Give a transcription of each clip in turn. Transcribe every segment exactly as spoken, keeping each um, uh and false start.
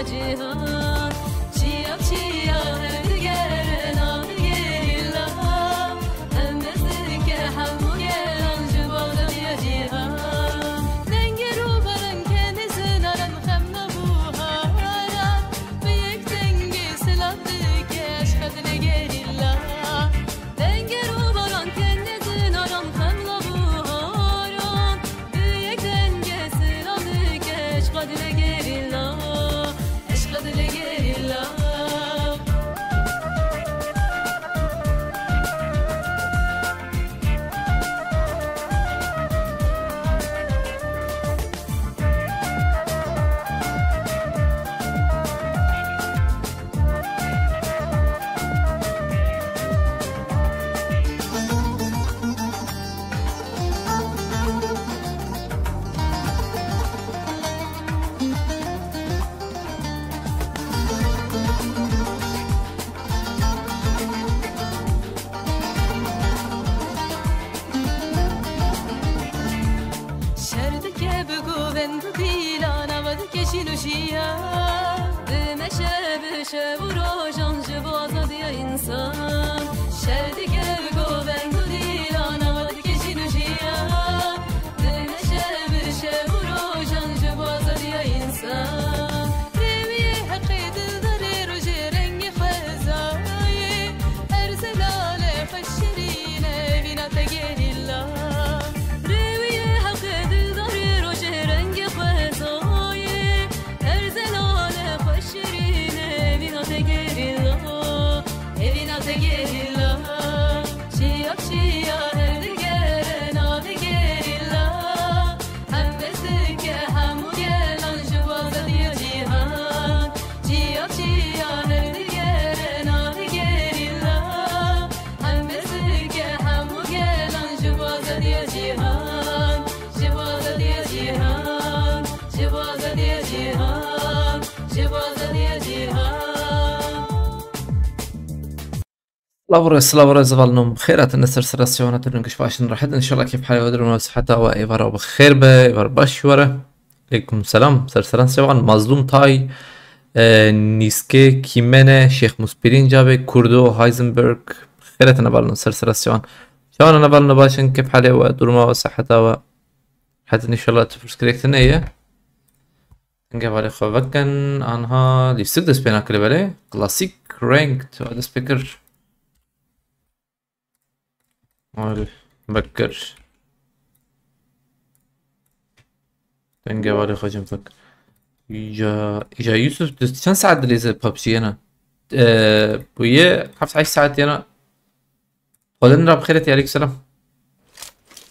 Cîhan, çiya çiya her digere navê gerîla. Hemez dike hemû gelan ji bo azadiya cîhan. Dengê rûbaran kenê zinaran xem nabû haran. Bi yek dengê silav dike eşqa dilê gerîla. Dengê rûbaran kenê zinaran xem nabû haran. Bi yek dengê silav dike eşqa dilê gerîla. Eşqa dilê gerîla. Şer dike bi govend û pîlan, ava dike şîn û şiya. Dimeşe bi şev û rojan ji bo azadiya însan. Şer dike bi govend û pîlan, ava dike şîn û şiya. Dimeşe bi şev û rojan ji bo azadiya însan. Rêwiyê heqê dildarê rojê rengê xwezayê. Her zelale xwe şirîne vîna te gerîla. Rêwiyê heqê dildarê rojê rengê xwezayê. Her zelale xwe şirîne vîna te gerîla. Evîna te gerîla. Çiya çiya her digere navê gerîla. Hem dest dike hemû gelan ji bo azadiya cîhan. Çiya çiya her digere navê gerîla. Hem dest dike hemû gelan ji bo azadiya cîhan. Ji bo azadiya cîhan. Ji bo azadiya cîhan. Ji bo azadiya cîhan. Lav û rêz, lav û rêz, hevalno, bi xêr hatin, ser sera sêwana te, giş baş in, rehet, inşallah kêf halê we, duruma, siheta we, êvara we bi xêr be, êvar baş ji we re. Aleykum selam, ser sera sêwan, Mazlum Tay, e, Nîske, Kîmene, Şêx Muspîrîn, Cavê, Kurdo, Heisenberg, bi xêr hatin hevalno, ser sera sêwan. Çawan in hevalno, baş in, kêf halê we, duruma we, siheta we. Rehet in, inşallah tu pirsgirêk tune ye. Dengê hevalê xwe vekin, anha lîstik dest pê nakire belê. Klasik ranked, we dest pê kir. Wale, vekir. Dengê hevalê xwe jin vek. Îca, îca Yusuf, tu çend saet dileyî PUBG yena? Ee, bu ye heft heşt saet yena. Xwedin ra bi xêrê tê, aleykum selam.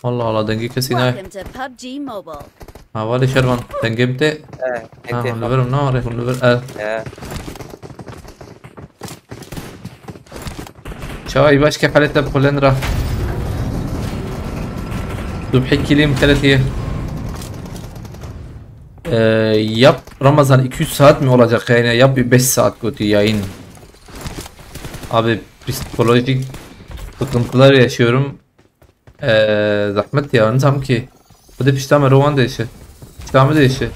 Allah Allah, dengê kesî nayê. Welcome to PUBG Mobile. Ha, walê şervan, dengê min tê. He, ha, dengê hûn li vir, na, rê hûn li vir, e. He. Çawa, baş kefalete polen ra. Subhi kilim xeretiye. Ee, yap, Ramazan, iki üç saat mi olacak yani? Yap, bir beş saat kötü yayın. Abi, psikolojik sıkıntılar yaşıyorum. Ee, zahmet ya, nizam ki. Bu da piştame rowan değişi. Piştame değişi.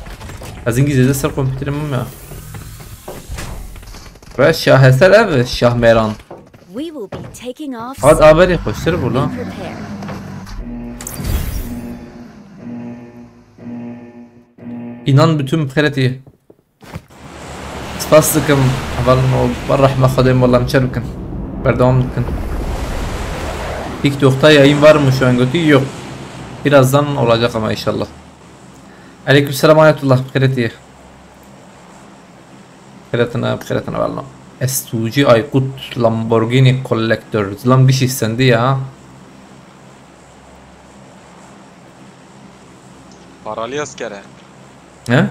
Ez İngilizce ser kompüterim ya. Ve şaheser ev, Şahmeran. We will be taking off. Hat soon. Haberi hoştur bu lan. Be prepared. İnan bütün xeretiye. Spas dikim, hevalno, ber rehma Xwedê, wela em çer bikin. Berdewam dikin. TikTok'ta yayın var mı şu an, götü? Yok. Birazdan olacak ama inşallah. Aleykümselam Ayetullah, bi xêretiye. Xêretine, bi xêretine hevalno. Estuci Aykut, Lamborghini Collector. Zilam gişî sendi ya. Paralı asker he. He?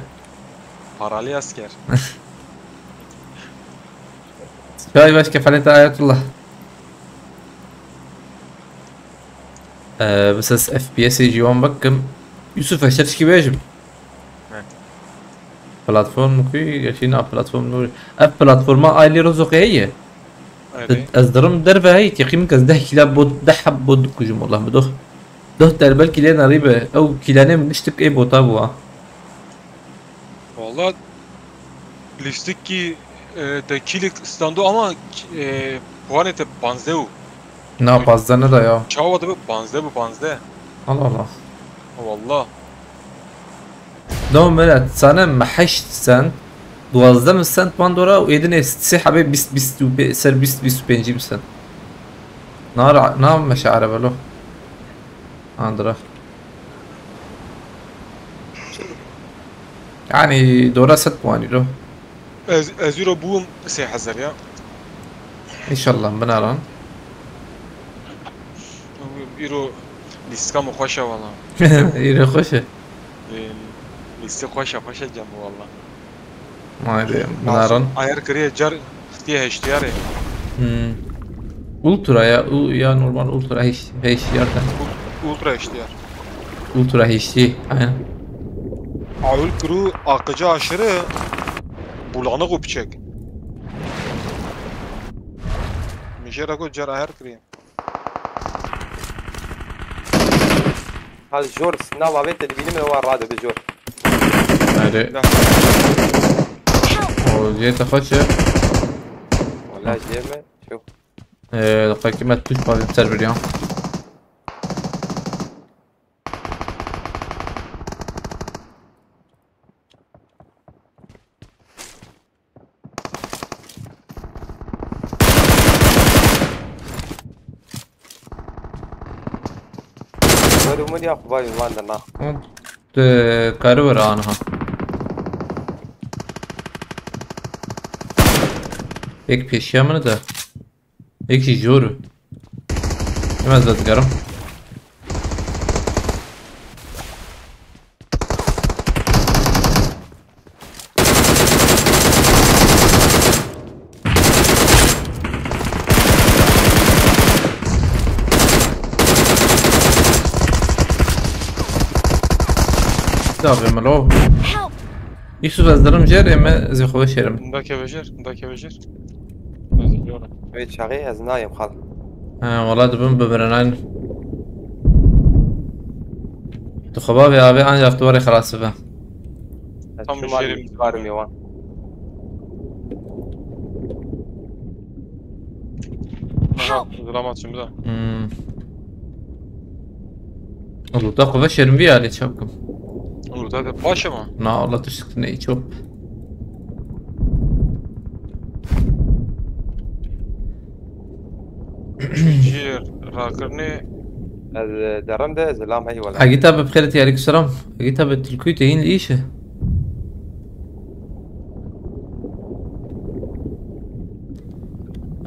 Paralı asker. Çay baş kefalete Ayetullah. Ee, bi ses F P S'ê jî wan bikim. Yusuf, ez tişkî bêjim. He. Platform ku geçî na platform nû. Ev platforma aylî rozoqê heye. Erê. Ez dirim derve hey, teqîm kes deh kîla bot, deh heb bot dikujim, wallah, bi doh. Doh der belkî lê nerî be. Ew kîlanê min niştik ê bota bû ha. Wallah, Lîstikî, e, de kîlik stando ama, e, puanê te panzdeh û. Na, pazdeh ne da ya. Çawa dibe panzdeh bu panzdeh. Allah Allah. Wallah. No, mera, sana me heşt sent, duwazdeh min sent man dora û êdine sê hebe bîst, bîst û pê-, ser bîst, bîst û pêncî min sent. Na ra-, na meşe arebe lo. Andra. Yani dora set puanî lo. Ez, ez îro bûm sê hezar ya. İnşallah binaran. Îro lîstika min xweş e wala. Îro xweş e. Lîstik xweş e, xweş e cem wala. Haydi binaran. Ayar kiriye car xistiye heştiyarê. Hmm. Ultra ya, u-, ya normal ultra H-, H D R de. Ultra heştiyar. Ultra H D, aynen. Awil kuru akıcı aşırı bulanık û piçek. Mijera ku car ayar kiriye. Hal jor, sina vavê te dibînim ê wan radibe jor. Haydi. O jê te xweş e. Wala jê me. Çok. Ee, dakika me tuş pavim ser bir ya. Wer umur ya xubay van de na. Te karı var anha. Ek peşiya mı da? Ek şey joru. Hemen zaten karım. Tabii mi lo? Help! Yusuf ez derim jer eme zî xwe şerim. Bunda kevejer, bunda kevejer. Wê çaxê ez nayêm xal. Ha, wala dibim bibirin. Tu xwe bavê avê ancak tu warê xelas bibe. Ez Tam çima jerim. Li karim wan. Aha, zılamat şimdi de. Hmm. Oğlum da xwe şerim bir hale çapkım. Olur da baş ama. Na Allah tiştik ne çok. Jir, rakırni. Ez e, derim de zilam hey wala. Agita bi bixêrî, aleykum selam. Agita bi tilkûyê te hîn li îş e.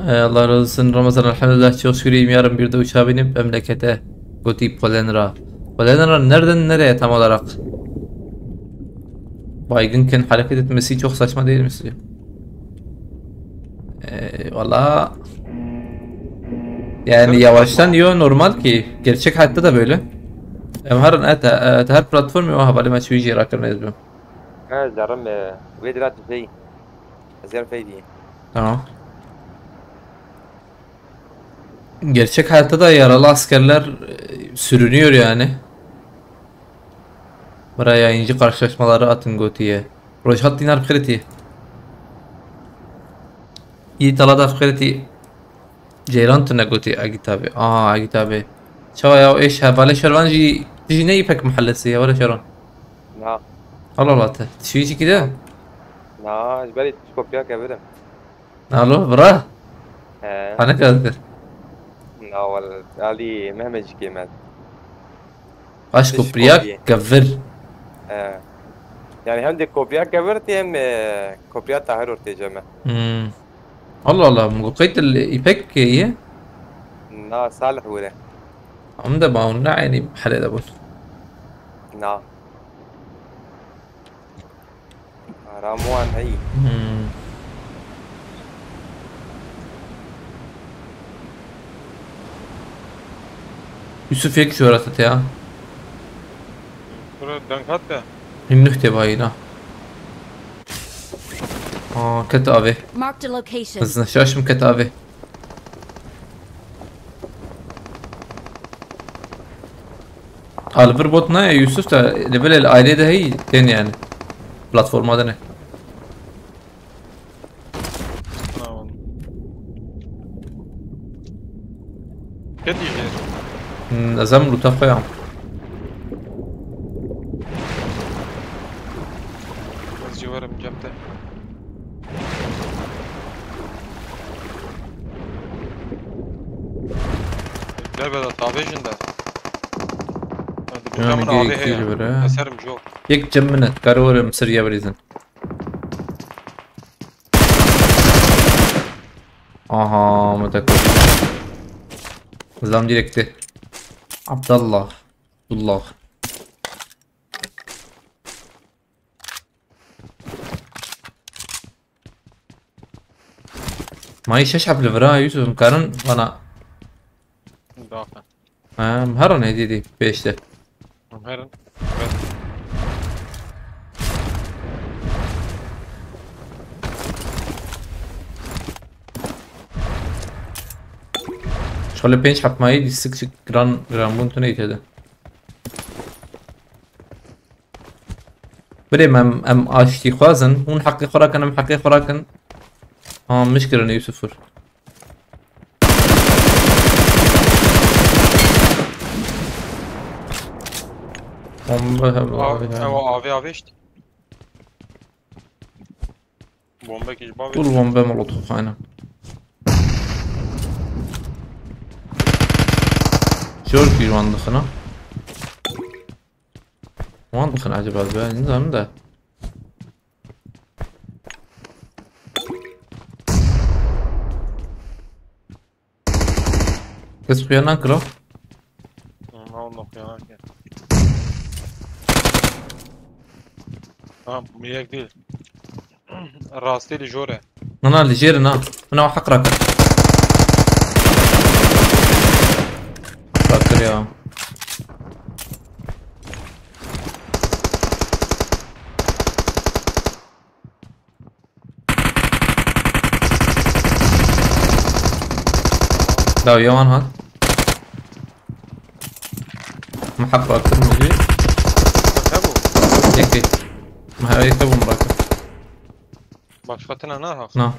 Ee, Allah razı olsun Ramazan, elhamdülillah, çok şükür iyiyim, yarın bir de uçağa binip memlekete. Gotî Polenra. Polenra nereden nereye tam olarak? Baygınken hareket etmesi çok saçma değil mi sizce? Ee, valla. Yani yavaştan yo normal ki. Gerçek hayatta da böyle. Em her, et, et, her platform yo havale maçı ücret hakkında yazıyorum. Ez derim e, wê dira tu fey. Ez yer fey diyê. Tamam. Gerçek hayatta da yaralı askerler e, sürünüyor yani. Bira yayıncı karşılaşmaları atın gotiye. Rojhat Dinar Kreti. İyi talada Kreti. Ceyran tine gotî Agît abi. Aha, Agît abi. Çawa ya, êş hevalê şervan jî, tu jî ne Îpek Mahallesi ya, were şervan. Na, Allah Allah te. Tu jî kide? na, ji berî tu kopiya kevirim. Alo, bira. He. Hane kazdir. Na, wal, alî Mehmecikê me. Aşk Ti û ji priya kopiyê. kevir. He. Yani hem de kopiya kevir tê hem e, kopiya Tahir ortê ceme. Hmm. Allah Allah, min got qey tu li Îpek ye? Na, Salih were. Em de ma hûn ne eynî helê de bûn. Na. Aram wan hey. Hmm. Yusuf yek şorata te ya. Bura denk hat de. Hîn nuh te bayîna. Aa, ket avê. Marked a location. Ez neşaşim ket avê. Alvir bot ne ya Yusuf da level el aile de hey den yani. Platforma da ne? Kedî jêr. Hmm, ez em lûta xwe ya. Ez jî werim cem te. Derve de tavêjin de. Hadi, bu Yanî zaman abi geyik heye. Değil bire. Eserim yok. Yek cem min e, karê were em ser ya birizin. Aha, me te kurt. Zam direkti. Abdallah. Abdullah. Mayî şeş heb li vira Yusuf, em karin bana. Daxin. Em herin êdî dî pêş de. Em herin. Evet. Şöyle pênc heb mayî dî sik sik giran, giran bûn tune îtede. Birê me em, em aştî xwazin. Hûn heqê xwe rakin, em heqê xwe rakin. Ha, miş kirine Yusuf fur. Bombe hem Ewa, abi yani. Ewa, abi, abi işte. Bombe ki, bombe. Full bombe molotof, aynen. Zor bir mantıkına. Mantıkın acaba ben ne zaman da. Kes xuya nakiro. Hı, Allah xuya nakiro. Tamam, bu yek değil. Rastê li jor e. Na, na, li jêr in, na. Min ew heq rakir. Heq rakir ya. Dawiya wan hat. Min heq rakir min jî. Hebû. Yekê. Min her yekê bû min rakir. Başka tine ne haq? Na.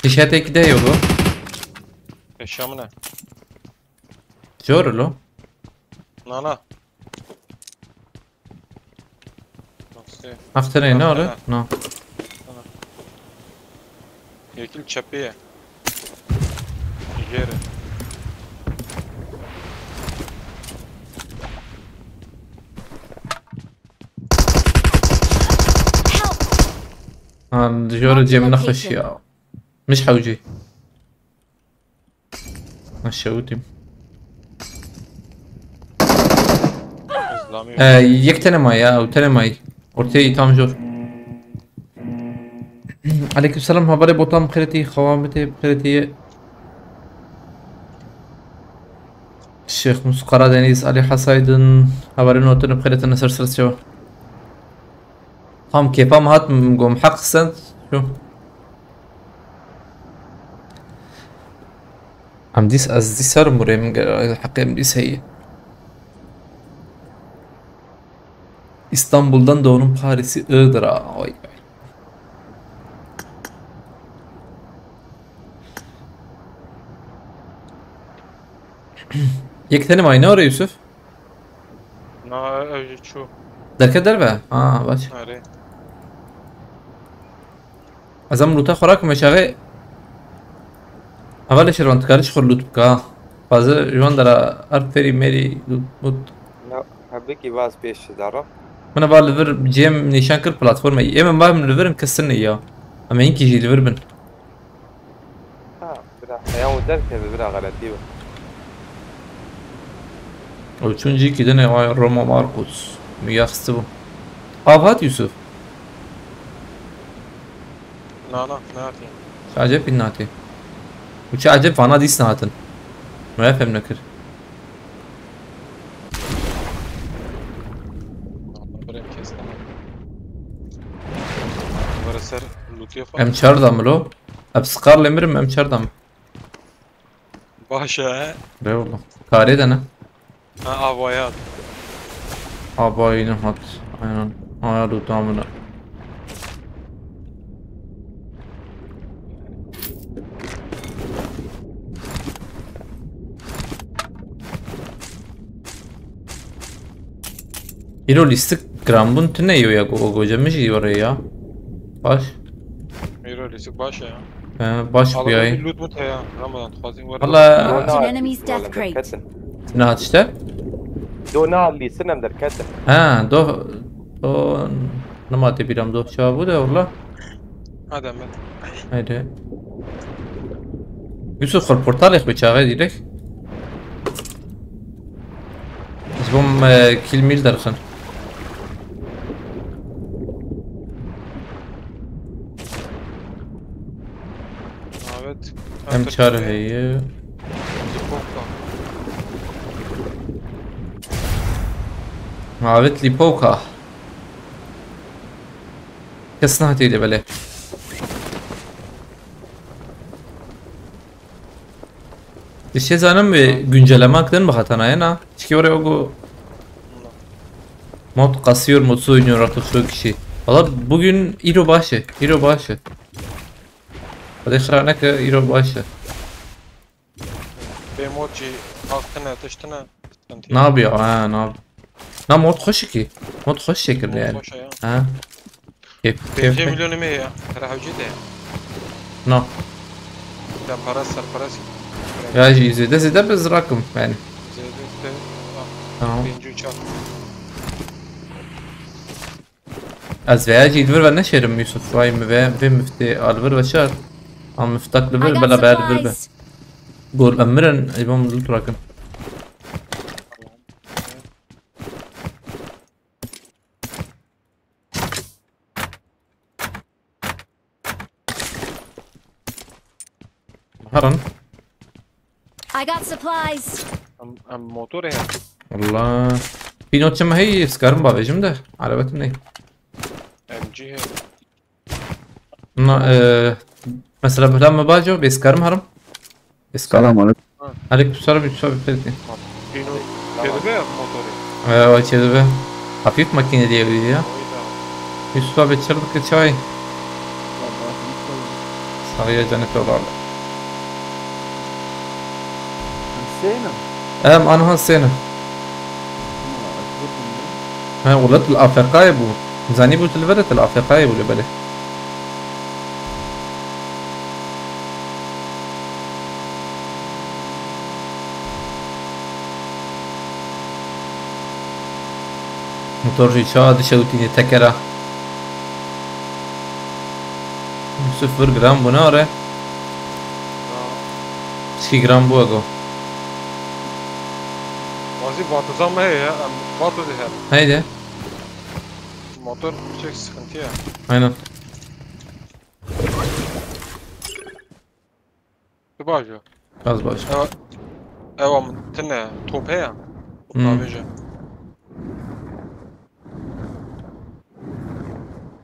Tişetek de yok o. Eşya mı ne? Zor lo. Na, na. Nasıl? After ne öyle? After. No. Tamam. Yekil çepeye. Yere. Ha, dijwara cem nexweş ya. Miş hewcî. Aşağı utîm. Ee, yek tane may ya, ew tane may. Ortaya tam zor. Aleykümselam, haberê botan xêretî, xewa mitê xêretî. Şêx Musa Karadeniz, Ali Hasaydın, haberê notin xêretine ser ser çewa. Tam kêfa min hat, min got, min heq send. Şu. Em dîs, ez dîs herim burê, min ge-, heqê min dîs heye. İstanbul'dan doğdum, Paris'i Iğdır'a. Oy, oy. Yek tane mayna oraya Yusuf. Na, ev jî çû. Derket derve? Ha, baş. Erê. Ez em lûta xwe rakim meşaxê. Hevalê Şervan, tu karî ji xwe lût bika. Fazla ji wan dera her ferî merî lût mût. Ya, hebikî vaz pêş de re. Min eva li vir cem nîşan kir platformê. Ê min va min li vir in kesin ya. Em hinkî jî li vir bin. Ha, bira, ya o derkeve bira, xeletî be. O çûn cîkî dinê, vay Roma Markus. Min ya xistibû. Av hat Yusuf? Na, na, nehatî. Çi acep bin natê. Û çi acep vana dîs nehatin. Me fem nekir. Valla birê kes tamam. Were ser lûtê xwe. M çar da milo. Ev Scar lê mirim, M çar da mı? Baş e. Eyvallah. Karê de ne? Ha, avaya at. Abayını hat. Aynen. Aya tutamına. Îro lîstik giranbûn tune yo ya go-, goce min jî were ya. Baş. Îro lîstik baş e ya. He, baş bû Alada yayê. Bir loot mut heye. Ramadan dixwazî were. Valla. Marked an enemy's death crate. Derketin. Ne hat işte? Do na lîsin em derketin. Ha, do, do, nema te bîram do çawa bû de valla. Hadi Ahmet. Haydi. Yusuf, xwe portalê xwe çaxê direk. Ez bom, e, kill mill derxin. Evet. Em çar heye. Lipovka. Mavet Lipovka. Kes nehatiye de belê. Dişê zanim ve güncelleme akden bi hatana ya na. Çiki oraya o gu mod kasıyor, mutsuz oynuyor artık şu kişi. Valla bugün îro baş e, îro baş e. Hadi xira neke, îro baş e. Bê mod jî haq tine, tişt tine. Sıkıntı yok. Ne yapıyor? Ha, ne yapıyor? Na mod hoş ki. Mod hoş şekilde Mod yani. hoş ya. Ha. Keyif, Pêncî keyif. Milyonê me ya. Her hewcî de. No. Ya para serperest. Ya jî zêde zêde bi zirakim yani. Zêde işte. Tamam. Pêncî û çar. Ez veya jî li vir ve neşêrim Yusuf. Vay mi ve, ve mifti al vir ve şer. Am miftak li I vir got bela ber li vir be. supplies. Gol emirin, ey bom zul turakin. Haran. I got supplies. Em, em motor heye. Valla. Pînot çima hey skarim bavêjim de. Arabetim ney. M G heye. Na, e, mesela bela me baco, bê skarim harim. Bê skarim. Selam aleyküm. Aleyküm selam, Yusuf abi, peki. Pînot. Kedibe motorê. E, o kedibe. Hafif makine diye biliyor ya. Oyda. Yusuf abi, çırpık çay. Sarıya cennet olardı. Sêne. Em anha sêne. Ha, welat li Afrikayê bû. Zanî bû tu li vir, tu li Afrikayê bû lê belê. Motor jî çawa dişewitîne tekera. Yusuf vir giran bû ne are? Çi giran bû ego. Wazî vatuza me heye ya. Em vatu de her. Haydi. Motor çek sıkıntı ya. Aynen. Tu bajo. Gaz baş. Ev, ev am tine top heye. Hmm. Navêje.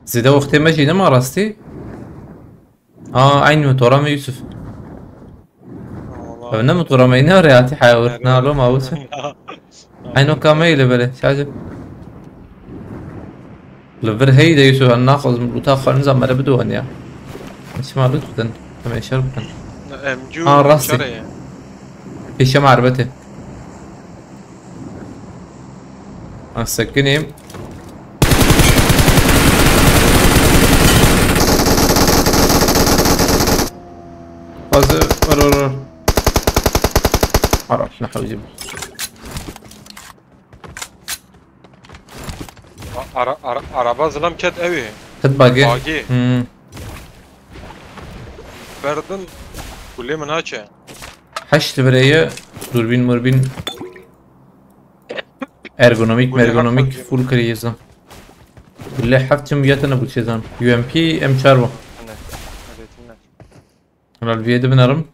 Zêde wextê me jî nema rastî. Aa, aynı motora me Yusuf. Valla. Ev ne motora me, ne rehatî hayawir. Evet. Ne alo mawus. Aynı o kameyê li belê. Şacı. Li vir hey de Yusuf, em naxwazim lûta xwe nizam mere bidin ya. Çima lût bidin? Em ê şer bikin. M G Ha, rastî. Çare ye. Pêşe me erbetê. Ha, sekinîm. Fazla var, var, var. Ara, ne hewcim. A-, Ara, ara, araba zilam ket ew ê. Hit bagê. Bagê. Hmm. Berdim. Kulê min haçe. Heşt li virê ye. Durbîn murbîn. Ergonomik, Bu ne mergonomik, haklı? Full kirî yezan. Bile heft çim yetene bu çezan. U M P M çar bu. Ne? Evet, ne? Helal, viyê de binerim.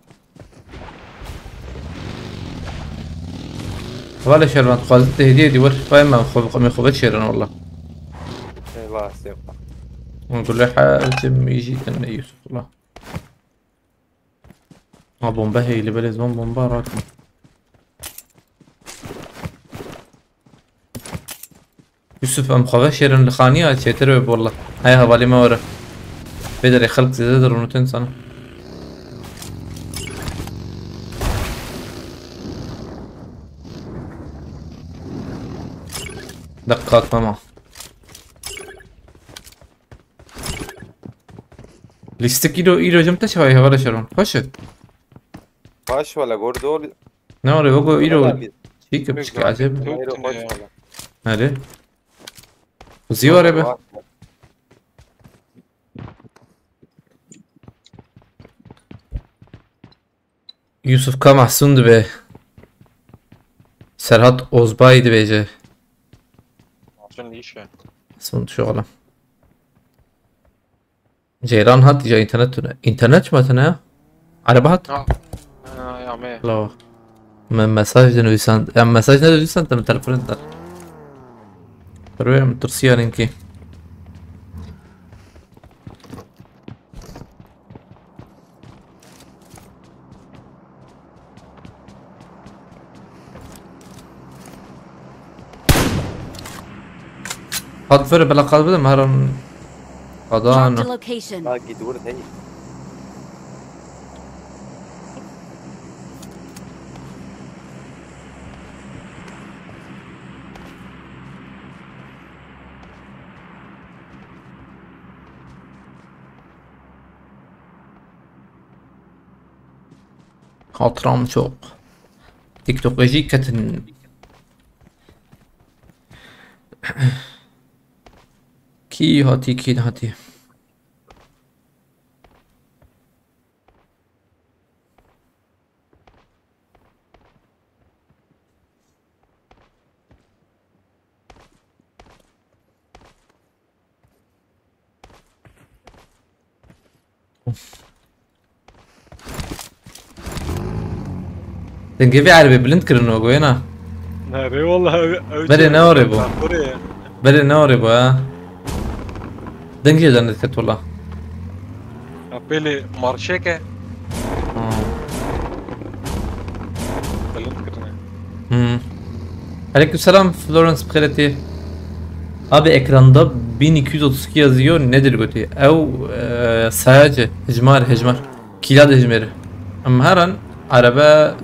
Vale şervan, xwazit te hediye di wir. Vay me xwe, me xwe şêrin valla. Eyvah sevda. Gule ha çim yiji tenne Yusuf valla. Ha, bombe heyli, belê zon bomba rakim. Yusuf, em xwe veşêrin li xaniya çêtir wê, walla. Heye hevalê me were. Vê derê xelk zêde dirûnitin sana. Deqat mema. Lîstik îro, îro jim te çawa ye hevalê Şeron? Xweş e. Baş wala gordol. Ne were, wego îro. Wala bir. Çî ki piçik acayip. Îro xweş wala. Nerê? Zî were be. Yusuf ka Mahsun dibe. Serhat Ozbay dibêje. Mahsun dişe. Mahsun şoxla. Ceyran hat ya, internet tune. Internet çima tune ya? Araba hat? Ha. Ha, ya me. Lo. Me mesaj de nivîsand. Ya mesaj ne nivîsand, te min telefon der. Rüyem tirsiya linkî. Hat vere bela qad bide, meran qadan. Marked a location. Ha, git vur heni. Xatiram çok. TikTok'e jî ketin. Kî hatî, kî hatî. Dengê vê erebê bilind kirin o goyena. Nerê wala ew, ew Berê ne orê bu? Berê ne orê bu ha? Dengê de ne ket wala. Apelê marşeke. Ha. Bilind kirine. Hmm. Aleykümselam Florence Preleti. Abi ekranda bin iki yüz otuz iki yazıyor. Nedir götü? Ew e, sayacı. Hicmar, hicmar. Kîla dijmêr. Em herin erebe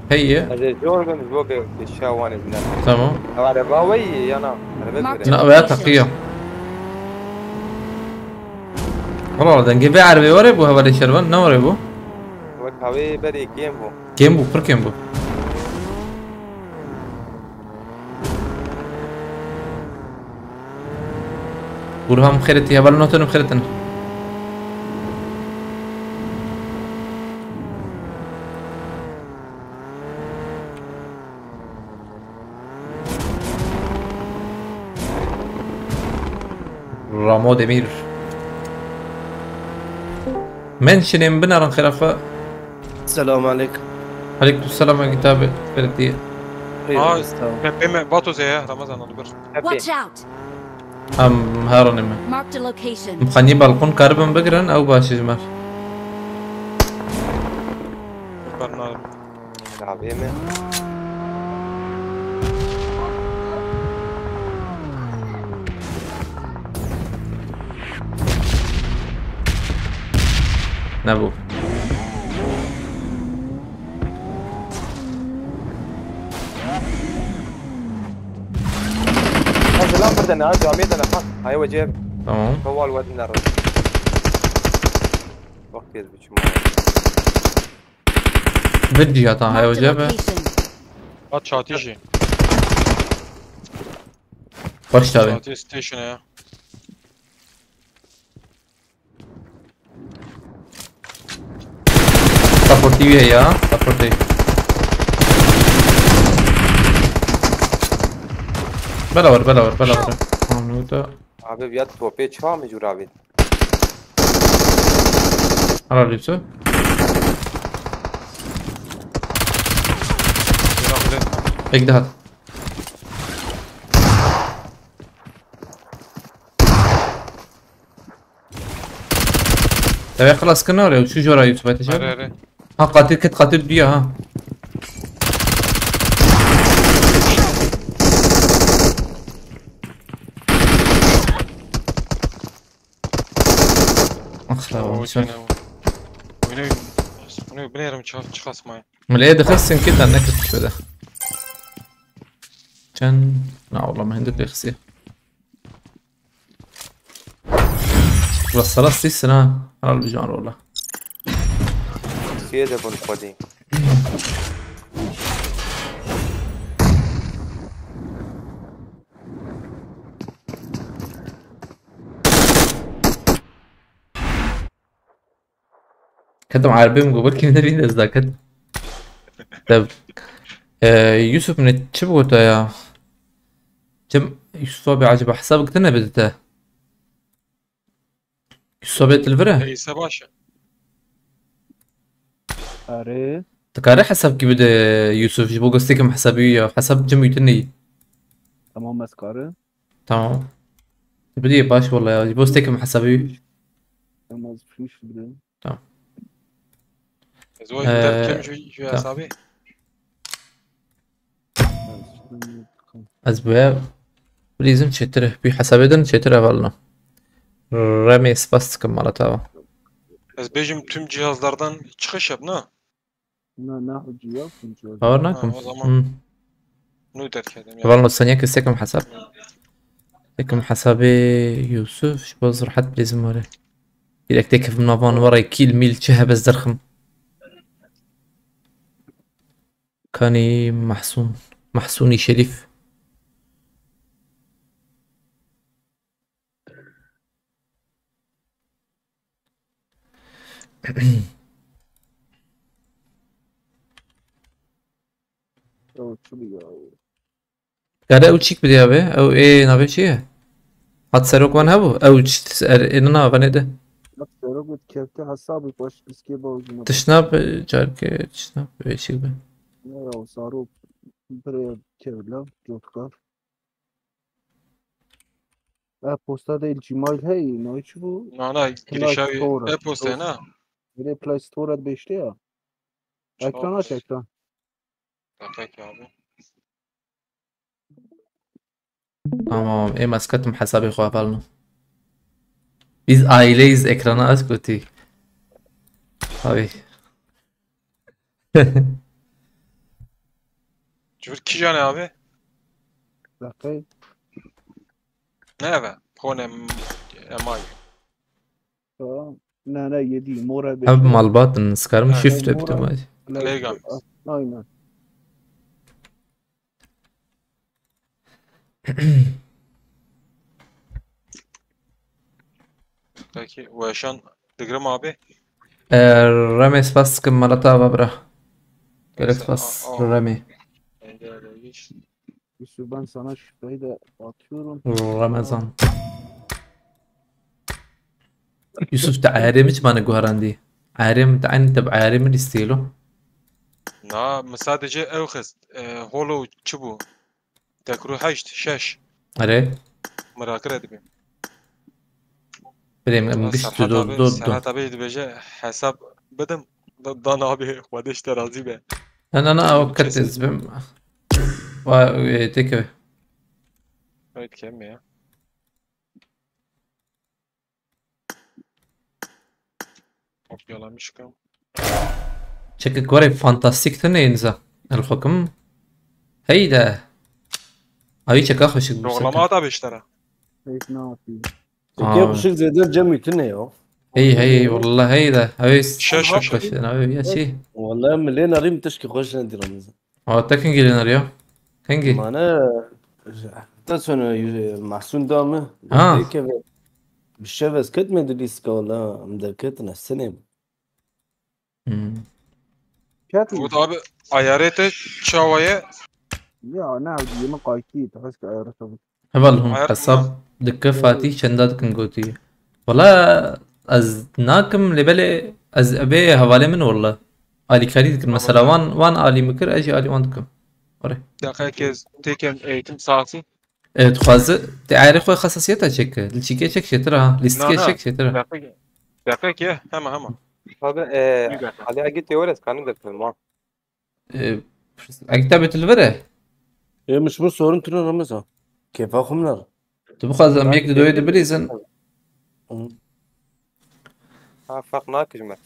heye. Ez ê jor bim ji bo ke kêşa wan ê bîne. Tamam. Ew ereba we yê ya na? Erebe Mark Na, veya taqiya. Valla dengê vê erebê were bû hevalê şervan, ne were bû? Wek hawê berê kêm bû. Kêm bû, pir kêm bû. Burhan xêretin, hevalê notenim xêretin. Ramo Demir. Mentionê min binerin xêra xwe. Selamun aleykum. Aleykum selam, Egîd abi. Ferdiye. Aa, pepê me, Bato zê ya, Ramazan, onu bir. Watch out! Em heronê me. Marked a location. Em xanî balkon karibin bigirin, ew baş e ji me. Bernard. Çavê me. Nebû. Ha, zilam bir tane, ha, camiye tane, ha. Hayır, wacib. Tamam. Kowal wadin nerede? Bak, gez biçim. Bir cihata, hayır, wacib. Marked a location. Ha, çatî jî. Baş tabi. Çatî station ya. Supportî wî heye ya. Supportî. Bela were, bela were, bela were. Tamam, nokta. Abi, ya topê çawa mecbur abi? Ara lütfü. Ek daha. Ev xilas kir nare, çi jora Yusuf Ateş abi? Are, are. Ha, qatil ket, qatil diye ha. Ah, la Oo, oğlum, sen. Oyna, oyna. Oyna, oyna. Oyna, binêrim, çi, çi kasmayı. Meleğe de xessin ki, ne kırk şöyle. Çen, na oğlum, hindi bir xsi. Ulan sana sissin ha. Al bir can rola. Siye de bunu koyayım. Ketim Erbê min got, wekî min nevîn ez daket. Te, e, Yusuf min çi bigota ya? Çim Yusuf abi acaba hesab gitine bidite? Yusuf abi til vire? Ey, se baş e. Are. Dikare hesab kî bide Yusuf, ji bo gostêkim hesabî ya. Hesab cim wî tune yî. Tamam, ez kare. Tamam. Bidî baş wala ya. Ji bo stêkim hesabî. Tamam, az fiş bide. Tamam. Ez wayî Ee, derkem ji, ji tamam. Hesabê. Ez bu ya. Bilîzim çêtir. Bir hesabê din çêtir evalno. Remê spas dikim mala tava. Ez bêjim tüm cihazlardan çıkış yap, ne? Na, na hocî ya, hocî ya. Bawer Ha, nakim. O zaman Hmm. Nû derketim ya. Valno saniye ki sekim hesap. Sekim hesabê Yusuf, ji bo ez rehet bilêzim were. Direkt tekim navan were kîl mîl çi hebez derxim. Kanî Mahsun. Mahsuni Şerif. Ew çi bû ya? Kare ew çîk bidî abi. Ew ê navê çi ye? Hat serok van hebû. Ew çi er ênina vanê de. Hat serok got kevte hesabî baş piskê bawcî me. Tişna bi carke, tişna bi çîk bi. Ne ya, zarok birê kevla, cotkar. E-posta değil, Gmail hey, ne çi bu? Na, na, Play girişa Store. E-posta, na? Böyle Play Store beşte ya. Ekran aç, ekran. Peki abi. Tamam, em ez ketim hesabê xwe hevalno. Biz aileyiz, ekrana aç gotî. Abi. Civir kîjan e abi? Bakayım. Ne eve? Phone em-, emay. Tamam. Ne, ne, yedi, mora beş. Abi malbat in, sikarim Ha. Şifre Mora bitim abi. Play Legal. Aynen. Peki, weşan digirim abi. E, Remê spas dikim mala te ava bira. Gelek Neyse, spas a, a. Remê. Yusuf, ben sana şifreyi de atıyorum. Ramazan. Yusuf, te ayarê min çima neguherandî? Ayarê min, te aynî te bi ayarê min lîsteyê lo. Na, min sadece ew xist, e, holo çi bû? Tekru heşt, şeş. Erê. Merakire dibim. Birê min, em Serhat gişt do, abi, do, do. Serhat abi dibêje hesab bidim. Da, dan abi, Xwedê ji te razî be. Na, na, na, o Kesin. Ket ez bim. Wa, e, teke. Evet, kemiyor. Kopyalamışken. Çekik were fantastik tune inza. El hukum. Heyde. Abi çeka hoşik bu Doğrulama sefer. Da beşlere. Pek ne yapayım? Aa. Peki kuşuk zêde cem tune ya. Hey, hey, vallahi heyde. Abi Şaş, şaş, şaş. Abi ya şey. Vallahi milê nerîm tişkî xweş ne dîramize. Aa, te kengî lê neriya? Kengî? Mane, te sona Mahsun da min. Ha. Têkeve. Bi şev ez ketme di lîstka wala, em derketine sinê. Hmm. Keti. Got abi, ayarê te çawa ye? Ya, ne avdî, min qaytî, te hezke ayarê te bû. Heval hûn Ayar hesab dike Fatî çenda dikin gotî. Wala ez nakim lê belê ez ebe hevalê min wala. Alîkarî dikin. Tamam. Mesela wan, wan alî min kir, ez jî alî wan dikim. Were. Deqeke têkem eğitim saati. E, dixwaze, te ayarê xwe xesasiyeta çek. Li çîkê çek çêtir ha. Lîstikê çek çêtir ha. Deqeke. Şaka ki, hema hema. Abi, e, Yukarıda. Ali Agit diyor, es kanı da tamam. E, Agit abi tu li vir e? Ê, min ji min sorun tune Rameza. Kêfa xwe min er. Tu bixwazî em yek di doyê de bilîzin. Ha, fark nakıcmaz.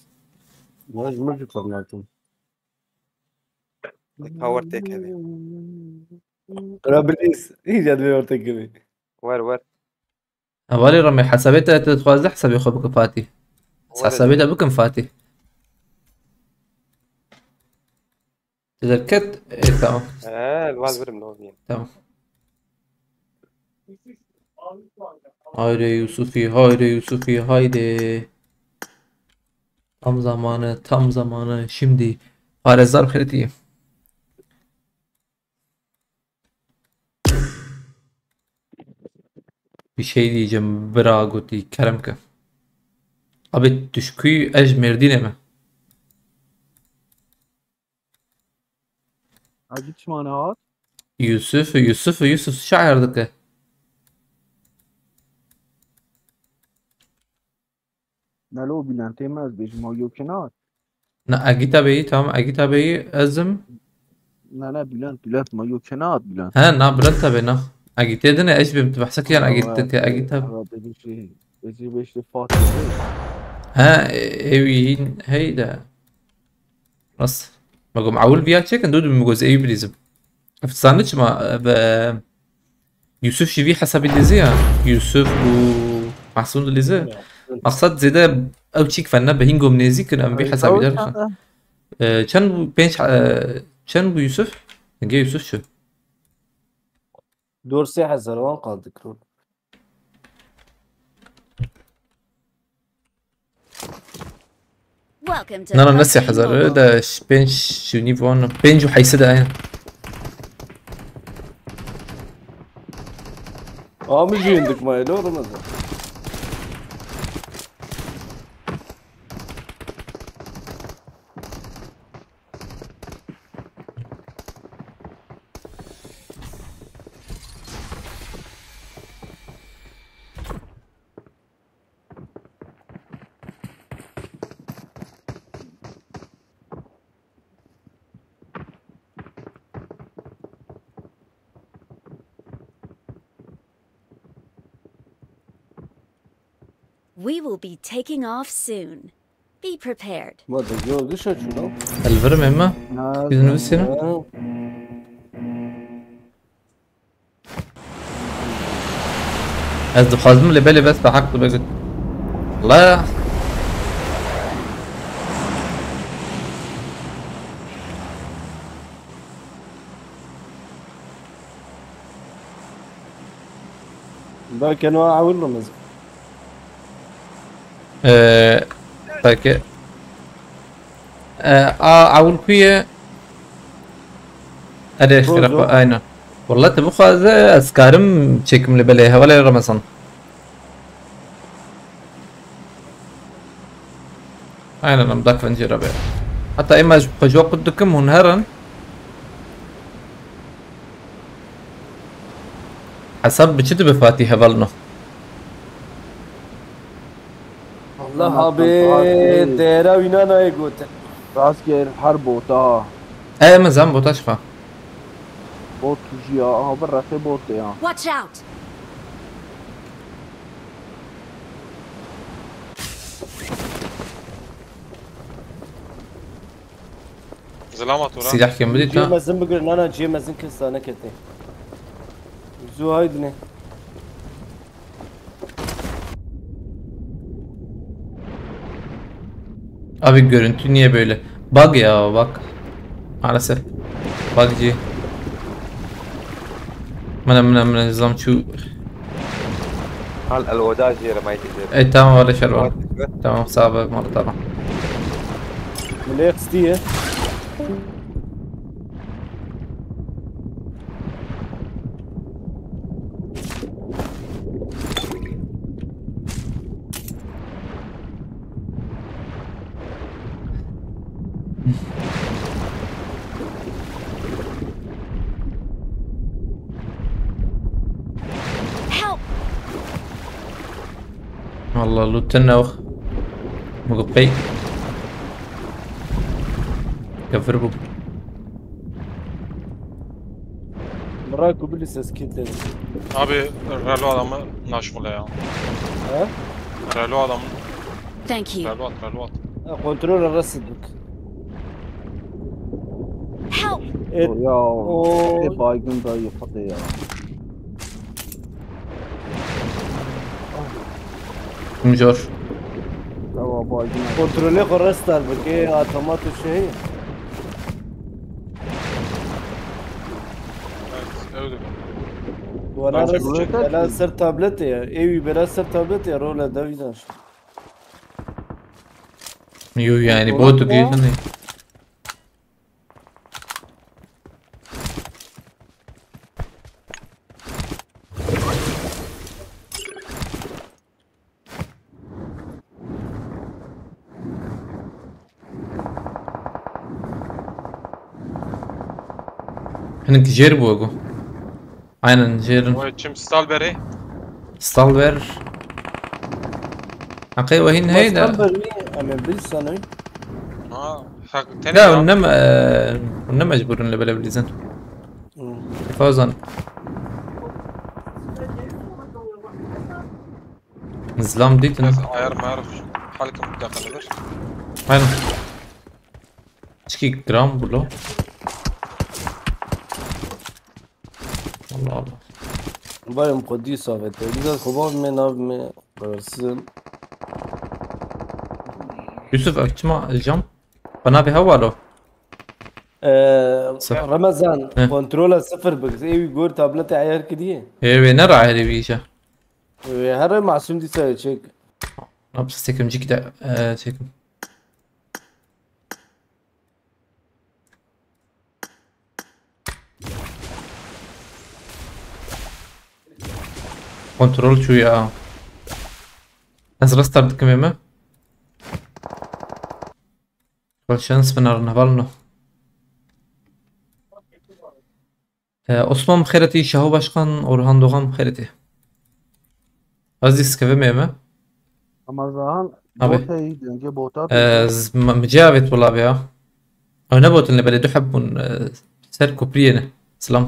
Min ji min jî xwe nakim. Power tek hebe. Ra bilîz. Îca divê ortekirî. Ver ver. Hevalê Ramê hesabê te tu dixwazî hesabê xwe bikin Fatî. Hesabê te bikin Fatî. Tu derket? E, tamam. He, vaz verim ne oluyor? Tamam. Haydi Yusufî, haydi Yusufî, haydi. Tam zamanı, tam zamanı. Şimdi parêzdar xirêtî. Bir şey diyeceğim, bira gotî, kerem ke. Abi tu ji kû yî, ez ji Mêrdînê me. Agit çima nehat? Yusuf, Yusuf, Yusuf şair dike. Nelo Bülent'e mi ez bêjim o yok kenat. Na Agita Bey'i, tamam, Agita Bey'i ezim. Ne ne Bülent Bülent ma yok kenat Bülent. He, na Bülent tabi na. Agite dine eş bim tu bahsek yan Agit dike, Agita. Dedi şey. Dedi beşli Fatih. He, ew hin hey de. Rast. Ma gom awil viya çekin, dû dû min goz ew bilîzim. Efsane çima be Yusuf jî vî hesabî dizî ya. Yusuf û Mahsûn dilîze. Maqsad zêde ew çîk fenne be hîngom nêzîk in em vî hesabî derxin. Ee, çend bû? Pênc, e, çend bû Yusuf? Hingê Yusuf çi? Dor sê hezar wan qal dikir. Welcome to Na na ne PUBG sê hezar Mobile. De ş-, pênc û nîv wan. Pênc û heyse de aynen. Aa, min jî hindik mayê lo Rameza. We will be taking off soon. Be prepared. Ma de yo gişa çûna. Elvirim ema. Biz nivîsîne. Ez dixwazim lê belê bes be heq dibe git. La. Belki no awil Rameza. Ee, belki. Ee, a awil kuye. Erê Rozo. Xirafa, aynen. Wallah te bixwaze ez karim çekim li belê hevalê Ramazan. Aynen em dak vincê re be. Hatta ema ji xwe ji we qut dikim hûn herin. Hesab bi çi dibe Fatî hevalno? Allah abi, değera wîna nayê gotin. Rastgel her bota. E, em zan bota çifa. Bot tujî ya. Aha bir rexê bot de ya. Watch out! Zilama tora. Silah kim bidî Cihê ta? mezin bigir, nana cihê mezin kesta nekete. Zû haydine. Abi görüntü niye böyle? Bug ya bak. Maalesef. Bugcı. Mına mına mına zam çu. Hal el oda jêre maytê jêre. E tamam, wala şer wala. Tamam, sağ ol, mal tamam. Milê xistiye. Help! Vallahi looten yok. Min got pey. Kefir bû. Bırak bu lise skit dedi. Abi, relo adamı naşgule ya. Ha? Relo adamı, Thank you. Relo at, Relo at. Ha, kontrol arası dik. Help! Et. Ya, Oo. e baygın da yıkıldı ya. Mijor. Tamam baygın. Kontrolü arası dik. E, atamat şey. Evet, öldü. Duvarlar Bence arası bu dik. kadar Bela ki. ser tablet ya. Evi bela ser tablet ya. Rola Davidan. Yo yani Ulan botu ya. girdi ne? Hinek jêr bû ego. Aynen jêrin. Vay, çim Stalberry. Stalber. Heqê wehîn heyda. Stalber mi? Ama bir sanayım. Ha, hak, tene Ya ya. hûn ne me- hûn ne mecbûr in li bele bilîzin. Hmm. Fazan. Zilam dîtin. Biraz ayar mayar halkım bir dakika nedir? Aynen. Çiki gram bû lo. Allah Allah. Bayım kodi savete. Güzel kobal me nav me. Arasın. Yusuf, ev çima jam? Bana bir hava lo. Ee, Sıfır. Ramazan, He. kontrola sıfır bak. Evi gör tablete ayar kediye. Ê wê ne raherî bîje. Ee, her masum dîsa çek. Hapse sekimcik de e, çekim. Kontrol çû ya. Ez restart dikim ême. Xwe şans binarine, balno. Ee, Osman xêretî, Şaho Başkan, Orhan Doğan xêretî. Ez dî sikeve me ême. Ama Zahan Abi. Botê denge bota. Ee, z- m- mi cê avêt wela be ya. Ew ne botin li belê du heb bûn, e, ser kupriyê ne. Silam.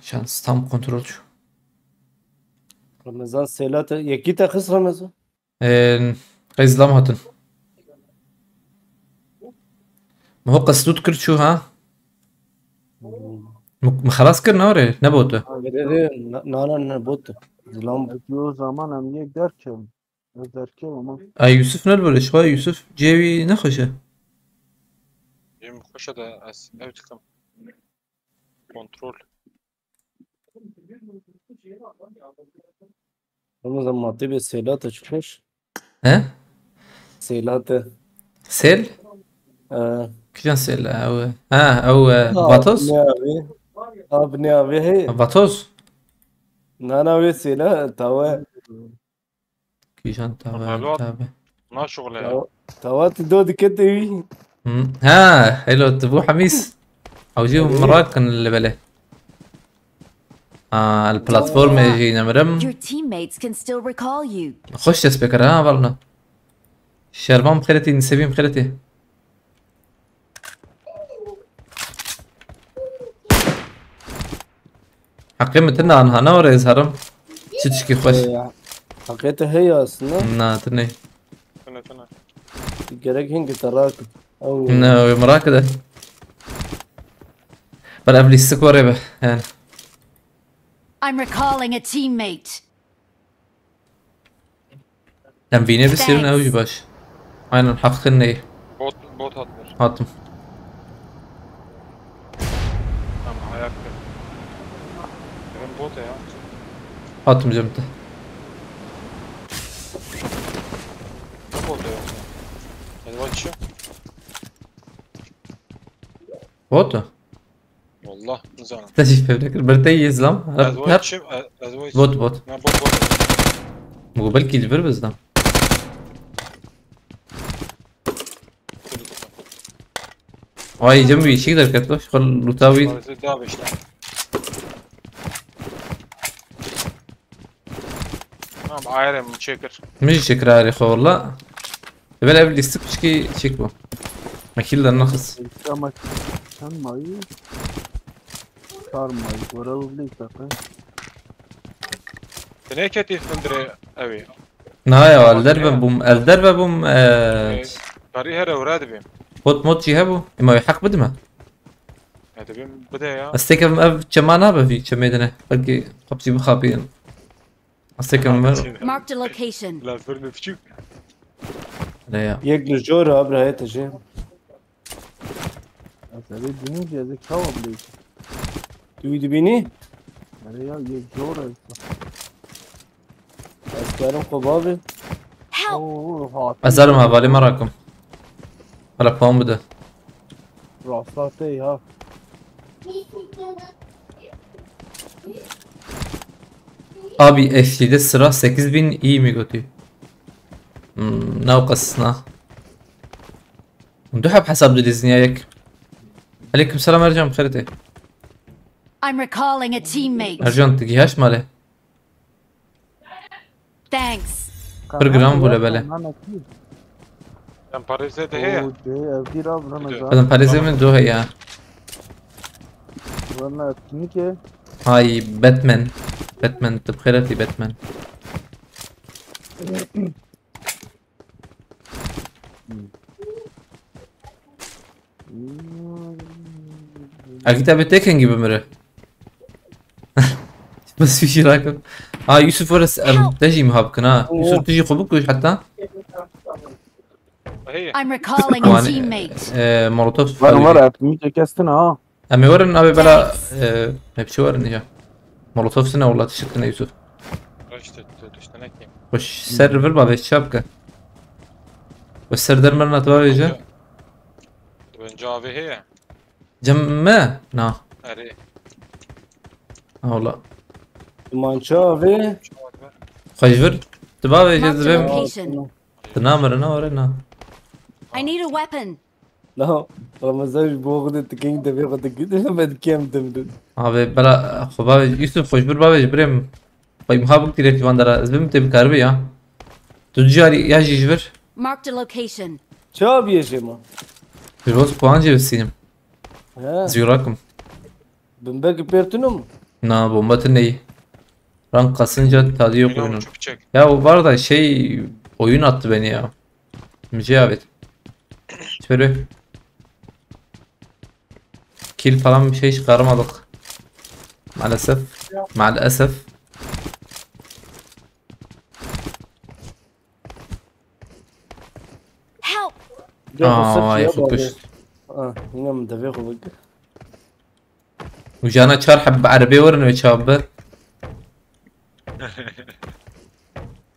Şans tam kontrol çû. Ramazan selate. Yekî te xist Ramazan. Ee, qey zilam hatin. Mi ho qesdût kir çû ha? Mi mi xelas kir ne were? Ne botu? Verere na na na bot. Zilam bot. Yo zaman em yek derkevin. Ez derkevim ama. Ay Yusuf ne böyle? Şu Yusuf cevi ne hoşe? Cem hoşa da ez ev tıkım. Kontrol. Ramazan matê be selate çıkmış. He? Selate. Sel? Ee, Kijan sel? Ew. Ha, ew e, Vatos? Ne abi? Abi ne abi hey? Vatos? Na na we sela tawe. Kijan tabe Vatos. Tabe. Na şugle ya. Tawa ti do dikete wî. Hmm. Ha, hello, tu bu Hamis. Ew jî merak kin li belê. Ha, el platformê jî nemirim. Your teammates can still recall you. Xweş dest pê kir ha, valna. Şervan xêretî, Nisevîm xêretî. Heqê min tine anha ne were ez herim. Çi tişkî xweş. Hakete heye aslında. Na, tine. Tine tine. Gerek hingi te rak. Ew. Ne, wê merak de. Ber ev lîstik were be. Yani. I'm recalling a teammate. Em vînê bisirin ew Thanks. jî baş. Aynen, heqin ney. Bot, bot atmış. Hatim. Ama ayak yok. Benim bot ya. Hatim cem te. Ne bot ya? Hadi bak şu. Bot mu? Wallah, ne zaman? Te jî fevre kir. Ber te yê zilam. Ez bu Her içim, ez bu içim. Bot, bot. Ne bot bot. Bu belkî li vir bizdan. Ay cem bir işik derket baş. Xwe luta wî. Parası daha beşler. Ayre min çêkir. Min jî çêkir ayre xwe walla. Evvel ev lîstik piçkî çêk bû. Me kîl de naxist. Ama çend mayî? Çar mayî. Were û lîstek. Te neketî hundirê ew ê. Na ya, el derve bûm, el derve bûm, e, Ee, Karî here were dibêm. Pot mot jî hebû. Ema wê heq bidime. Ya dibêm bide ya. Ez têkevim ev çema nabe vî çemê dine. Belkî xwe jî bixapînin. Ez têkevim ver. Marked a location. La fırını küçük. Ne ya. Yek li jor abi, hayat hocam. Ez evê dînî jî ez ê çawa bileykim? Tu wî dibînî? Erê ya, yek jor ez. Ez karim xwe bavê. Help! Oo, hat. Ez erim hevalê me rakim. Hala puan bide. Rasta te ya. Abi, F T'de sıra sekiz bin iyi mi götü? Hmm, ne o kasına? Du heb hesab dilîzin ya yek. Aleyküm selam Ercan, xêr te. I'm recalling a teammate. Ercan, tu gihaş male. Thanks. Pir giran bû le bele. Em parêze de heye. Ev dî ra bira me. Pardon, parêze min do heye. Valla etkinlik e. Ay, Batman. Batman, tu bi xêr hatî Batman. Akî te bi tek hingî bimire. Bes fîşî rakim. Ha, Yusuf, were s-, em, te jî imha bikin ha. Yusuf, tu jî xwe bikuj heta. Hey. I'm recalling a teammate. E, Molotov. Var, var, hepimiz kestin ha. Em ê werin, abi bela, e, hepsi werin ya. Molotov sine, wala tişt tine Yusuf. Raşt et, tişt tine ki. Hoş, ser vir bavê çap ke. Hoş, ser der merna tu bavê je. Bence abi heye. Cem me? Na. Erê. Ha, wala. Mança abi. Xweş vir. Tu bavê je. Marked a dibêm. Location. Tu namirine, were na. I need a weapon. No, Ramazan ji bo xwe de tikeng devê xwe dikit, me dikem dimdin. Abi, bela, xwe bavê, Yusuf, xweş bir bavê, birêm. Xwe imha bik direkt van dara, ez bim te bikaribe ya. Tu carî ya jî ji vir. Marked a location. Çawa biyê jê ma? Ji bo puan jê bisînim. He. Zîrakim. Bimbek pêr tune mu? Na, bomba tune yî. Rank kasınca tadıyor oyunun. Ya, o var da şey, oyun attı beni ya. Mücevit. Şöyle. Kill falan bir şey çıkaramadık. Maalesef. Maalesef. Help! Aa, vay, xwe kuşt. Ah, yine mi devê xwe bik? Û jana çar heb bi erebê werin wê çawa bi?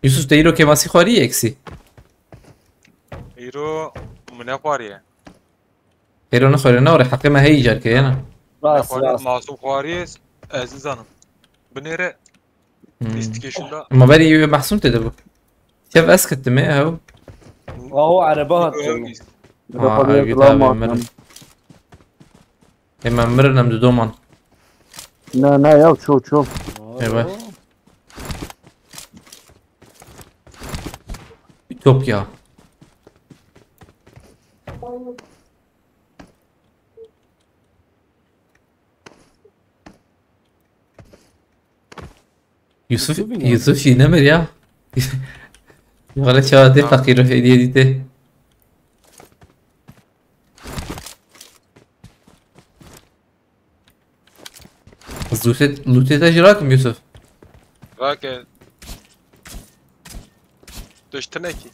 Yusuf, te îro kêmasî xwarî yê eksî? Îro min nexwariye. Îro nexwariye, ne were heqê me heyî carkê, yana? Rast, rast. Masûm xwariye, ez nizanim. Binêre. Hmm. Lîstikê şûnda. Ma berî wê Mahsûm tê de bû. Şev ez kitim ê, ew. Aho ereba hat. Ha, ew git abi, mirin. Ê, me mirin em di doman. Ne, ne, ya, ço, ço. Eyvah. Ütopya. Yusuf, Yusuf bîne. Yusuf jî nemir ya. Wala çawa tê feqîr û hediye dîtê. Lûtê, lûtê te jî rakim Yusuf. Rake. Tişt tine ki.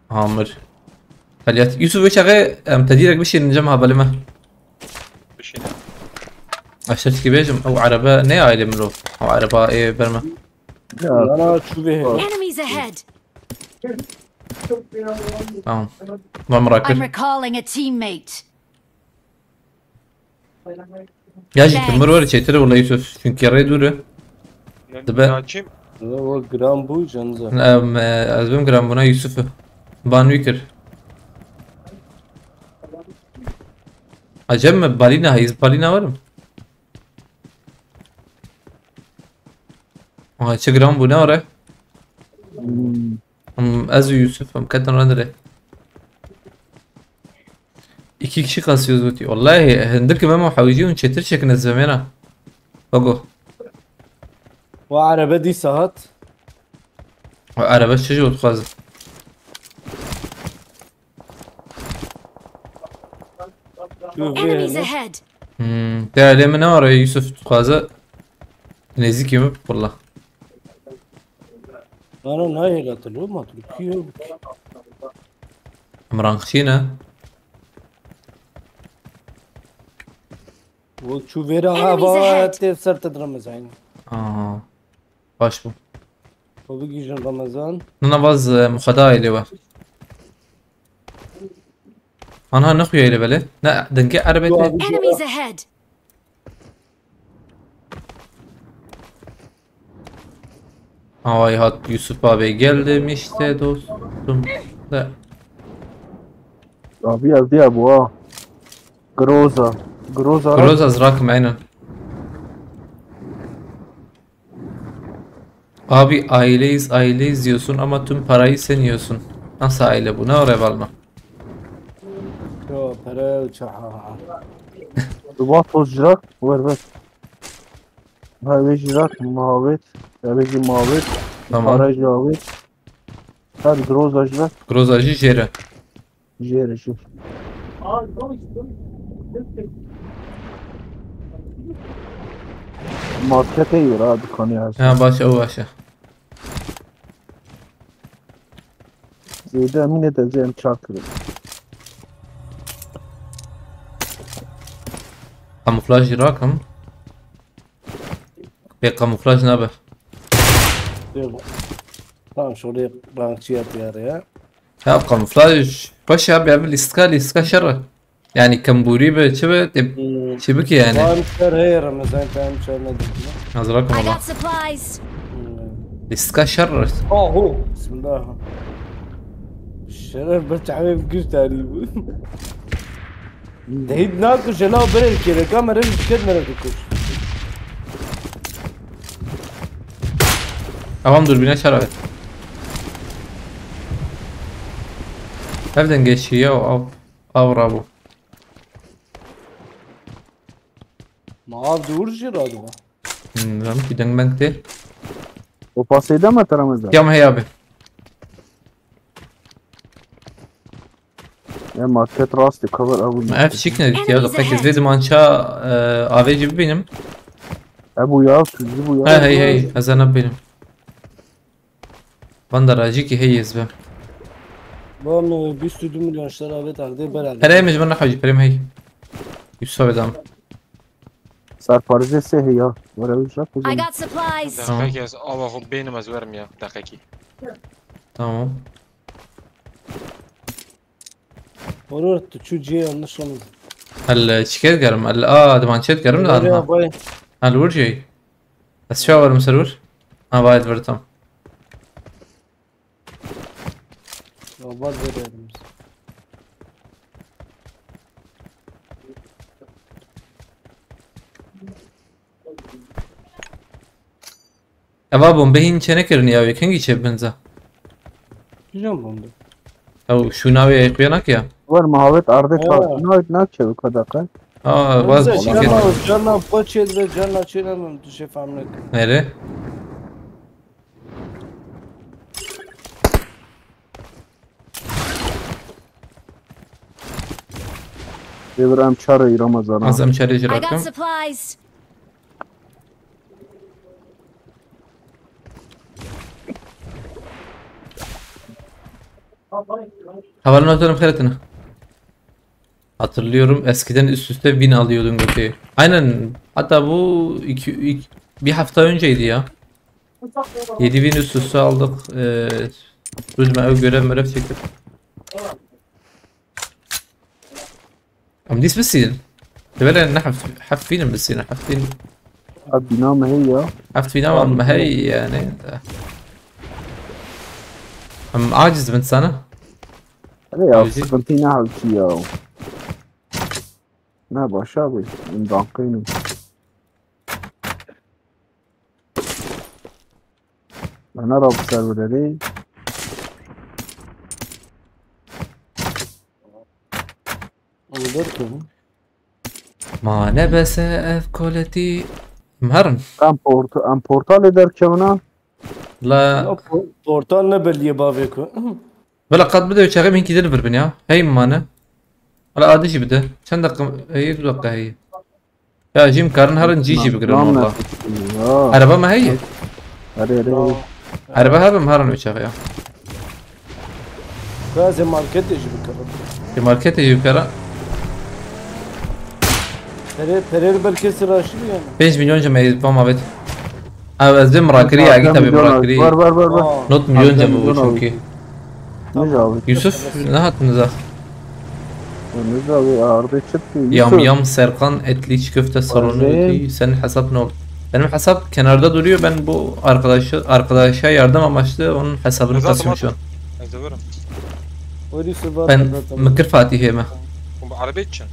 Amir. Hadi yat. Yusuf, wê çaxê em tedîrek bişînin cem hevalê me. Bişîne. Eştertikî bêjim, ew erebe ne ailê mirov? Ew ereba ê ber me. Ya. Nana, çû bê hêva. Enemies ahead! Tamam. Van min rakir. I'm recalling a teammate. Ya jî tu mir were çêtir e wela Yusuf. Çünkü rê dûr e. Ne, dibe. Ya kim? Ya, o giran bû, canıza. Em, e, ez bim giran bûna Yusuf. Ban wî kir. Acem mi? Balina, heyz balina var mı? Aha, çi gram bu ne ara? Hmm. Hmm, ez û Yusuf em ketin re dire. İki kişi kasıyoruz gotiye. Vallahi hindir ki Memo hawîcî hûn çêtir çekin ez vemêna. Bago. Wa erebe dîsa hat. Erebe çi jî dixwaze. Tu vê Enemies hene. Ahead! Hmm. Te alê min ne ara Yusuf dixwaze. Nêzîkî min walla. Bana nayê la tu lo ma tu kî yo. Em rangçî ne? Wo çû vêra Enemies hava ahead. Tê ser te Ramazan. Aha. Baş bû. Xwe bigihîjin Ramazan. Nana vaz e, muxeda aile var. Anha ne xuya ile bele? Ne denge erebe Yo te. abi. Enemies ahead! Ay hat Yusuf abi geldim işte dostum. Da. Abi ya diye bu ha. Groza. Groza. Groza zrakim aynen. Abi aileyiz aileyiz diyorsun ama tüm parayı sen yiyorsun. Nasıl aile bu? Ne oraya bağlı? Yo pere û çaha. Duba toz jirak. Ver ver. Ha ve jirak muhabbet. Ya ve muhabbet. Tamam. Para jirak. Her groza jirak. Groza jî jêre. Jêre jêr. Markete yûr ha dükkanı yazdı. Ha baş o baş. Zêde emîne de zê em çar kirin. Kamuflaj rakim. Pek kamuflaj nabe. Tamam şöyle rankçıya bir ya. Ya kamuflaj baş abi abi listka listka şerre. Yani kamburi be çi be de Hmm. çi bike yani. Tamam şer hey Ramazan tamam şer ne dedim. Hazır rakim I ama. Got supplies! Hmm. Listka şerre. Aho. Bismillah. Şeref bir çavê bir güç tarihi bu. Dehit naku jela bere kere kamera bir şey mere kuş. Tamam dur bine şerre. Evden geçiyor ya av. Avra bu. Ma av dur jira diwa. Hmm, ben ki deng beng te. O paseyde mi teramızda? Yam hey abi. Ya market rastı cover abi. Ev çik ne diyor da peki zedi mança e, aveci bir benim. E bu ya, tuzlu bu ya. Hey hey hey hazana benim. Bandara jiki hey ezbe. Lan e, bir sürü milyon şer abi tarde beraber. Pereymiş bana hacı pereyim hey. Yusuf adam. Serparize se hey ya. Var abi uzak I uzak. Got supplies! Deqekî ez ava xwe bênim ez werim ya. Deqekî. Tamam. Olur tu şu ciye yanlış olmadı. El çiket gerim. El a divan çet gerim da Nereye anha. bay? El vur şey. Ez şu verim ser vur. Ha vay ver tam. Oba verelim. Eva bombe hin çene kirin ya. Kengî çe binza. Güzel bombe. Ew şûna wê yê xuya nake ya. Var muhabbet ardı Ha. çarptı. Ne ne çevik kadaka. Aa vaz Canla çiket. canla paçet ve canla çelemem tu şey fahmet. Nere? Devir em çarı Ramazan. Az em çare I got jirakım. Supplies! Havalan atarım xeretini. Hatırlıyorum eskiden üst üste bin alıyordun götü. Aynen hatta bu iki, iki- bir hafta önceydi ya. Yedi bin üst üste aldık. Ee, Rüzme ev görev mörev çekip. Am dies bisschen. Wele ne heft, heft bin ein bisschen, heft bin. Abi bina mı hey ya? Heft bin ama hey yani. Am aciz bin sana. Hadi ya Müzik. Sıkıntı ne halçı ya. Ne baş abi. Dankıyım. Bana rab serverleri. Alberto. Ma ne bese ev koleti. Em herin. Em port-, em portalê derkevina. La. Ya po-, portal ne belliye bavê ku. Vela qat bide çaxê min kî dil vir bin ya. Hey mane. Vela adi jî bide. Çend dakika? Hey, du dakika hey. Ya jî em karin herin cî jî bigirin Lan valla. Ne ya. Araba me heye? Hadi hadi. Araba hebim herin çaxê ya. Bazı markete jî bikara. Di marketê jî bikara. Pere, pere li ber kesî raşî bî yani. Pênc milyon cem ey bam avêt. Ev ez dê mirakirî, Agî tabi mirakirî. Ver ver ver ver. Aa. Not milyon cem bu çünkü. Ne cevabı? Yusuf ne hat niza? Ne cevabı? Arda çıktı. Yam yam Serkan etli çiğ köfte salonu dedi. Senin hesap ne oldu? Benim hesap kenarda duruyor. Ben bu arkadaşı, arkadaşa yardım amaçlı onun hesabını kasıyorum şu an. Ez de varım. Ben Mıkır Fatih'e mi? Bu araba için.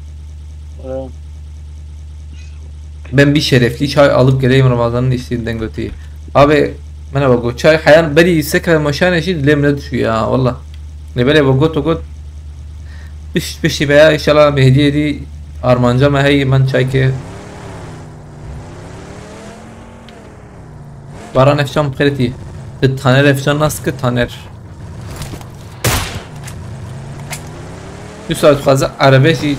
Ben bir şerefli çay alıp geleyim Ramazan'ın içtiğinden götü. Abi, merhaba, bu çay hayal beri ise kamaşan eşit lemle düşüyor ya, valla. Ne böyle bu got got. Pişt pişt be ya, inşallah Mehdi edi armanca me hey man çay ke. Baran efşan preti. Di Taner efşan nas ki Taner. Yusuf, tu xwaze erebe jî.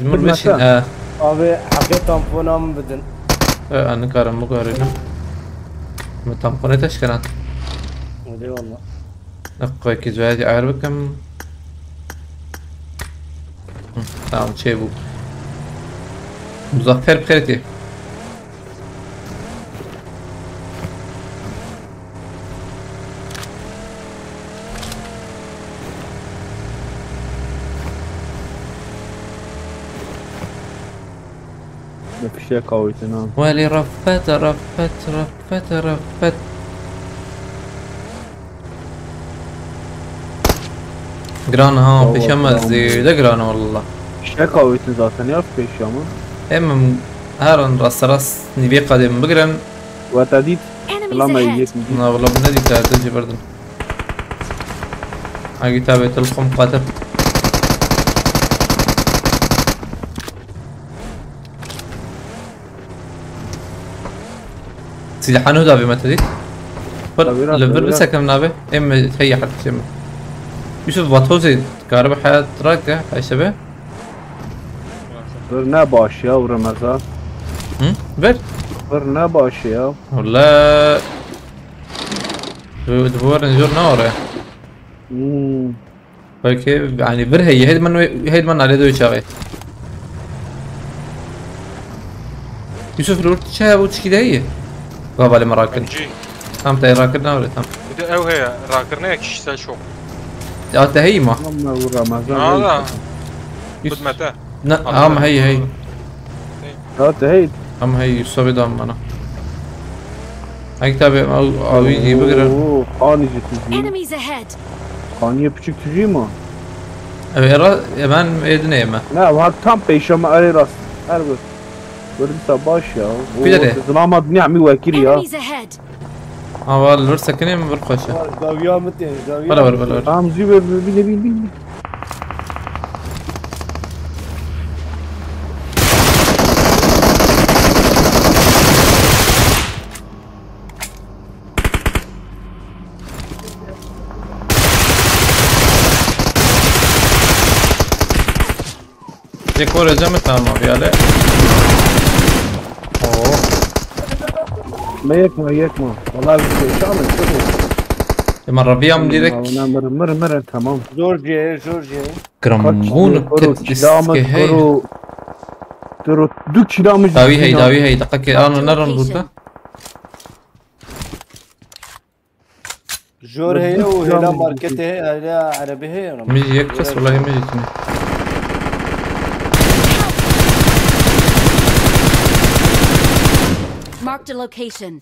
Min beşin, e. Abi, heqê tampona min bidin. E, ez nikarim bigarînim. Min tamponê te şikena. Hadi valla. Naqayekî ziyadî ayar bikim. Hı, tamam, çêbû. Muzaffer bi xêrê tê. Ne fişek awîtin ha. Welî refet, refet, refet, refet. Giran ha, pêşe me zêde giran e wallah. Fişek awîtin zaten ya pêşe me. Em herin rasterast nîvê qadê min bigirin. Wata dît. Enemies ahead. Na wala min nedît, derdê jê berdim. Agî tabê til xwe miqate. Silahını da bir metodit. Tabii, li vir bisekin navê. Em heye hatice mi? Yusuf Vatozê karibe heyat rake, heyşe be. Vir ne baş ya, Remezan. Hı? Ver. Vir ne baş ya. Valla. Bu, bu var ne zor ne var ya? Hmm. Belki yani bir heye, heyt man, heyt man alê de çaxê. Yusuf, rûr çaya bu çiki de heye? Gavalê me rakin. M G. Tam te rakin ne öyle tam. Bir de ev heye, rakir ne kişisel şok. Ya te heye ma? Ama bu Ramazan. Nada. Yus-, Hizmete. Ne, ama heye, heye. Ya te heye. Ama heye, Yusuf'u da bana. Ay tabi, al, al, iyi bir girer. Oo, ani ciddi. Enemies ahead. Kaniye piçik tücü mü? Evet, era, e, ben Edirne'yim ben. Ne var tam peşeme arı rast. Her bir. Böyle bir baş ya. O Bir de de. Zılama dünya mi vekil ya. Enemies ahead. Ama var, lor sakın mi bir koşu. Daviya mı diye, daviya. Bala var, bala var. Tamam, züber, bir de bir, bir, bir. Dekor edeceğim mi? Tamam abi, hadi. Oo. Me yekma, yekma. Vallahi bir şey, tamam, tamam. E, ma rabiyam direkt. Tamam, mır, mır, mır, tamam. Zor C, zor C. Grammun. Kaç, kuru, ket silahımız, iske, hey. Kuru, kuru, du silahımız. Davi hey, davi hey. Dakika ke, ano, naran burada? Jor heye û hêla marketê heye, hêla erebê heye. Min jî yek kes, welahi min jî tune. Marked a location.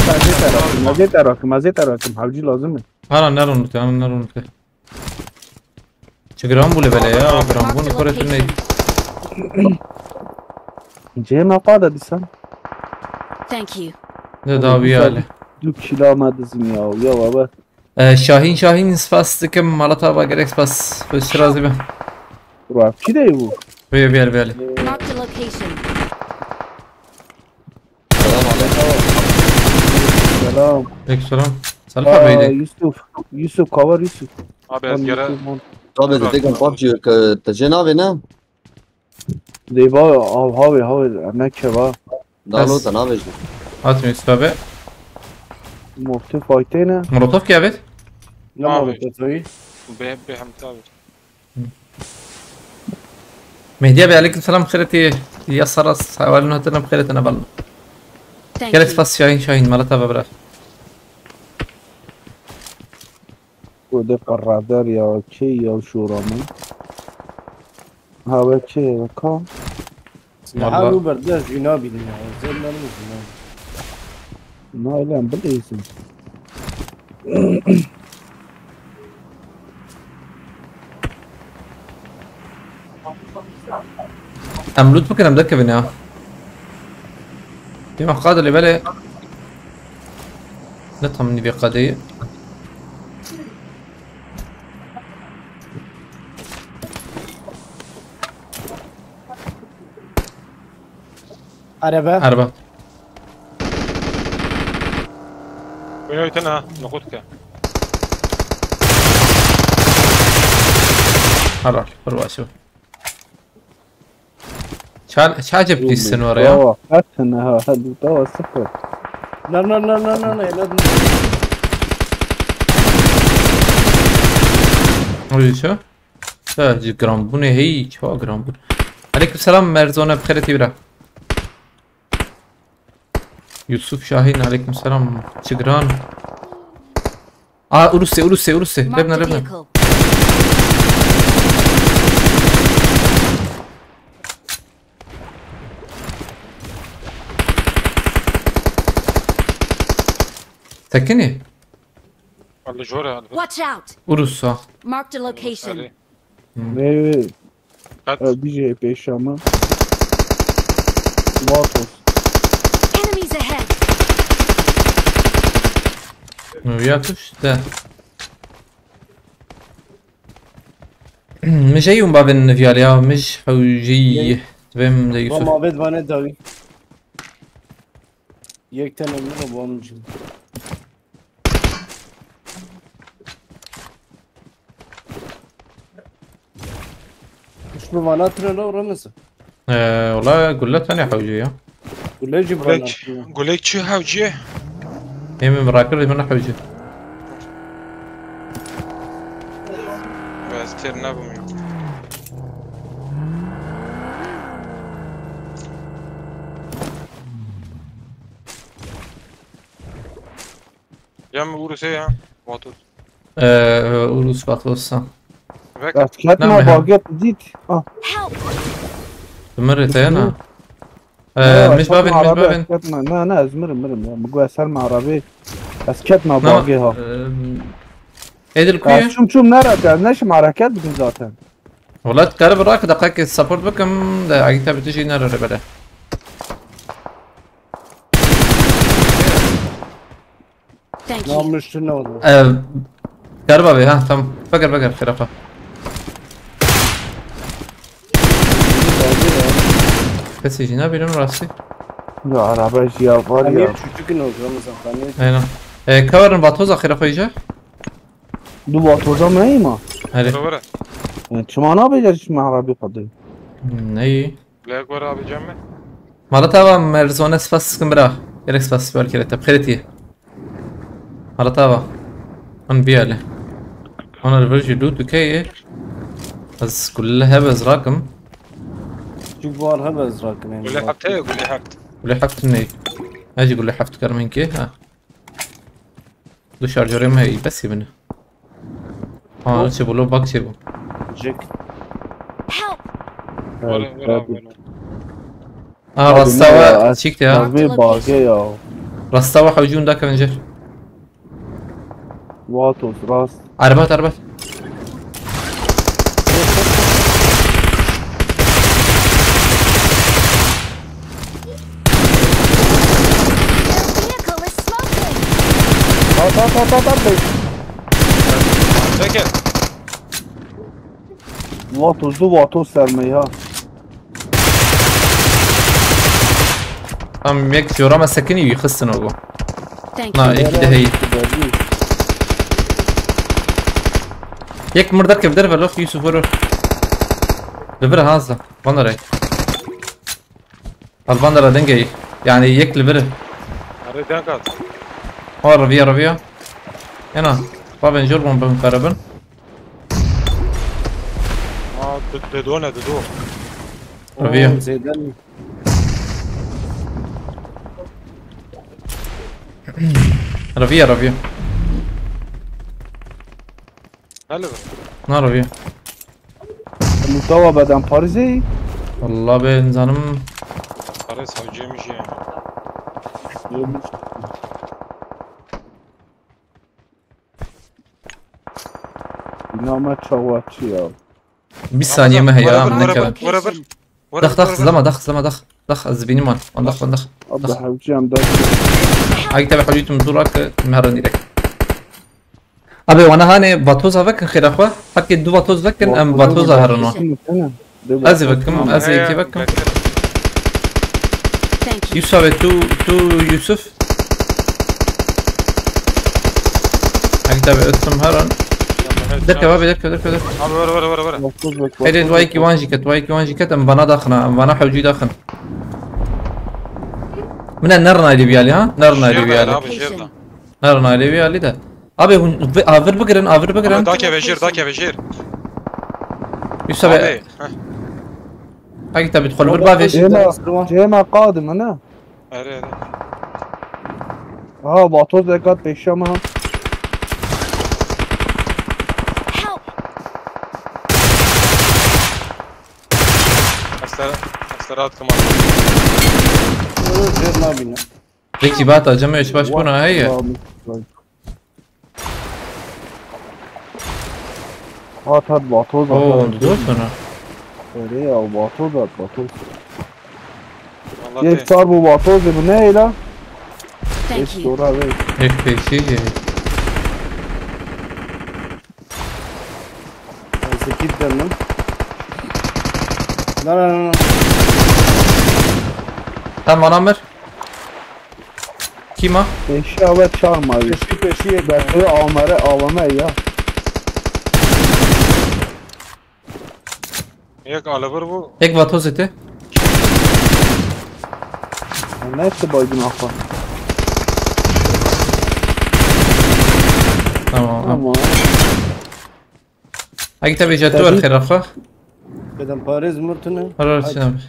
Ez ê te rakim, ez ê te rakim, ez ê te rakim. Hevcî lazim e. Hana ne ronute, hana ne ronute. Çi giran bû li belê ya, giran bûn, kore tu ney. Cihê me qade dîsan. Thank you. Ne da bir yerli. Du kila me dizim ya. Ya baba. Ee, Şahin, Şahin, spas dikim. Malat abi, gerek spas. Hoş razı be. Ruaf, çi de bu? Böyle, böyle, böyle. Marked a location. Selam aleyküm. Selam. Aleyküm selam. Salih abi, Aa, haydi. Yusuf. Yusuf, kavar Yusuf. Abi, ez Lan yere Yusuf, lan. Abi, Dur dedim abi. PUBG yok, e, te cenabı ne? Dê ba, av, havê, havê, ne keva. Dalo Bes. Te navêjî. Atmî Yusuf abi. Mofte faytê ne? Molotov ki abi? Ne Abi. Molotov abi? Be, be hem tabi. Mehdi abi, aleyküm selam, xêretî. Ya saras, hewalin hatine xêretine bal. Thank Gerek you. Spas Şahin, Şahin, Malat abi bırak. Kode qerradar ya, kê ya şora min? Ha, we kê ya, ka? Vallahi. Silaha û berdez jî nabînin ya. Zêr ne jî nabînin. Na, öyle mi? Bileysin. Em loot bikin, em derkevin ya. Dema qadilê belê. Ne tam nîvê qadeyê. Araba. Araba. Wîna wî tena, noqut ke. Helal, bir başı. Çal, çal cep düşsün oraya. Bravo, kaç tane ha, hadi, bravo, sıfır. Na, na, na, na, na, na, na. Öyle şu. Sadece gram, bu ne hey, çok gram bu. Aleyküm selam, Merzone, bixêretî bira. Yusuf Şahin, aleyküm selam. Çigran. Aa, Urusê, Urusê, Urusê. Lebne, Marked a lebne. Vehicle. Tekinî? Li jor e, li vir. Watch out! Urus ha. Marked a location. Erê. Hmm. Wê, wê. Qet. Ew bijê pêşa me. Vatos. Enemies ahead! Nûya tuşt de. Mij ey û bavên niviyal ya, mij hewjî. Yey. Divêm de Yusuf. Mama ved vane dawî. Yek tane min û bom cim. Şu vana tren o remesi. Ee, wala gulle tenê hewcê ya. Gulle jî Gulek, vana. Gulek çi hewcê? Ê min rakir, min hewcê. Ez têr nebûm ya. Cem Urusê ya. Vatos. Ee, Urus Vatos ha. Vek. Ez ketma bagê dît. Ah. Help! Min rê te na. Ee, Ya, mij bavên, mij bavên. Ez ketma. Na, na, ez mirim, mirim ya. Min got ez ser me arabê. Ez ketma bagê ha. Edil kuye. Çum çum nere, ez neşim hareket bikim zaten. Wala tu karib rak, deqekê support bikim, de agî te bi tu jî nere bele. Thank you. Namiştin ne oldu? Ev, galiba be, ha, tamam. Bakar, bakar, xirafa. Pes jî nabînim rastî. Ya, araba jî ya, var ya. Hani çocuk ne oldu, Ramazan? Hani Aynen. E, cover'ın vatoza xirafa iyice. Du vatoza mı iyi mi? Hadi. Bora, bora. Yani, çima nabêje çima arabî qedî? Hmm, iyi. Black var abi, Cem mi? Malat ava, Merzone, spas dikim bira. Gerek spas, belki de tepxêrê tiye. Malat ava. An biyale. Ana li vir jî loot dikeye. Ez gulle hebe ez rakim. Çi bar hebe ez rakim, yani. Gule heft heye, gule heft. Gule heft ne? Ne jî gule heft karim hinkê, ha. Du şarjörê me heye, bes bine. Ha, çi bû, bak çi bû. Jack. Help! Vore, vore, vore. Ha, rasta we çîk ya. Abi bagê ya. Rasta we hewcûn da kevincer. Vatos, rast. Arbat, arbat. At, at, at, at, at, bey. Çekil. Vatoz du, vatoz sermeyi ha. Tam yek jora me sekinî wî xistin o. Thank Na, you. êkî de heyî. Yek mir derkev derve lox Yusuf vur. Li vir hazda. Van der ek. Al van der dengey. Yani yek li vir. Arê denk at. O reviya reviya. Ena. Babên jor bûn bin karibin. Aa, du- dudu ne dudu. Reviya. Oo, Zeydan. Reviya reviya. Hele be. Na reviya. Mustafa beden Paris'e. Vallahi ben zanım. Arê savcıymış ya. Bina me çawa çi ya. Bir saniye mi heya Whatever, amına whatever, kadar. whatever. Dax dax zlama dax zlama dax. Dax ez bînim wan. Wan dax wan dax. Abi hevciyem da. Ay tabi hewcî tu mizûra ke merin direkt. Abi wana hanê vatoza vekin xêra xwe. Heke du vatoz vekin em vatoza herin wan. Ez ê vekim, ez ê yekê vekim. Thank you. Yusuf abi tu, tu Yusuf. Heke tabi ötüm herin. Derke abi derke derke derke. Abi ver ver ver ver. Hede dua iki wan jî ket, dua iki wan jî ket em vana daxina, em vana hewcî daxin. Min e nerin ayrı bir yali ha? Nerin ayrı bir yali. Abi jêr de. Nerin ayrı bir yali de. Abi hun, ve- avir bigirin, avir bigirin. Abi dakeve jêr, dakeve jêr. Yusuf abi. Abi. Heh. Hagi tabi dixol bir bavê. Cema, cema qadim ne? Arê arê. Ha, vatoz dekat pêşiya me ha. Help! Hasta, hasta rahat kıma. Zêr nabîne. Peki bata cemê baş buna heye. Hat hat vatoz Oo, at. dur sonra. Öyle ya, vatoz at, vatoz. Vallahi Yek çar bu vatoz bu ne la? Thank Eş you. dora ve. F beşi. Zekit deme. Na na na na. Tamam Amir. Kima? Pêşiya we çar mavi. Peşî peşî yek. Bekle amere avame ya. Yek alevir bu. Ek vatoz ete. Ne işte baygın akla. Tamam. Ama Hagi tabi jetu ver xêra xwe. Bedem parêz murtine. Harar Sinan.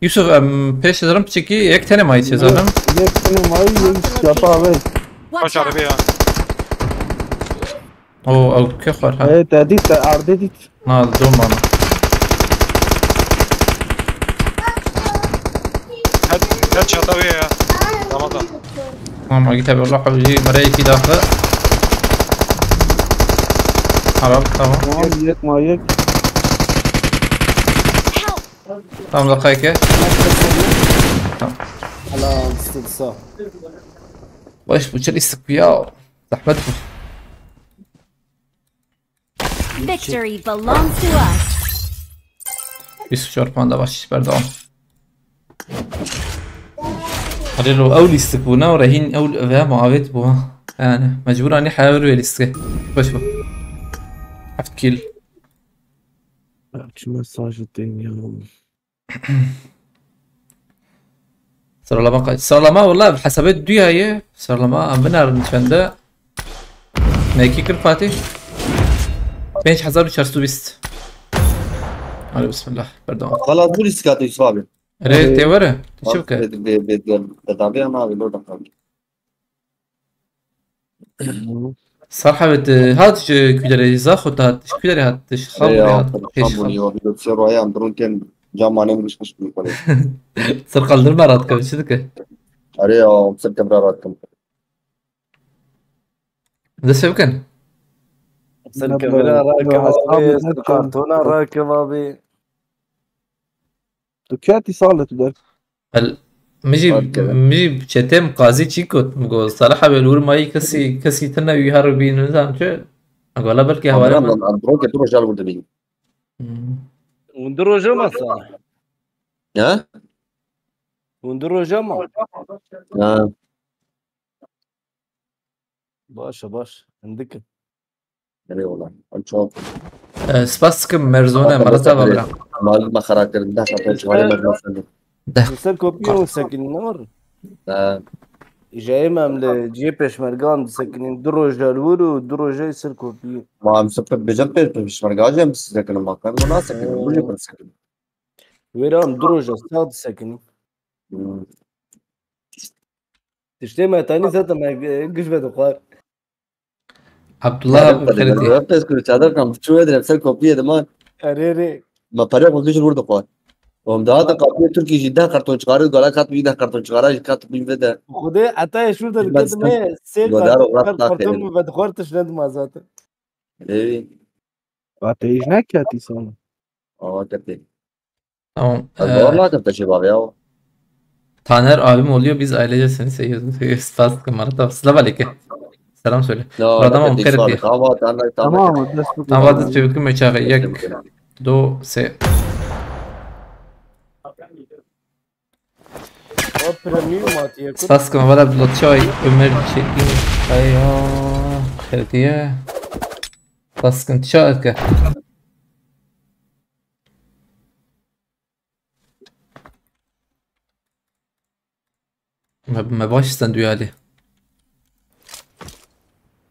Yusuf, em, pêş dirim piçekî yek tenê mayî çê zalim. Yek sene mavi yek yapa ve. Kaç araba ya? O, ew ke xwer ha. Evet, edit, ardedit. Na, dom bana. Her, her çata ve ya. Tamam da. Tamam, git abi, Allah hafızı, mereyeki daxı. Haram, tamam. Tamam, yek mayek. Help! Tamam, da kayke. Ala, sağ. Baş bu çel istik ya. Zahmet bu. Victory belongs to us. Yusuf çarpan da baş, berdewam. Hadi lo, ew lîstik bû, ne, rehîn ew ve muavêt bû. Yani, mecbur anî heya wê lîstikê. Baş bû. Heft kill. Çi mesajı deniyor. Sıralama kaç? Sıralama, vallahi, hesabê duyaye. Sıralama, em binarin çende. Mekî kir Fatih. Pênc hezar û çar sed û bîst. Hadi bismillah. Pardon. Xelas bû lîstika te Yusuf abi. Erê, tê were. Çi bike? Bê, bê, bê, bê, bê, bê, bê, ama abi, lo da kaldı. Sarha ve te hat ji kuderê zaxo te hat, ji kuderê hat, ji xabûrê hat, pêş xab. Xabûrê, o, bir şey royan, durun ken, cam manem rişmiş bir kore. Sir kaldırma rahat kavşi dike. Are ya, sir kebra rahat kım. Dest pê bikin. Sir kevira rakim abi, sir kartona rakim abi. Tu keti sağlı tu der. El, Min jî, Fark eder. Min jî çetê min qazî çî got. Min got, Salih abi, li wir mayî kesî, kesî tune wî her bî nizam çi. Min got, la belkî heware Amram min. Lan, Amram, ke tu rojal wir dibî. Hmm. Hûn du roja ma Salih? Ha? Hûn du roja ma? Ha. Baş e, baş. Hindik e. Eyvallah. Em çok. E, spas dikim, merzone, Ama mala tabii te bavira. Mal me xera kirin, deh karton çivarê me nasıl? Deh. Li ser kopiyê hûn sekinîn, ne var? Ha. Jayê me em li cihê pêşmergan disekinîn. Du roja li wir û du roja li ser kopiyê. Ma em sipir bêjin pê-, pêşmerga jî em size kirin, ma kar me nasekinîn, bu jî pir sekinîn. Wêra em du roja sax disekinîn. Hmm. Tiştê me tanî zaten me, e, giş vedixwar. Abdullah abi, xêr dî. Çadır, çadır kam, tu çû edin, ser kopiyê diman. Erê, erê. Me perê xwe giş wir dixwar. Hûn dihate qapiyê Tirkî jî deh karton çiqarî, gala kat wî deh karton çiqara jî kat wî vede. Xwedê heta şûr de diketime, sê karton, çar karton min vedixwar, tişt nedima zaten. Ê. Vateyî ji neketî sana. Awa ketî. Tamam. Ez bawer nakim te şêbavê ya. Taner abim oluyor, biz ailece seni seviyoruz. Spas dikim, Marat abi. Selam aleyküm. Selam söyle. Buradan ama xêr diye. Tamam, dest bu. Tamam, dest pê bikim, çaxê. Yek, du, sê. O premium hatiye kur. Spas dikim, Marat Abdullah Çay, Ömer Çetin, Kaya, xêr diye. Spas dikim, çay ke. Me, me baş stendu yalî.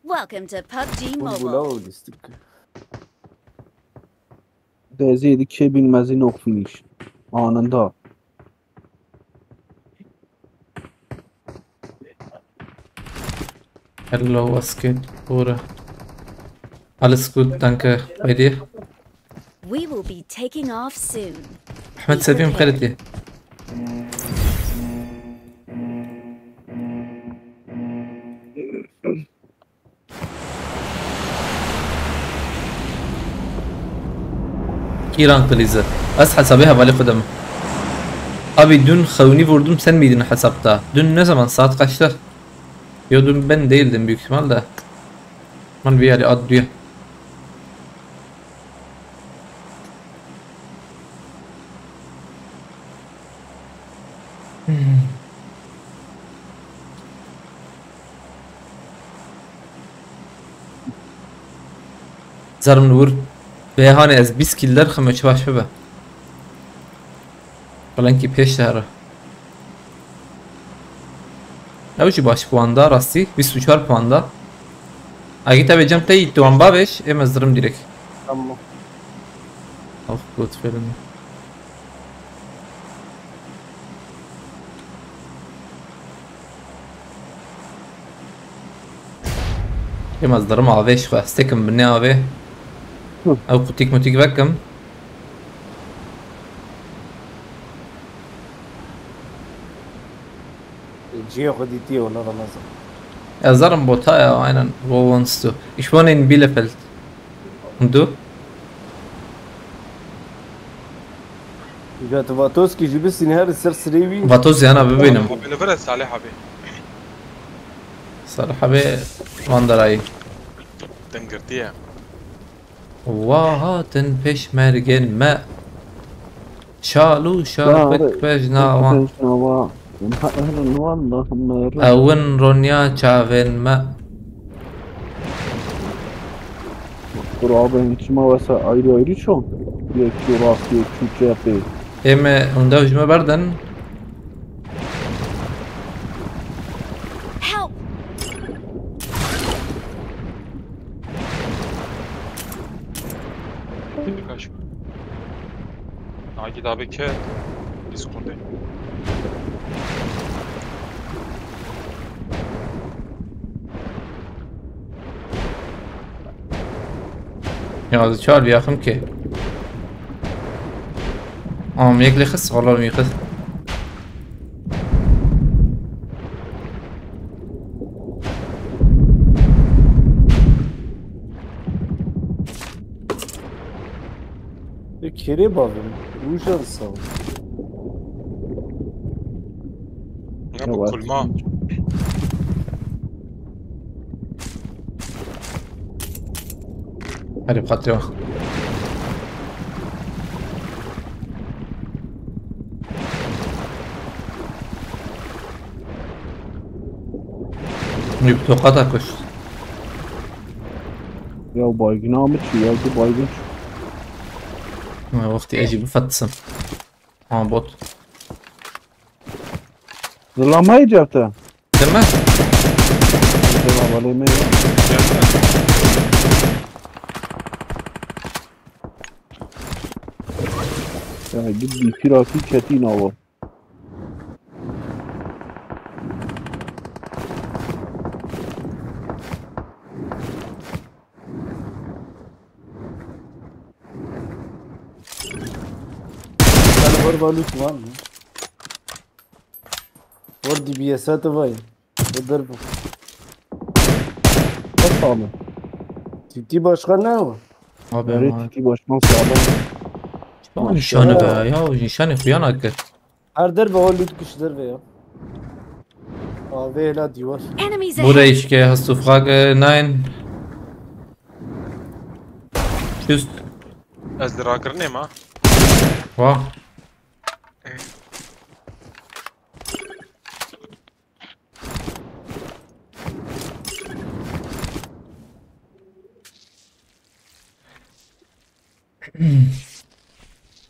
Welcome to PUBG Mobile. Dezê di kê bin mezin ok finish. Anında. Hello, was geht, Bruder? Alles gut, danke. Bei dir? We will be taking off soon. Ahmed Sevim, xêr dî. Kiran Kilizi. Ez hesabê hevalê xwe de me. Abi, dün xewnî vurdum, sen miydin hesapta? Dün ne zaman? Saat kaçta? Yo, dün ben değildim büyük ihtimal de. Lan bir yere at diyor. Hmm. Zarim li wir bêhanê ez bîst kîl derxim, çi baş bibe. Belankî pêş de here. Ew jî baş puan da, rastî, bîst û çar puan da. Agî te vê cem qey tu wan bavêj, ê me zirim direk. Tamam. Of, got felin. Ê me zirim avê, ji xwe stekim binê avê. Hı. Ew qutîk mutîk vekim. Cihê xwe dîtiye wala Ramazan. Ez zarim bota ya, aynen. Wo wants to. Ich wohne in Bielefeld. Und du? Ja, tu Vatoskî jî bisîn her ser sirê wî. Vatos yana bibînim. Abi, li vir e Salih abi. Salih abi mandarayî. Dengirtiye. Wa hatin pêşmergên me. Şal û şapik pejnawan. Pejnawa. Em herin wallah me. Ewin ronya çavên me. Kurabên çima wese ayrı ayrı çon? Yek çû rast, yek çû çepê. Ê me hunda ji me berdin. Help! Kaç. Nagi daha bir kere. Bir sekunde. Ya, ez çar diyaxim ki. Am yek lê xist, xala wî xist. E, kerê bavim, ujan sağ ol. Kulma. Hadi, xatirê we. Wî bi toqata kuşt. Ya baygın mı çi ya, bu baygın çi? Ha, wextî ez jî bifetisim. Ha, bot. Zılamayı cevte. Deme. Zılamayı mı? Ya git bir piraki ketin awa. Sen var balık var mı? Var D B S'e de var. O derbe. Nasıl abi? Titi başkan ne o? Abi, Öyle ama titi başkan sağlam. Tamam, nişanı be ya, o nişanı xuyan akir. Her derbe o loot kişi derbe ya. Abi hele diyor. Enemies Bu da ahead! işke hast du Frage? Nein. Tschüss. Ez li rakirinê me. Wa.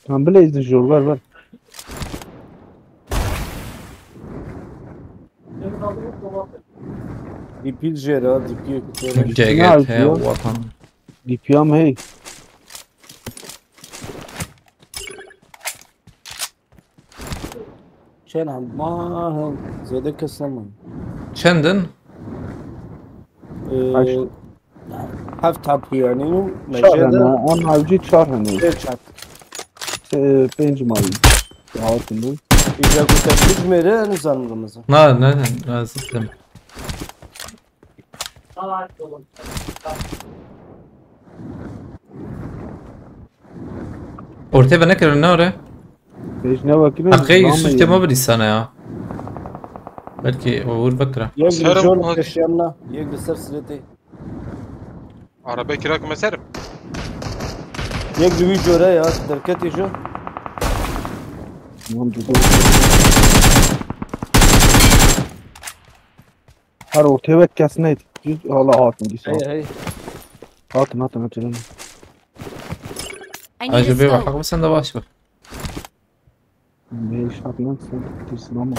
Tamam, bile izle jor, ver, ver. Dipil jera, dipil kutu. G G T vatan. Dipiyam hey. Çend ama zêde kes nema. Çendin? Ee, Kaç? Heft hap yani, Çar mecede hene, em evcî çar hene. Pênc hat. Ee, pênc mayî. Hatin bu. Îca ku te bijmêre, nizanim Ramazan. Na, ne, ne, ne, sistem. Ortaya be nekirin, ne oraya? Pêş ne vakî ne? Heqê Yusuf Temur bir insana ya. Belki o vur bakra. Yek li Serım jor bak. Peşyanla, yek li ser siletê. Arabaya kira kume serim. Yek li wî jore ya, derketê jor. Tamam, dur, dur. Her ortaya bak, kes neydi? Düz hala hatin dîsa. Hey, hey. Hatin, hatin, hatin. I need a Acı bir scope. Bak, sen de baş bak. Ne iş yapıyorsun sen? Dursun ama.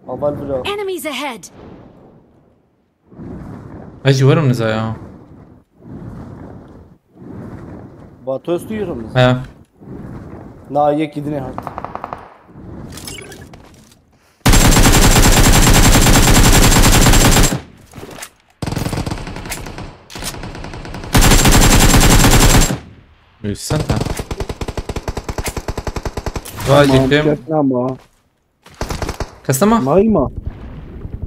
Aval bro. Enemies ahead! Ez jî werim niza ya. Batos duyuyor mu? He. Na, yek idine hat. Bilsen ha. Vay, tamam, cidden. Kes ama. Kes ama? Mayma.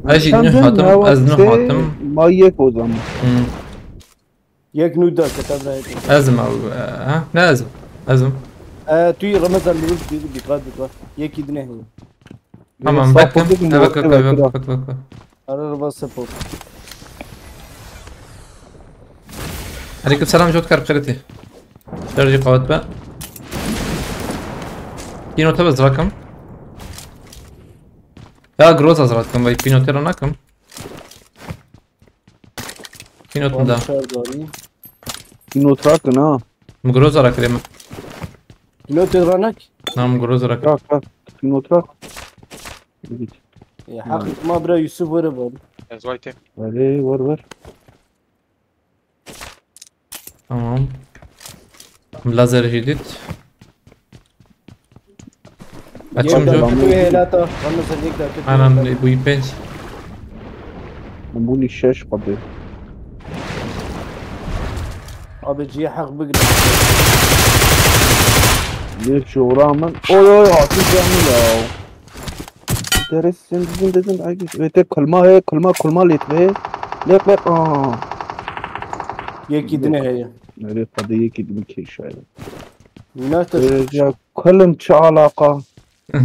Ez jî Sen nuh dün hatim, ne ez nuh vakti hatim. May yek o zaman. Hmm. Yek nû da kete bira yek. Ez im ew, e, ha? Ne ez im? Ez im. E, tu yî Ramazan, bir, bir, dikkat, dikkat. Yekî dinê heye. Tamam, Sağ bakın. Koltuk mu? Evet, evet, evet, evet, evet, evet. Ara, ara, bas, support. Aleyküm selam, Jotkar Karate. Sergi qavet be. Pînota bez rakım. Ya Groza zratkım, vay pînotê ra nakım. Pînot mi da? Pînot rakin ha. Mi Groza ra kirê mi? Pînotê ra nak? Na, mi Groza ra kirê. Rak, rak. Pînot rak. Ya, heq ma bira Yusuf were bol. Ez vay te. Hadi, ver, ver. Tamam. Lazer jî dît. Açım. Yek jî. Dakika tu hêlata. Ramazan, yek dakika tu hêlata. Anam, bu pênc. Bûnî şeş qadê. Abi, cihê heq bigre. Yê çora min. Oy, oy, hatî canlı ya. Dere zindî zindî zindî. Ay, wê te kulma heye, kulma, kulma lêt be. Lêt, lêt, aa. Yekî dinê heye. Nerê xwedê yekî dinê kêşaye. Wîna te Ee, ya kulm çi alaqa? Hı.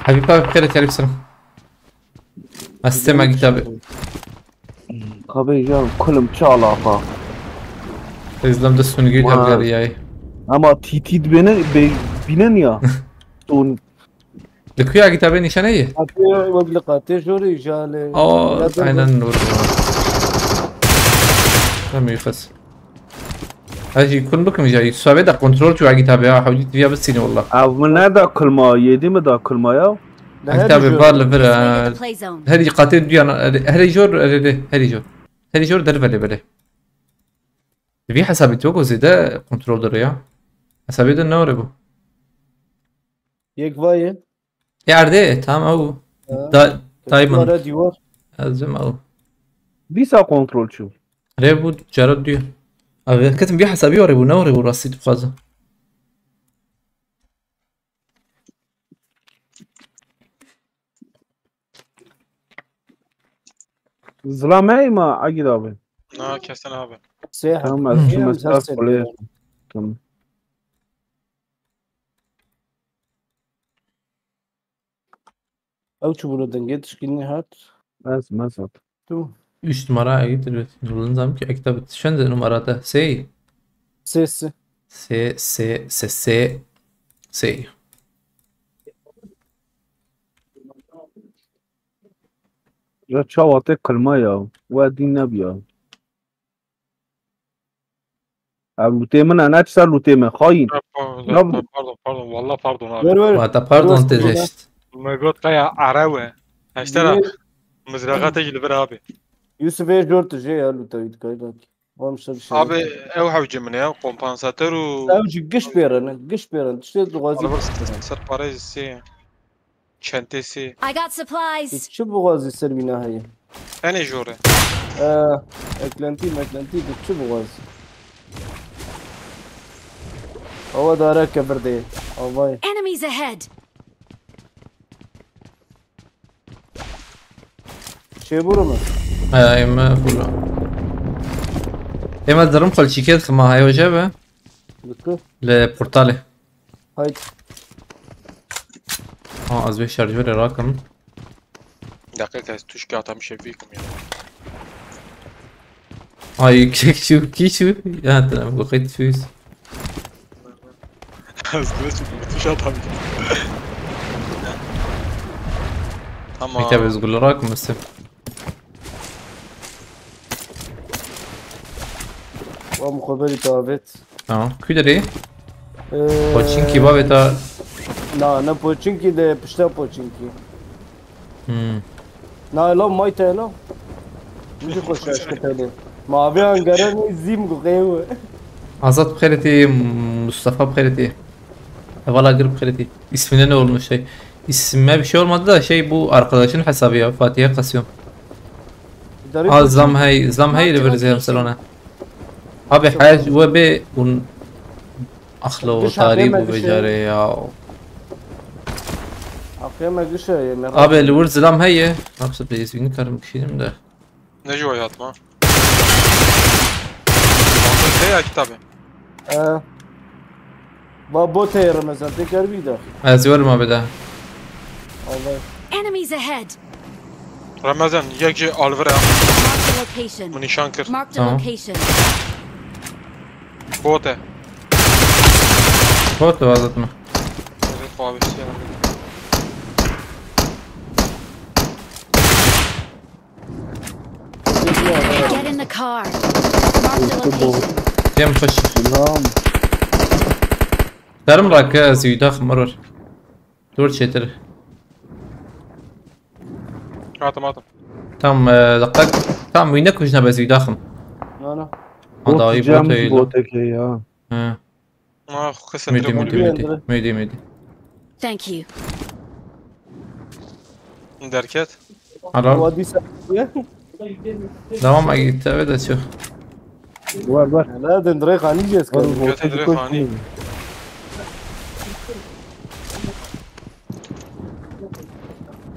Habib abi, bixêr, Habib, selam. Ez tê me kitabê. Kabê can kulum çi alaqa? Tezlem de sungî Ma- tevgeriyayê. Ama T T dibêne, be-, bînen ya. Ton. Li kuya kitabê nîşane ye? Qatê, wek li qatê jorê jale. Aa, ya da aynen, doğru. Tamam, yıkız. Her şeyi kun bakın ya. Yusuf abi de kontrol çuvağı kitabı ya. Hawli diye bitsin valla. Ev min ne da kulma, yedi mi da kulma ya? Li her Kitabê jor. Bar li vir, This way to e, the play zone. Her qatê duyan, her jor, her, her jor. Her jor derve lê belê. Vî hesabê tu ku zêde kontrol dere ya. Hesabê de ne ore bu? Yek vayê. Ê erdê, tamam, ew. Ha. Da-, Diamond. Ara dîwar. Ez dibim ew. Dîsa kontrol çû. Rê bû, cara dû. Ev ketim vî hesabî ore bû, ne ore bû, rastî dixwazim. Zilam heye ma Agîd abi? Na, kesin abi. Sê Tamam, ez Hem çûme ser sê xulê. Tamam. Ew çi bûne dengê tişkînî hat? Ez, ez hat. Tu. Üç numara Agîd, evet. Nurullah Zamki, Agîd abi, çend numara te? Sey. Sê, sê. Sê, sê, sê, sê. Sê. Ya çawa te kilma ya. We dîn nebiya. Ev lûtê min e, ne çi ser lûtê min, xayîn. Ya, pa-, Ya bu- pa-, pardon, pardon, wallah pardon abi. Ver, ver. Wata pardon Yusuf, tê ver. Heşt. Me got qeya erew e. Heştera Ver. Mizraqa te jî li vir abi. Yusuf ê jor tu jê ya lûta wî dikay bak. Wan ser şey. Abi ew hewce min ya, kompansator û Ew jî giş pêre ne, giş pêre. Tiştê dixwazî. Alibir ser parê sê. Çentesi. I got supplies. Tu çi bixwazî ser wîna heye? Tenê jor e. Ee, eklentî meklentî tu çi bixwazî? Awa dare kevir de. Avay. Enemies ahead. Çêbûr me. He, ême bûra. Ême dirim xwe li çîkê dixim, ha, heyo jê be. Dikir. Li portalê. Hayt. Ha, ez vê şarjörê rakim. Deqîqe, ez tuşkê atam şevî kim ya. Ay, kek şu, ki şu. Ya, tamam, bu kayıt şu. Ez de şu, bu tuş atam. Tamam. Peki, abi, ez gülü rakim, mesela. Wa mixwe berî te avêt. Tamam. Ku derê? Ee, Poçinkî bavê te. Na, ne Poçinkî de, pişta Poçinkî. Hmm. Na, la may te la. Min jî xwe şaş kir tenê. Ma avê angerenî zîm gu qew. Azad bixêretî, Mustafa bixêretî. Hevala gir bixêretî. İsmine ne olmuş şey? İsmime bir şey olmadı da şey, bu arkadaşın hesabı ya, Fatih'e kasıyorum. Aa, zam hey, zam hey de vereceğim salona. Abi her we be un akhlo tarî bu becarê ya. Abi li wir zilam heye. Hapsa beyzbîni karim kişînim de. Ne ji wayatma? Şey ya kitabı. Ee, va botê Remezan tê keribî de. Ez werim abi de. Allah. Enemies ahead. Remezan, yek ji alvira. Mark the location. Min nîşan kir. Mark the Tamam. Location. Bote. Bote vazatma. Evet, abi, şey yani. Get in the car. Mark the location. Cem xweş. Selam. Derim rake ez wî daxim miror. Dur çêtir. Hatim, hatim. Tam, e, dikkat. Tam wî ne kujna bez wî daxim. Na, na. Ha, dawî Cem bot öyle. Botek ya. He. Ah, kısa Müdü, telefonu müdü, bir müdü. Müdü, müdü. Thank you. Derket. Helal. Wa dîsa. Devam et, evet, açıyor. Var, var. La den direkt hani cez Var, kaldı. Götü direkt hani.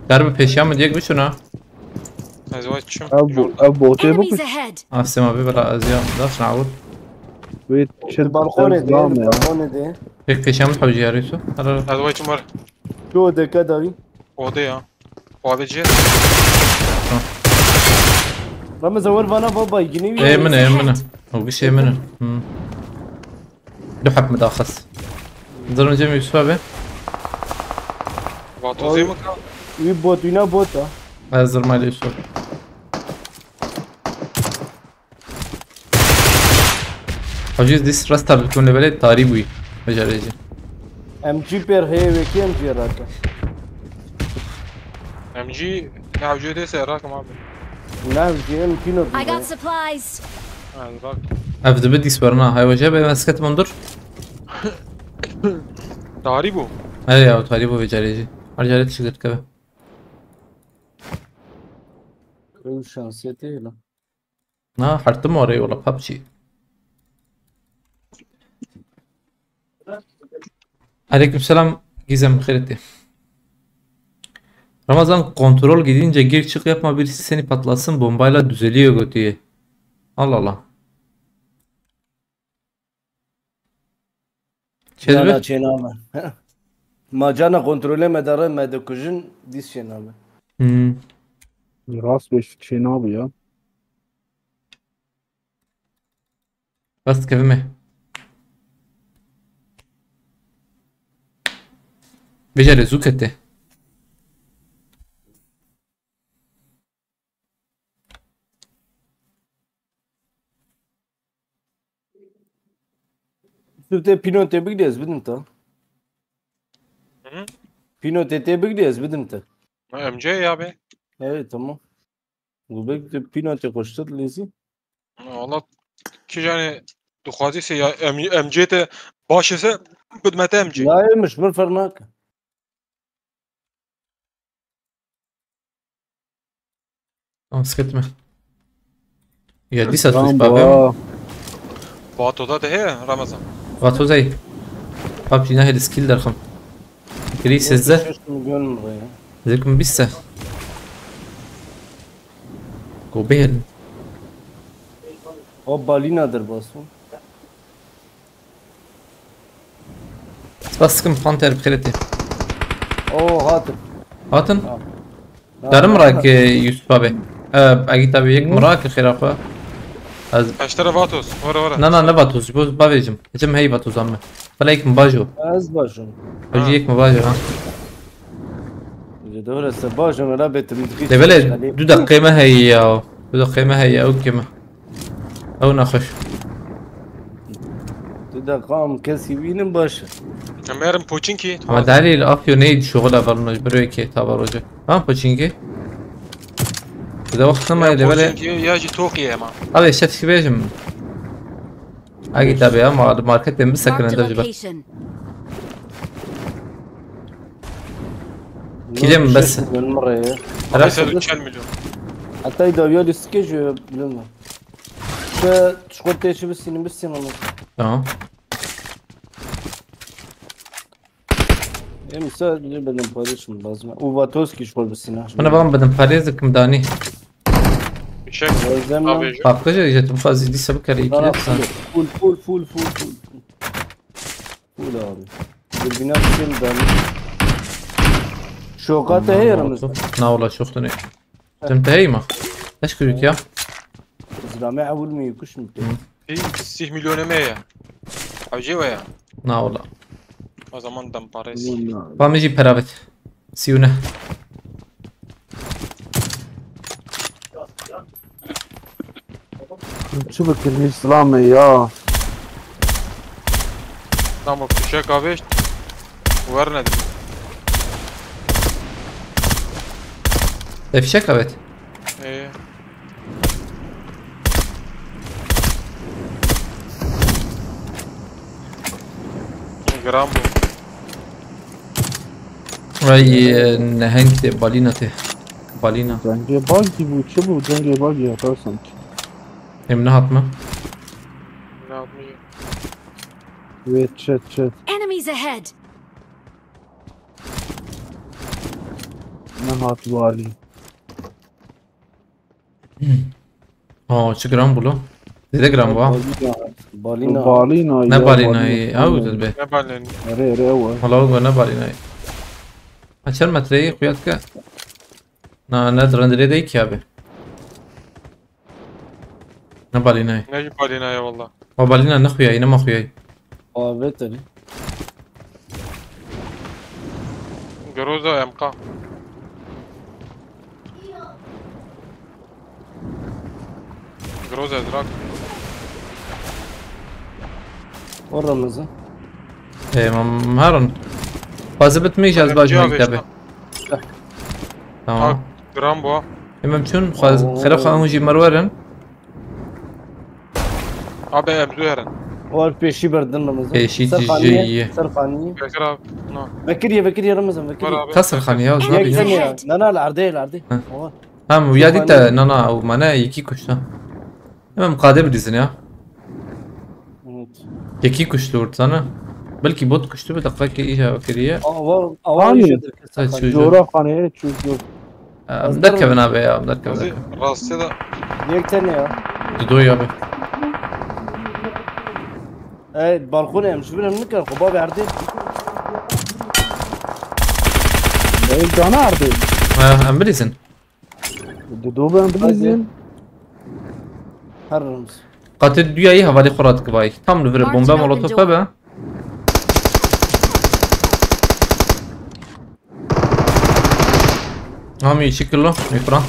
Derbi peşiyan mı diye bir şuna. Ez wa çim. Ev bo-, ev botê Enemies bikir. Ahead. Asım abi, bela ez ya. Das nabut. Wê çi Balkonê de, balkonê de. Pek peşiyan mı hocayarıyorsun? Ara. Ez wa çim var. Şu deke davi. Odê ya. Odê cê. Ramazan, wer vana baba, yine Ê min e, ê min e. O bir şey min e. Hmm. Du hep mi daha xas. Zırın cem Yusuf abi. Vatozê mi ka? Wî bot, wîna bot a. Ez zırmayla Yusuf. Aciz dis restart bikin levelê tarî bûyî. Becerêci. M G pêr heye wekî M G rake. M G ne avcı dese rakim abi. Ne M G em kino I got bi. Supplies. Ha, rak. Ev dibi dis berna. Hay hoca be mesket mundur. Tarî bu. He ya, tarî bu becerêci. Her ceret şikir keve. Ew şansiyetê lan. Na, hertim orayı ola PUBG. Aleykümselam Gizem, xêretê. Ramazan, kontrol gidince gir çık yapma, birisi seni patlasın, bombayla düzeliyor götüye. Allah Allah. Çelme? Cana çênabe. Ma cana kontrolê me dere me dikujin dîs çênabe. Hmm. Rast beş çênabe ya. Rast kevime. Becerê zû kete. Tu te pîno tê bigdî ez bidim te. Hı? Pîno tê tê bigdî ez bidim te. Ha, M C ya be. Evet, tamam. Bu bek de pîno tê koştur lezi. Valla ki yani duxwazî se ya M- M C te baş ise bidmete M C. Layê min ji min ferq nake. Tamam, sıkıntı mı? Ya disa Tamam, sus bu bakayım. Vato da de he Ramazan. Vato zey. PUBG nahil skill derxim. Gri sizde. Şaştım, görmüyor ya. Zirkum bisse. Go behel. O balinadır basın. Spas sıkım Panther bi xêretê. O hatır. Hatin? Ha. Darım rak e, Yusuf abi. E, Agit abi yek mi rak xêra xwe. Ez Kaç tane Vatos? Vara vara. Na na ne Vatos, bu bavêjim. Hecim hey Vatos amme. Bela yek mi bajo. Ez başım. Hacı yek mi bajo ha. Doğru se başım öyle betim. Levele du dakika me hey ya. Du dakika me hey ya, o kime. Ew nexweş. Tu da kam kesî bînin baş. Merim Poçinki. Ama dalî li Afyo neydi şoxla verno ji biroyê kê tava roje. Tamam Poçinki. Bi de wext nema Ya levele. Poçinki ya jî Tokiye ma. Abi şef ki bêjim. Agit abi ama marketên bisekine Marked a de jibe. Location. Kilem bes. Görmüyor ya. Ara Mesela üç milyon. Hatta dawiya listike ji bilmem. Şu çikolata işi bir sinin bir sinin. Tamam. Em sa bir benim parayı şimdi lazım. Uvatovski şu bir sinin. Bana bakın benim parayı zıkkım dani. Fişek. Özlem Abi lan. şu. Bakıcı ücretim fazla diyse bu kere iki Bana lira sen. Full full full full full. Full abi. Dürbüne bir şey mi ben? Şokata her yanımızda. Na ola çok da ne. Sen te hey ma. Teşekkür ya. Zilame evul mi yukuşum. Sih milyon eme ya. Avcı ve ya. Na ola. O zaman dam parası. Pamiji peravet. Siyune. Çi bikin Îslamê ya? Tamam fişek abi. Ver ne? Te fişek evet. Ee, gram bu. Ay, e, neheng te, balina te. Balina. Cengê bag gibi, çi bu? Cengê bag ya sanki. Em ne hatma? Ne yapmayı? Ve çet çet. Enemies ahead! Ne hat vali. Ha, çi gram bu lo? Zêde gram bu ha. Balina. Balina. Balina. Ne balina? Ew be. Ne balin? Re re ew. Hala o ne balina? Çend metreyê xuya dike? Na, ne, rendirê de iki abi. Ne balînayê. Ne balînayê valla. O balîna ne xuyayî, ne ma xuyayî. Abi tabii. Groza M K. Groza Drak. Orada mı? E, mam heron. Fazla bitmeyiş az bajma tabi. Tamam. Gram bu. Emem çün xwaz xera xan jî merwerin. Abi em zû herin. War pêşî berdin Ramazan. Pêşî Serxaniye, jî ye. Serxaniye. Bekir abi. No. Bekir ye, Bekir ye Ramazan, Bekir Var ye. Abi. Ka Serxaniye, o Yek zabi sen ye. ya. Na, na, li erdê, li erdê. Hı. Oha. Hem ya dîte Serxaniye. Na, na, o mane yekî kuşta. Hemen qadê bidîzin ya. Evet. Yekî kuştu ortana. Belki bot kuştu bir dakika ki iş kiriye. Ava, ava Hani? Işedir. Ha, çocuğu. Coğrafhaneye çocuğu. Em derkevin abi ya, em derkevin. Rastya da. Yek tane ya. Dido ya be. Ey, balkon em, şu bile ne kadar, kuba verdi. Ey, cana ardı. Ha, em bilirsin. Dido ben bilirsin. Her rımız. Qatê duyayî hevalê xwe radikivayî. Tam li vir Marked bombe an open molotof door. Hebe. Amî çi kilo? Mîkra.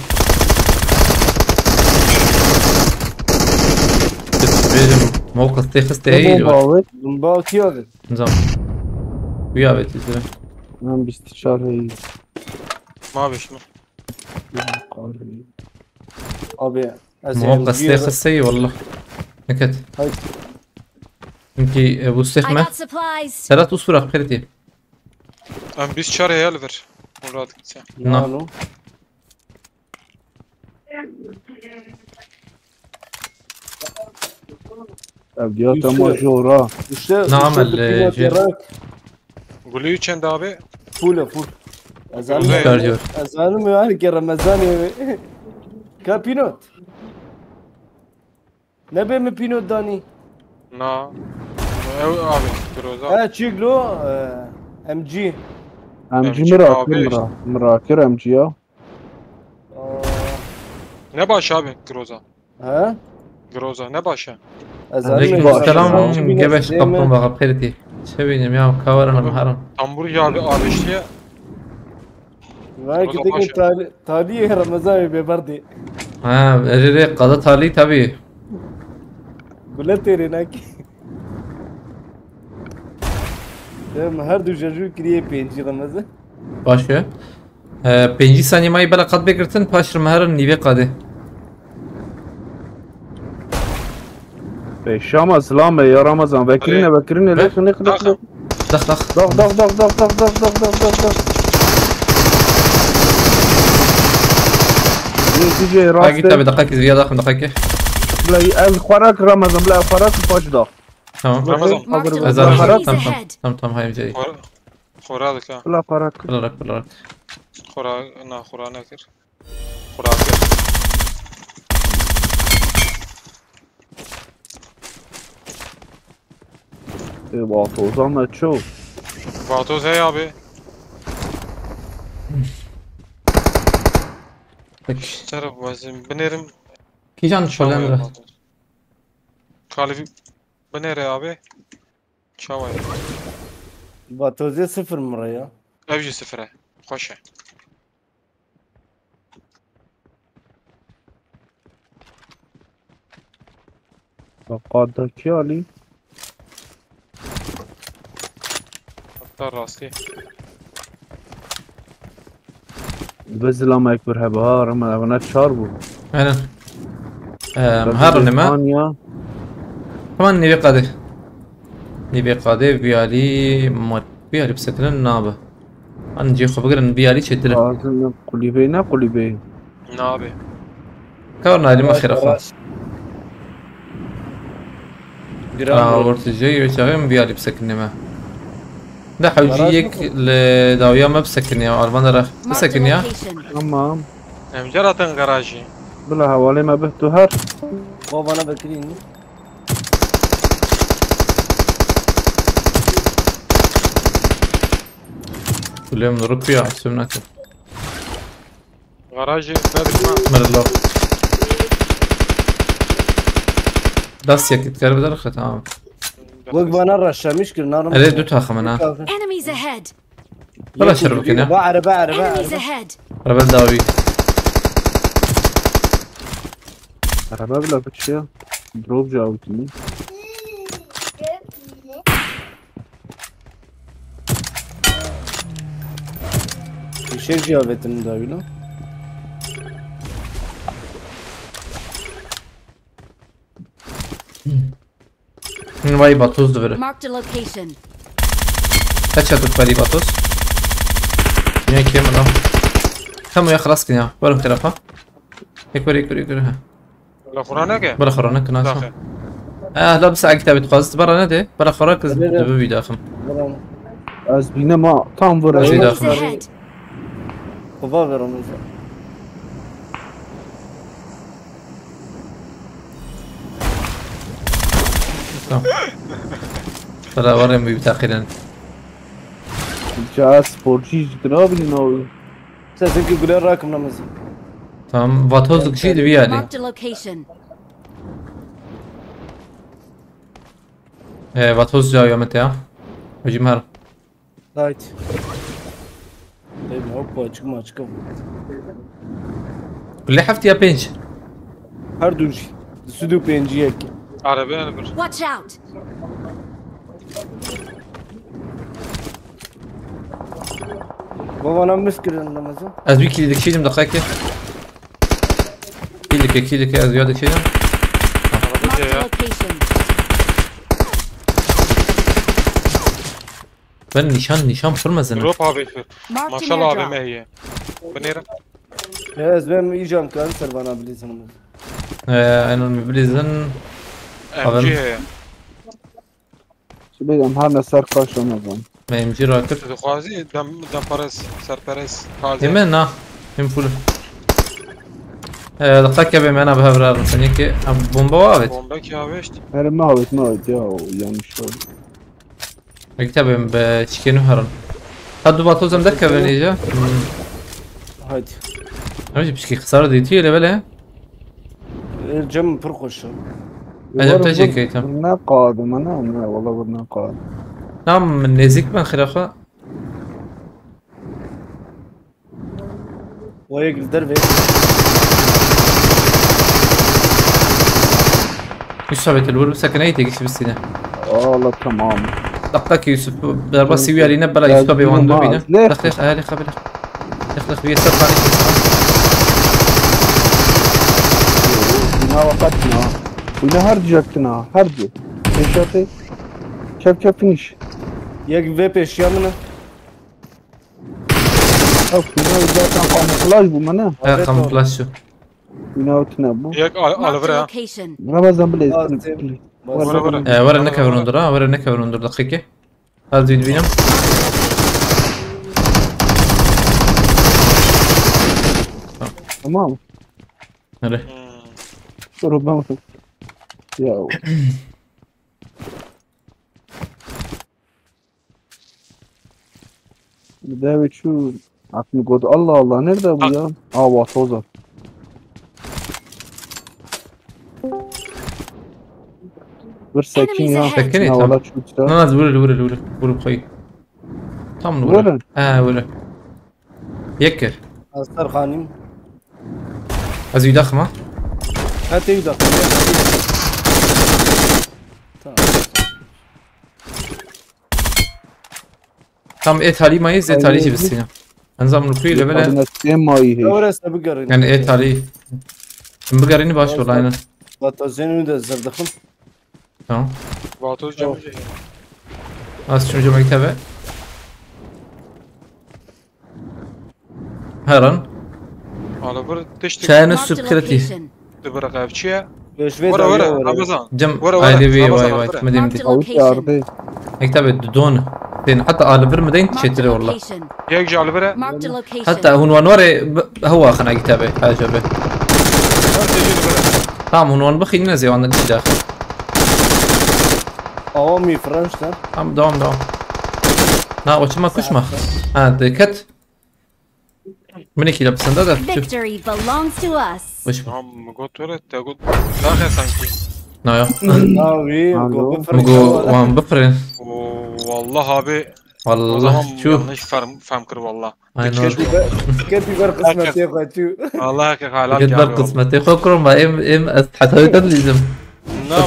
Bêjim, mewqif tê xistê Ne heyî. Bomba abi? Bomba atıyor abi. Nizam. Uya ve tizire. Ben bîst çar heyî. Ma beş mi? Abi, ez Muhakkak M G stê xisteyî wallah. Neket. Hay. Çünkü e, bu I stêxme. Got supplies. Serat usura xirtî. Em bîst çar heye li vir. Murat gitse. Na. Nano. Ev diya Güçlü. Tema jora. Güçlü, Namel, güçlü bir e, kıymet şey- yarak. Gulü çend abi? Full, full. Güzel. Ezanim, ezanim yani ki Ramazan evi. Kapinot. Ne be mi pîno danî? Na. Ew abi, Groza. Ha, çîk lo, e, M G. M G M G mi rakir, abi. Mi ra-, mi rakir M G ya. Aa. Ne baş abi, Groza? Ha? Groza, ne baş e? Ez Aleyküm anlamıyorum. selam, M G beş Değil mi? Kaplumbağa, Periti. Sevinim ya, kavarım Abi, haram. Tambur ya abi, abi işte. Vay, Groza gidin baş e. Tali-, Taliye Ramazan bê berdê. Ha, erê rê qada talî tabii. Gule têrê nakî. Em her du jeju kiriye pêncî Ramazan. Baş e. Ee, pêncî saniye mayî bela qad bêgirtin, paş re me herin nîvê qadê. Pêşama zilame ya Ramazan, vekirine, Ê, vekirine, ve? Lêxin, lêxin, lêxin. Daxin. Dax, dax. Dax, dax, dax. Yê, dîcê, Ha, rast git e. Tabi, daxakî, ziya daxin, daxakî. Bila, ez xwarak Ramazan, bila, xwarak paş da. Tamam. Ramazan. Marked a Ez location. Tamam, tamam, tamam, hayır, şey. Xora-, xora dike. Bila, xwarak. Bila rak, bila rak. Xora, na, xora nekir. Xora kir. Ê, vatoza me ço. Vatoz hey abi. Peki. Şu taraf bazım binerim. Kîjan Çawa şolen ya re? Vatoz? Kalif binere abi. Çawa ya? Vatozê sıfır mı ya? Ev jî sıfır e. Xweş e. Qadakî alî. Hatta rastî. Bi zilamek bir hebe ha, rima evine çar bû. Aynen. Em, Tabii her neme. Anya. Hemen nîvê qadê. Nîvê qadê viyalî mod. Viyalî bisekinin nabe. An cê xwe bigirin, viyalî çêtir e. Lazim ne kulîbê, ne kulîbê. Nabe. Kar nalî me xêra xwe. Aa, ortê cê wê çaxê min viyalî bisekinê me. De hewcî yek li dawiya me bisekinê ya, Alman de re bisekinê ya. Marked a location. Tamam. Em ceratin garajî. Bila hevalê me bih tu her. Bavana bekirîn. Kulê min rûpiya, sum nake. Garajê, Bedr ma. Merlo. Dest yek dikare bi derxe, tamam. Wek bana reşemiş kir, narim. Erê, du taxim in ha. Enemies ahead! Bala şer bikene. Ba erebe, erebe, Enemies erebe. Ahead! Araba dawî. Araba bila biçiya. Drop cavutini. Fişek cavutini dawî la. Vay Batoz da vere. Marked a location. Kaç atıp veri Batoz? Niye ki bana? Tam ya xelas kine. Varım tarafa. Ek veri, ek veri, ek veri. Ha. Bala xora neke? Bala xora neke, nasıl? Daxil. Ah, la bir saat kitabı tuğazı. Bara ne de? Bala xora kız. Evet, evet. Dibi bir daxım. Bala. Ez bine ma tam vur. Ez bir daxım. Enemies ahead! Kuba ver onu. Tamam. Bala var ya bir takılan. Ca sporcu jidra bilin abi. Seseki güler rakım namazı. Tamam, Vatoz kişi de bir yani. Marked a location. Ee, Vatoz ya yamete ya. Hocam her. Light. Değil mi? Hoppa, çıkma, çıkma. Kulê heft ya pênc? Her du jî. Stüdyo pêncî yek. Araba yani bir. Watch out! Baba, lan biz kirin namazı. Ez bir kili dikişeydim dakika ki. Kili dike, kili dike, ez ya dikişeydim. Araba şey Marked a ya. Location. Ben nişan, nişan pir mezin. Drop abi şu. Marked an Maşallah abi airdrop. Mehiye. Binêre. Ya, ez ben icam kan ser bana bilirsin. Ee, aynen bilirsin. M G abi heye. Şimdi ben her ne ser karşı Ramazan. M G rakip. Dixwazî dem, demperez, serperez, taze. Eme na. Hem full. Ee, dikkat ke be mena be hevra. Sen ki, em bomba avêt. Bomba ki avêt. Her me avêt, me avêt ya, o yanlış oldu. Mektebim be çikenu herin. Ha du Vatoz em derkevin iyice. Hmm. Haydi. Ama pişki xisar dîtî hele bele. E, cem pir xweş e. Ez em te çekeytim. Ne qadim, ne, ne, valla bir ne qadim. Tam nêzik ben xirafa. Wayek li derve. Yusuf abi, tu li wir bisekine, yê têkişî bistîne. Allah tamam. Dakika ki Yusuf, berba sî wî alîne, bela Yusuf abi wan du bîne. Ne? Dakika, ehli kabile. Dakika, bir ser bari. Bina vakat na. Bina her cihaktina, her cih. Eşatê. Çep çep finish. Yek vê pêşiya min e. Ew, bina zaten kamuflaj bû me, ne? He, evet, kamuflaj şu. Bina tune bû. Yek al-, Marked a alvira. Location. Ramazan bile. Aa, bilê, tem-, bilê. Bas. Were, were. Ee, were nekevin hundur ha, were nekevin hundur, dakika. Az bir bînim. Tamam. Nereye? Hmm. Dur ben. Ya. Bir de bir şu aklını koydu. Allah Allah, nerede bu ya? Aa, Vatoza. Bir sekin ya. Enemies ahead. Sekin ya, tamam. Valla çok güzel. Na, na, vurul, vurul, vurul. Vurul koy. Tam vurul. Vurul. He, vurul. Yek kir. Astar Xanim. Ez wî daxim ha. Ha, te wî daxim. Tamam. Tam ê talî mayî, zê talî jî bisîne. Enzam rûpî le bele. Ewre se bigerin. Yani ê talî. Bigerin baş olayını. Vata zenu de zerdixim. Tamam. Vatoz camı. Az şunu cama git abi. Her an. Ala bir tiştik. Çayını Marked a süpküreti. Location. Dibire qevçiye. Were, were, Ramazan. Cem, were, were, aile bir Ramazan, vay, vay, were. Medim di. Marked a location. Mektebe dudon. Sen hatta alı bir mi deyin çetire valla. Yek jî alı bire. Marked a location. Hatta hun wan were, b-, hewa xana gitabe, hacabe. Tamam, hun wan bixîn ne zêwan da dişi daxil. Awa mi French lan. Tamam, devam, devam. Na, o çima kuşma. Ha, de ket. Min ekî la pisende de. Victory belongs to us. Kuşma. Tamam, mi got were, te got. Daxe sanki. Na ya. Abi, Alo. Go bifir. Mi go wan bifire. Oo, wallah abi. O Wallah zaman çu. Yanlış fehm, fehm kir wallah. Aynen. Dikkat Kepî ber, kepî ber qismetê xwe çû. Allah ke halal Git ber abi. Qismetê xwe kurum ba em, em ez hesabê te dilîzim. Na,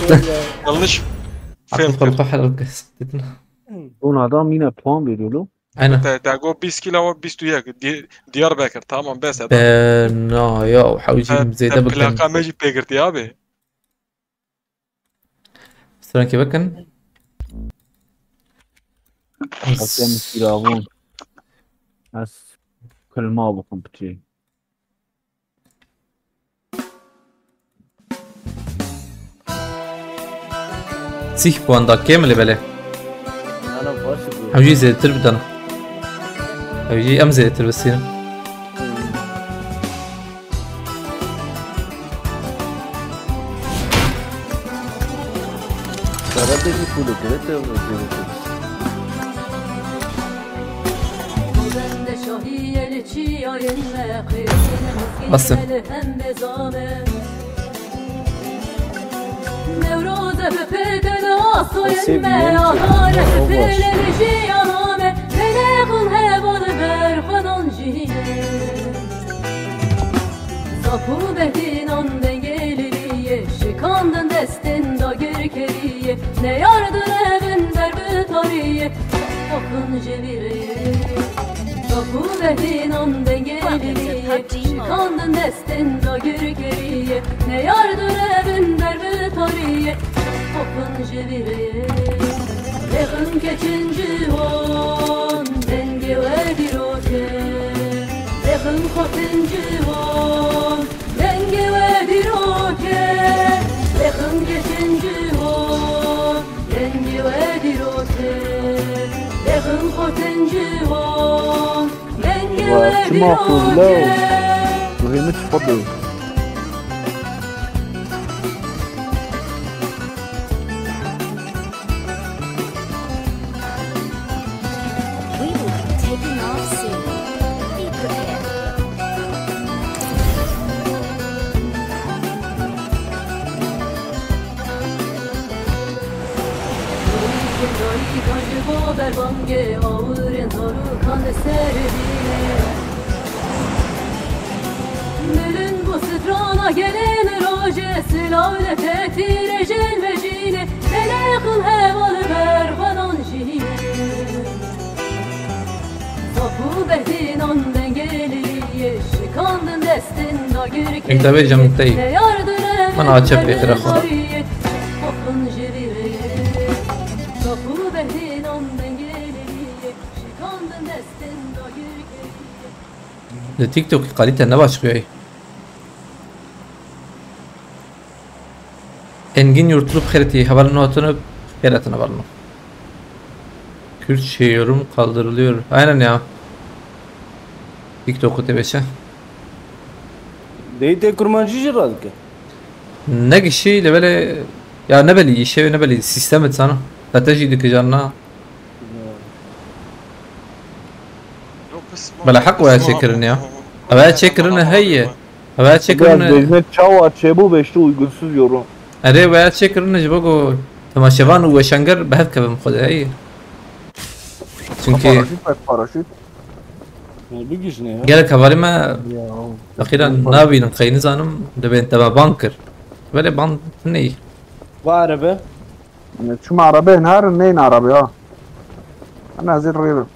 yanlış fehm kir. Xwe helal kes. Ona da mîna puan veriyor lo. Aynen. Te, te go bîst kilo, bîst û yek. Di-, Diyarbakır, tamam, bes et. Be, na ya, hewcî Te, zêde te bikin. Plaka me jî pê girtî abi. Strankê bikin. Hakem firavun. Ez kilma bikim piçê. Sîh puan da kêm li belê. Ana baş bû. Ew jî zêdetir bidana. Ew jî em zêdetir bisînin. Sara te jî pûlê kire te û zêdetir. Basim. Newroze bi pêdene asoyên me, ahare bi pêlene jiyana me, pêlexin heval ber xwedan jî. Zap û behdînan dengelî ye, şikandin destên dagirkerî ye, neyar direvin ber bi tarî ye, xafin ji vî rê. Zap û behdînan dengelî ye, şikandin destên dagirkerî ye, neyar direvin ber bi tarî ye, xafin ji vî rê. Lêxin keçin ciwan, dengê we dîrok e. Lêxin xortin ciwan, dengê we dîrok e. Lêxin keçin ciwan, dengê we dîrok e. Lêxin xortin ciwan, dengê we dîrok e. Wa çima xwe bile û hêmi çi xwe bê. We will be taking off soon. Be prepared. Berbange awirên zarokan li ser dî. Milin bû strana gelên rojê, silav li te tîrêjên vejînê, telexin heval berxwedan jî. Zap û behdînan dengelî ye, şikandin destên dagirkerî ye. Min açe pêxire xwe. Zap û behdînan dengelî ye, şikandin destên dagirkerî ye. Li TikTokê kalîte ne baş bûye. Engin Yurtlu bi xêr tî, hevalno hatine bi xêr hatine hevalno. Kürt şey yorum kaldırılıyor. Aynen ya. TikTok'u te beşe. Deyî te kurmancî jî radike. Ne gişî lê belê ya ne belî îşe ne belî sîstem et sana. Te jî dike canna. Bela heq waya çêkirin ya. Ev waya çêkirin heye. Ev waya çêkirin. Biraz dejme çawa çêbû beşli uygunsuz yorum. Erê waya çêkirin ji bo ku temaşevan û weşanger bi hev kevin xwe de heye. Çünkü paraşüt, bak paraşüt. Gelek hevalê me feqîran nabînin qey nizanim dibên te me ban kir. Belê ban neyî. Va erebe. Çima arabeyên herin neyên arabê ha. Em ez ê rê bin.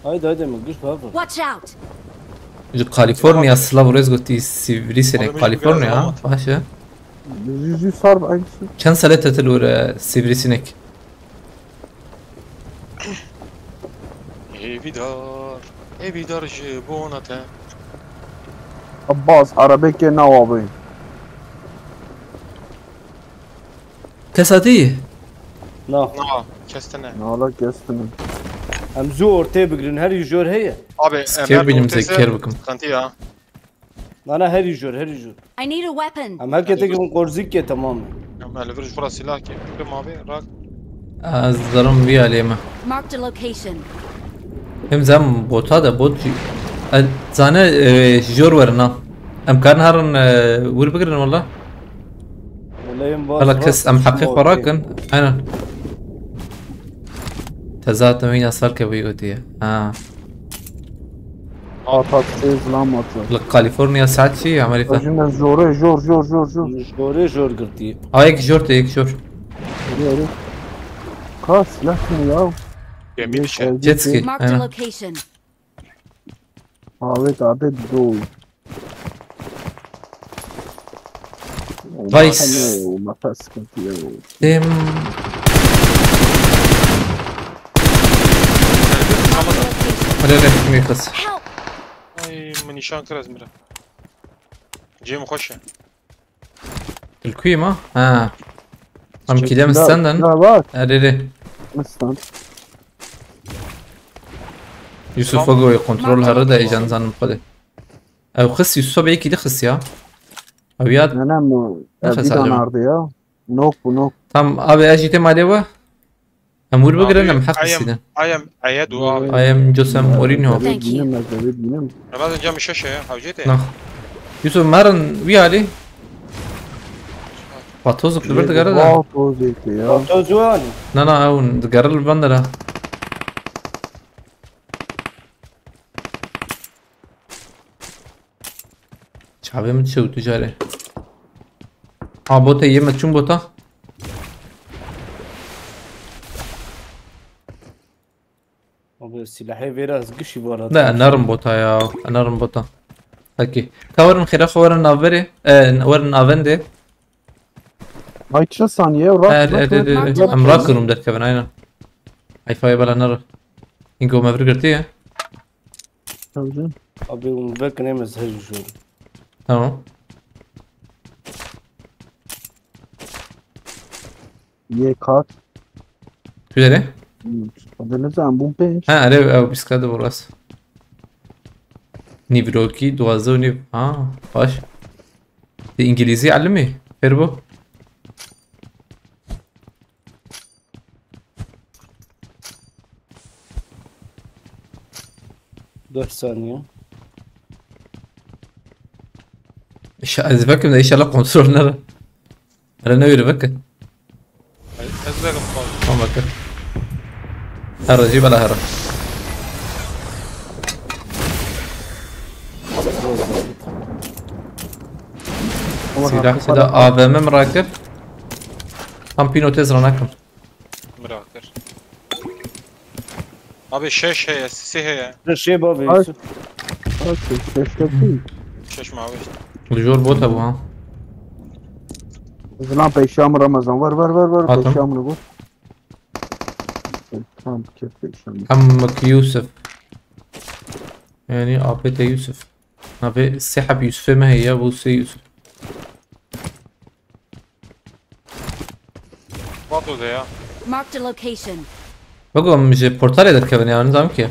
Haydi haydi mi? Güç baba. Watch out! Ji Kaliforniya silav û rêz gotî Sivrîsinek. Kaliforniya ha? Baş e. Jî jî sar bi aynısı. Çend sale te til û re Sivrîsinek? Hêvîdar, hêvîdar ji bona te. Abbas, erebekê nawa bî. Kes hatî? Na. Na, kes tine. Nala kes tine. Em zû ortê bigrin, her yû jor heye. Abi, em her ortê bikim. Sıkıntı ya. Na, na, her yû jor, her yû jor. I need a weapon. Em her ketek bin qorzîk ke tamam. Em li vir ji xwe re silah ke. Bikim abi, rak. Ez zerim vî alê me. Marked a location. Hem zem bota de bot jî. Ez zane, e, jor werin ha. Em karin herin, e, wir bigirin wala. Wala kes em heqê xwe rakin. Aynen. Te zaten wîna sal ke wî gotiye. Ha. Atat sê zilam atıyor. Li Kaliforniya saet çi ye Amerîka? Jin jor e, jor, jor, jor, jor. Jor e, jor girtî. A yek jor te yek jor. Hadi, hadi. Ka silah ne ya? Gemî dişe. Jet ski. Marked a location. Abi, abi, dur. Vice. Masa sıkıntı ya. Dem. Hadi hadi mi kız. Ay, min nîşan kir ez mira. Cem xweş e. Li ku yê ma? Ha. Em kî dem stenden. Ya bak. Erê. Stand. Yusuf Ogoy kontrol herre de heyecan zanım xwedê. Ew xist Yusuf abi kî de xist ya. Ew ya. Ne ne mu. Nefes alıyor. Nardı ya. Nok bu nok. Tam abi ez jî têm alê we. Em wir bigirin em heq distînin. I am, I am Ayed û abi. I am Jose Mourinho. Thank you. Bînim, ez ê bînim. Ramazan cam şeş ya, hewcê te. Nah. Yusuf merin wî alî. Patozuk li vir digere de. Wow, tozê te ya. Toz wan. Na na ew digere li van de. Çavê min çew tu carê. Ha bota yê me çûn bota. Abi silahê vêra ez gişî vara. Ne, nerim bota ya. Nerim bota. Peki. Ka werin xêra xwe werin navberê. E, werin navendê. Ay çi saniye? Rak, er, rak, er, er, rak, er, rak. Em rakirin derkevin aynen. Ay fayê bela nere. Ingo me vir girtiye. Tabii canım. Abi, hûn vekin em ez hej jor. Tamam. Yê kat. Tu nerê? Hmm. Abi ne zaman bûn pênc? Ha, erê, ew bîst kat de boras. Nîvrokî, duwazdeh û nîv. Ha, baş. Te îngilîzî elimî? Fêr bû? Dört saniye. Înşa-, ez vekim de înşallah kontrol nere. Here ne wî vekin. Ez, ez vekim kontrol. Tamam vekin. Here jî bela here. Silah, silah A V M mi rakir? Tam pîno tez ranakim. Mirakir. Abi şeş heye, sisi heye. Şeş heye abi. Ay. Yusuf. Okey, şeş heye. Şeş mavi işte. Li jor bot hebû ha. Zilan peyşa min Ramazan. Ver, ver, ver, ver. Hatim. Peyşa min bu. Tamam, kes peyşa min. Em ki Yusuf. Yani A P T Yusuf. Navê sê heb Yusufê me heye, bu sê Yusuf. Vato de ya. Marked a location. Bak oğlum, ji portalê derkevin ya, nizam ki.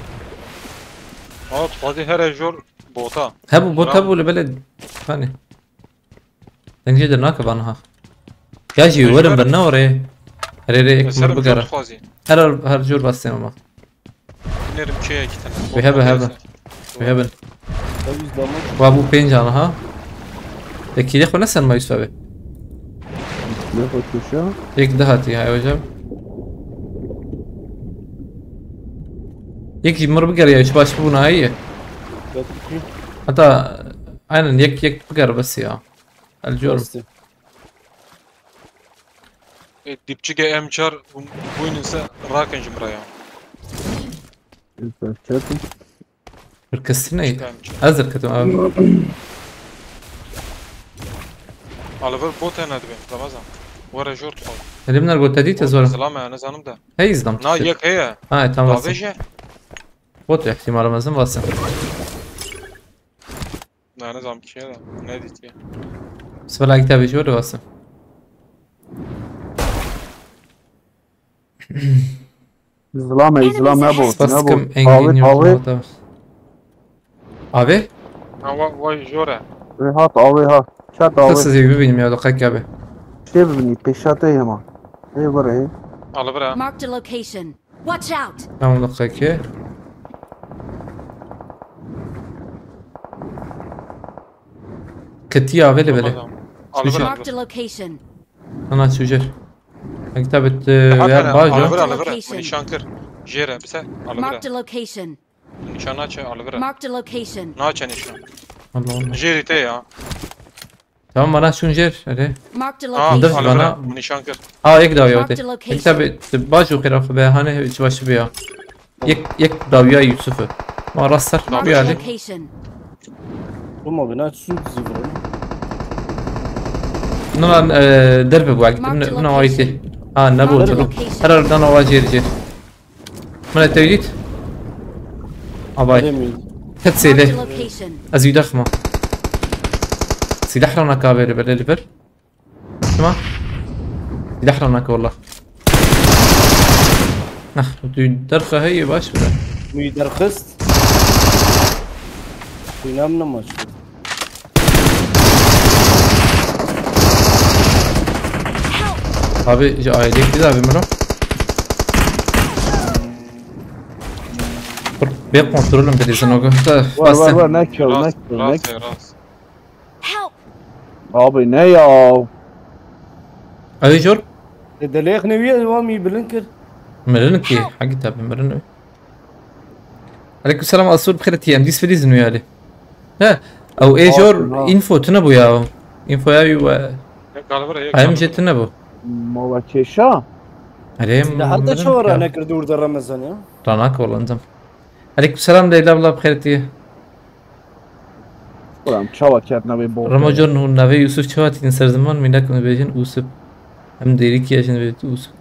Aa, tu xwazî here jor bota. Hebû bot hebû li belê. Hani. Dengê de nake bana ha. Ya jî werin bin ne orê. Herê rê ek mir bigere. Her, her jor bastên ama. Binerim çeye iki tane. Wî hebe, hebe. Wî hebin. Wa bû pênc ana ha. Te kîlê xwe nesenma Yusuf abi. Ne xwe kêşa? Yek di hatiye, ew jî. Yek jî mir bigere ya, hiç baş bûna heye. Heta, aynen, yek, yek bigere bes ya. El jor. E, dipçike M çar bûynin se rakin ji min re ya. Hırkesine. Dipçike M çar. Ez hırketim abi. Oliver bot hene dibê, Ramazan. Were jor tu. Elimler bot dedi te zor. Zilame ya, ne zanım da. Hey, izlam. Na yek heye. Ha, tamam. Davêje. Bot ihtimalim lazım, basın. Ne, ne zaman ki ya da ne diyeceğim. Bismillah, kitabê jor de basın. Zilam e, zilam ne bu? Spas kim engin yok. Abi? Ha, wa, wa jor e. Rehat abi ha. Çat abi. Nasıl zevk bilmiyor da kak abi. Şey bilmiyor, peşate yama. Ê vire. Alibir ha. Marked a location. Watch out! Tamam, dakika. Ketiya vele vele. Alibir Düşün. ha. Marked a location. Ana çujer. Hagi tabi ya bajo. Alibir alibir. Location. Nişan kir. Jêre bise alibir. Marked a location. Nişan naçe alibir. Marked a location. Naçe nişan. Allah Allah. Jêrî te ya. Tamam, bana şun jer. Hadi. Marked a Ha Dur location. bana. alibir. Nişan kir. Aa, ek dawiya Marked te. a location. Ek tabi bajo xiraf be, hani hiç başı be ya. Yek, yek dawiya Yusuf'u. Ma rast ser Marked bir a hali. Location. Roma bina su zivrin. Nuna e, derbe bu. Marked Nuna location. ayıktı. Ha, ne bu Marked oturdu? location. Her aradan hava cer cer. Mana tevdit. Abay. Demeyim. Ket Marked sele. a location. Ez yudaxma. Silah rana kaberi böyle liver. Tamam. Silah rana ka wallah. Nah, du derxe heye baş bile. Müyü derxist. Oynam ne maç? Abi, ji aileyek bir daha bir mino. Bê kontrolüm bir izin o gün. Var var var, ne kill, ne kill, ne Rast kill. ya rast. Help! Abi ne ya? Ew jor? E, delêx ne wiye, wa mî bilind kir. Mirin ki. Hagi tabi mirin. Aleyküm selam Asur, bixêr tiyem. Dis filiz nuyali. He. Ew ê jor Asur, ha. Info tune bu ya. Info ya yu ve. Yek alibir yek Ayım alibir. Jetine bu. Mava keşa. Alem. Ne hatta çawa rane kir dûr de Ramazan ya? Ranak oğlum. Aleyküm selam Leyla abla, bixêr tiye. Ulan çawa kert navê bol. Ramazan hu navê Yusuf çawa tîn ser ziman, mînak me bêjin Usuf. Em dêrî kiya jin bêjin Usuf.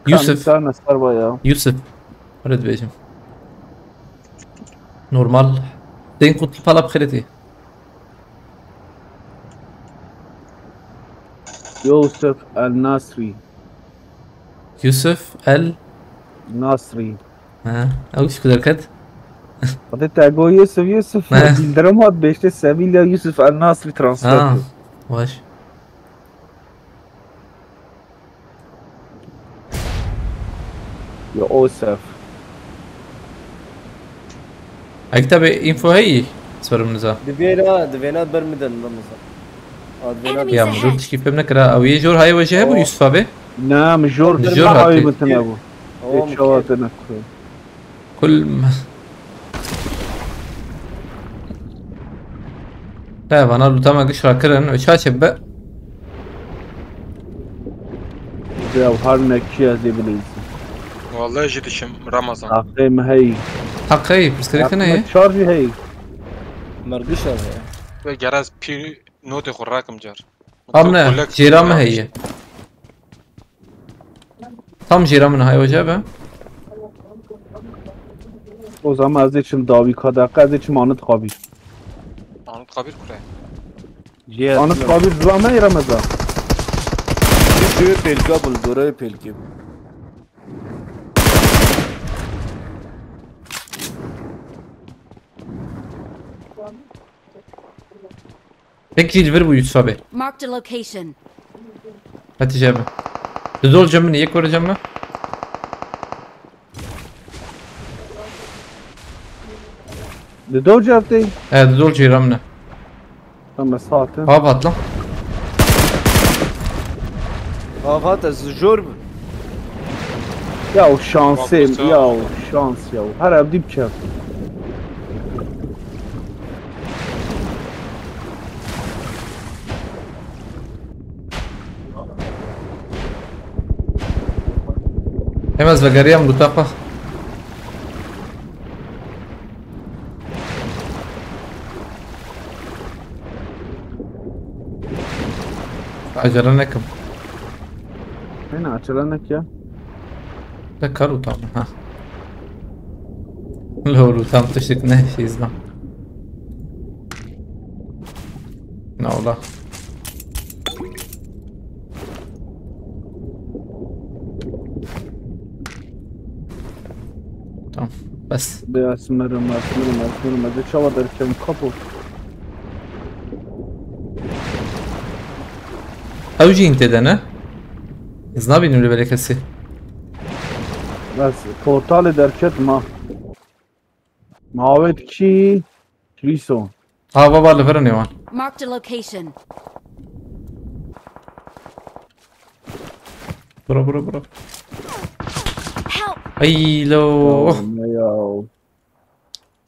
Yusuf. Sen ne ser ba ya. Yusuf. Öyle dibêjim. Normal. Tên kutlu pala bixêr tiye. Yusuf El Nasri. Yusuf El. Nasri. Ha. Ew çi ku derket? Hadi te go Yusuf Yusuf. Ne? Bildirim hat beşte Sevilla Yusuf El Nasri transfer. Ha. Baş. Ya Osef. Ek tabi info heyî. Sorum niza. Divêna, divêna bermiden Ramazan. Aa, divêna Enemies Ya ahead. Murul tişkî fêm nekira. Ew yê jor hayê we jî hebû Oh. Yusuf abi. Ne, mi jor Jor dema hatî. hayê min tine bû. Oğlum, Ê çawa ki- te nekir. Kul. He, vana lûta me giş rakirin. Û çaçe be. Ya her nekî ez ê bileyzim. Vallahi jî dişim Ramazan. Aqê mi hey. Haq hey, pirsgirêk ne ye? Çar jî hey. Mergiş abi ya. Ve geraz pî notê xwe rakim car. Amne, Kolek- jêra min heye. Tam jêra min heye, hoca be. O zaman ez ê çim dawî ka deqe, ez ê çim anit xabîr. Anıtkabir kure. Ciğer. Anit xabîr zilame êre me da. Şu pelka bul, dorayı pelki. Pek jî li vir bû Yusuf abi. Marked a location. Hatice abi. Didol cem min, yek were cem min. Di do cev tê. E, didol cêra min e. Em ez hatin. Abi atla. Avat ez jor bû. Ya o şansê, Bak, bu ya o şans ya. Her ev dî bikevt. Em ez vegeriyam lûta xwe. Acele nekim. Hena acele nek ya. Te kar utanma ha. Lo utan tiştik ne şey izle. Ne ola. Tamam. Bes. Be esmerim, esmerim, esmerim. Ez ê çawa derkevim kapo. Ew jî hîn tê de ne? Ez nabînim li belê kesî. Bes portalê derket ma. Mawet kî? Kriso. Ha, baba, li vir in wan. Marked a location. Bro, bro, bro. Help! Ay, lo. Ya, ne ya?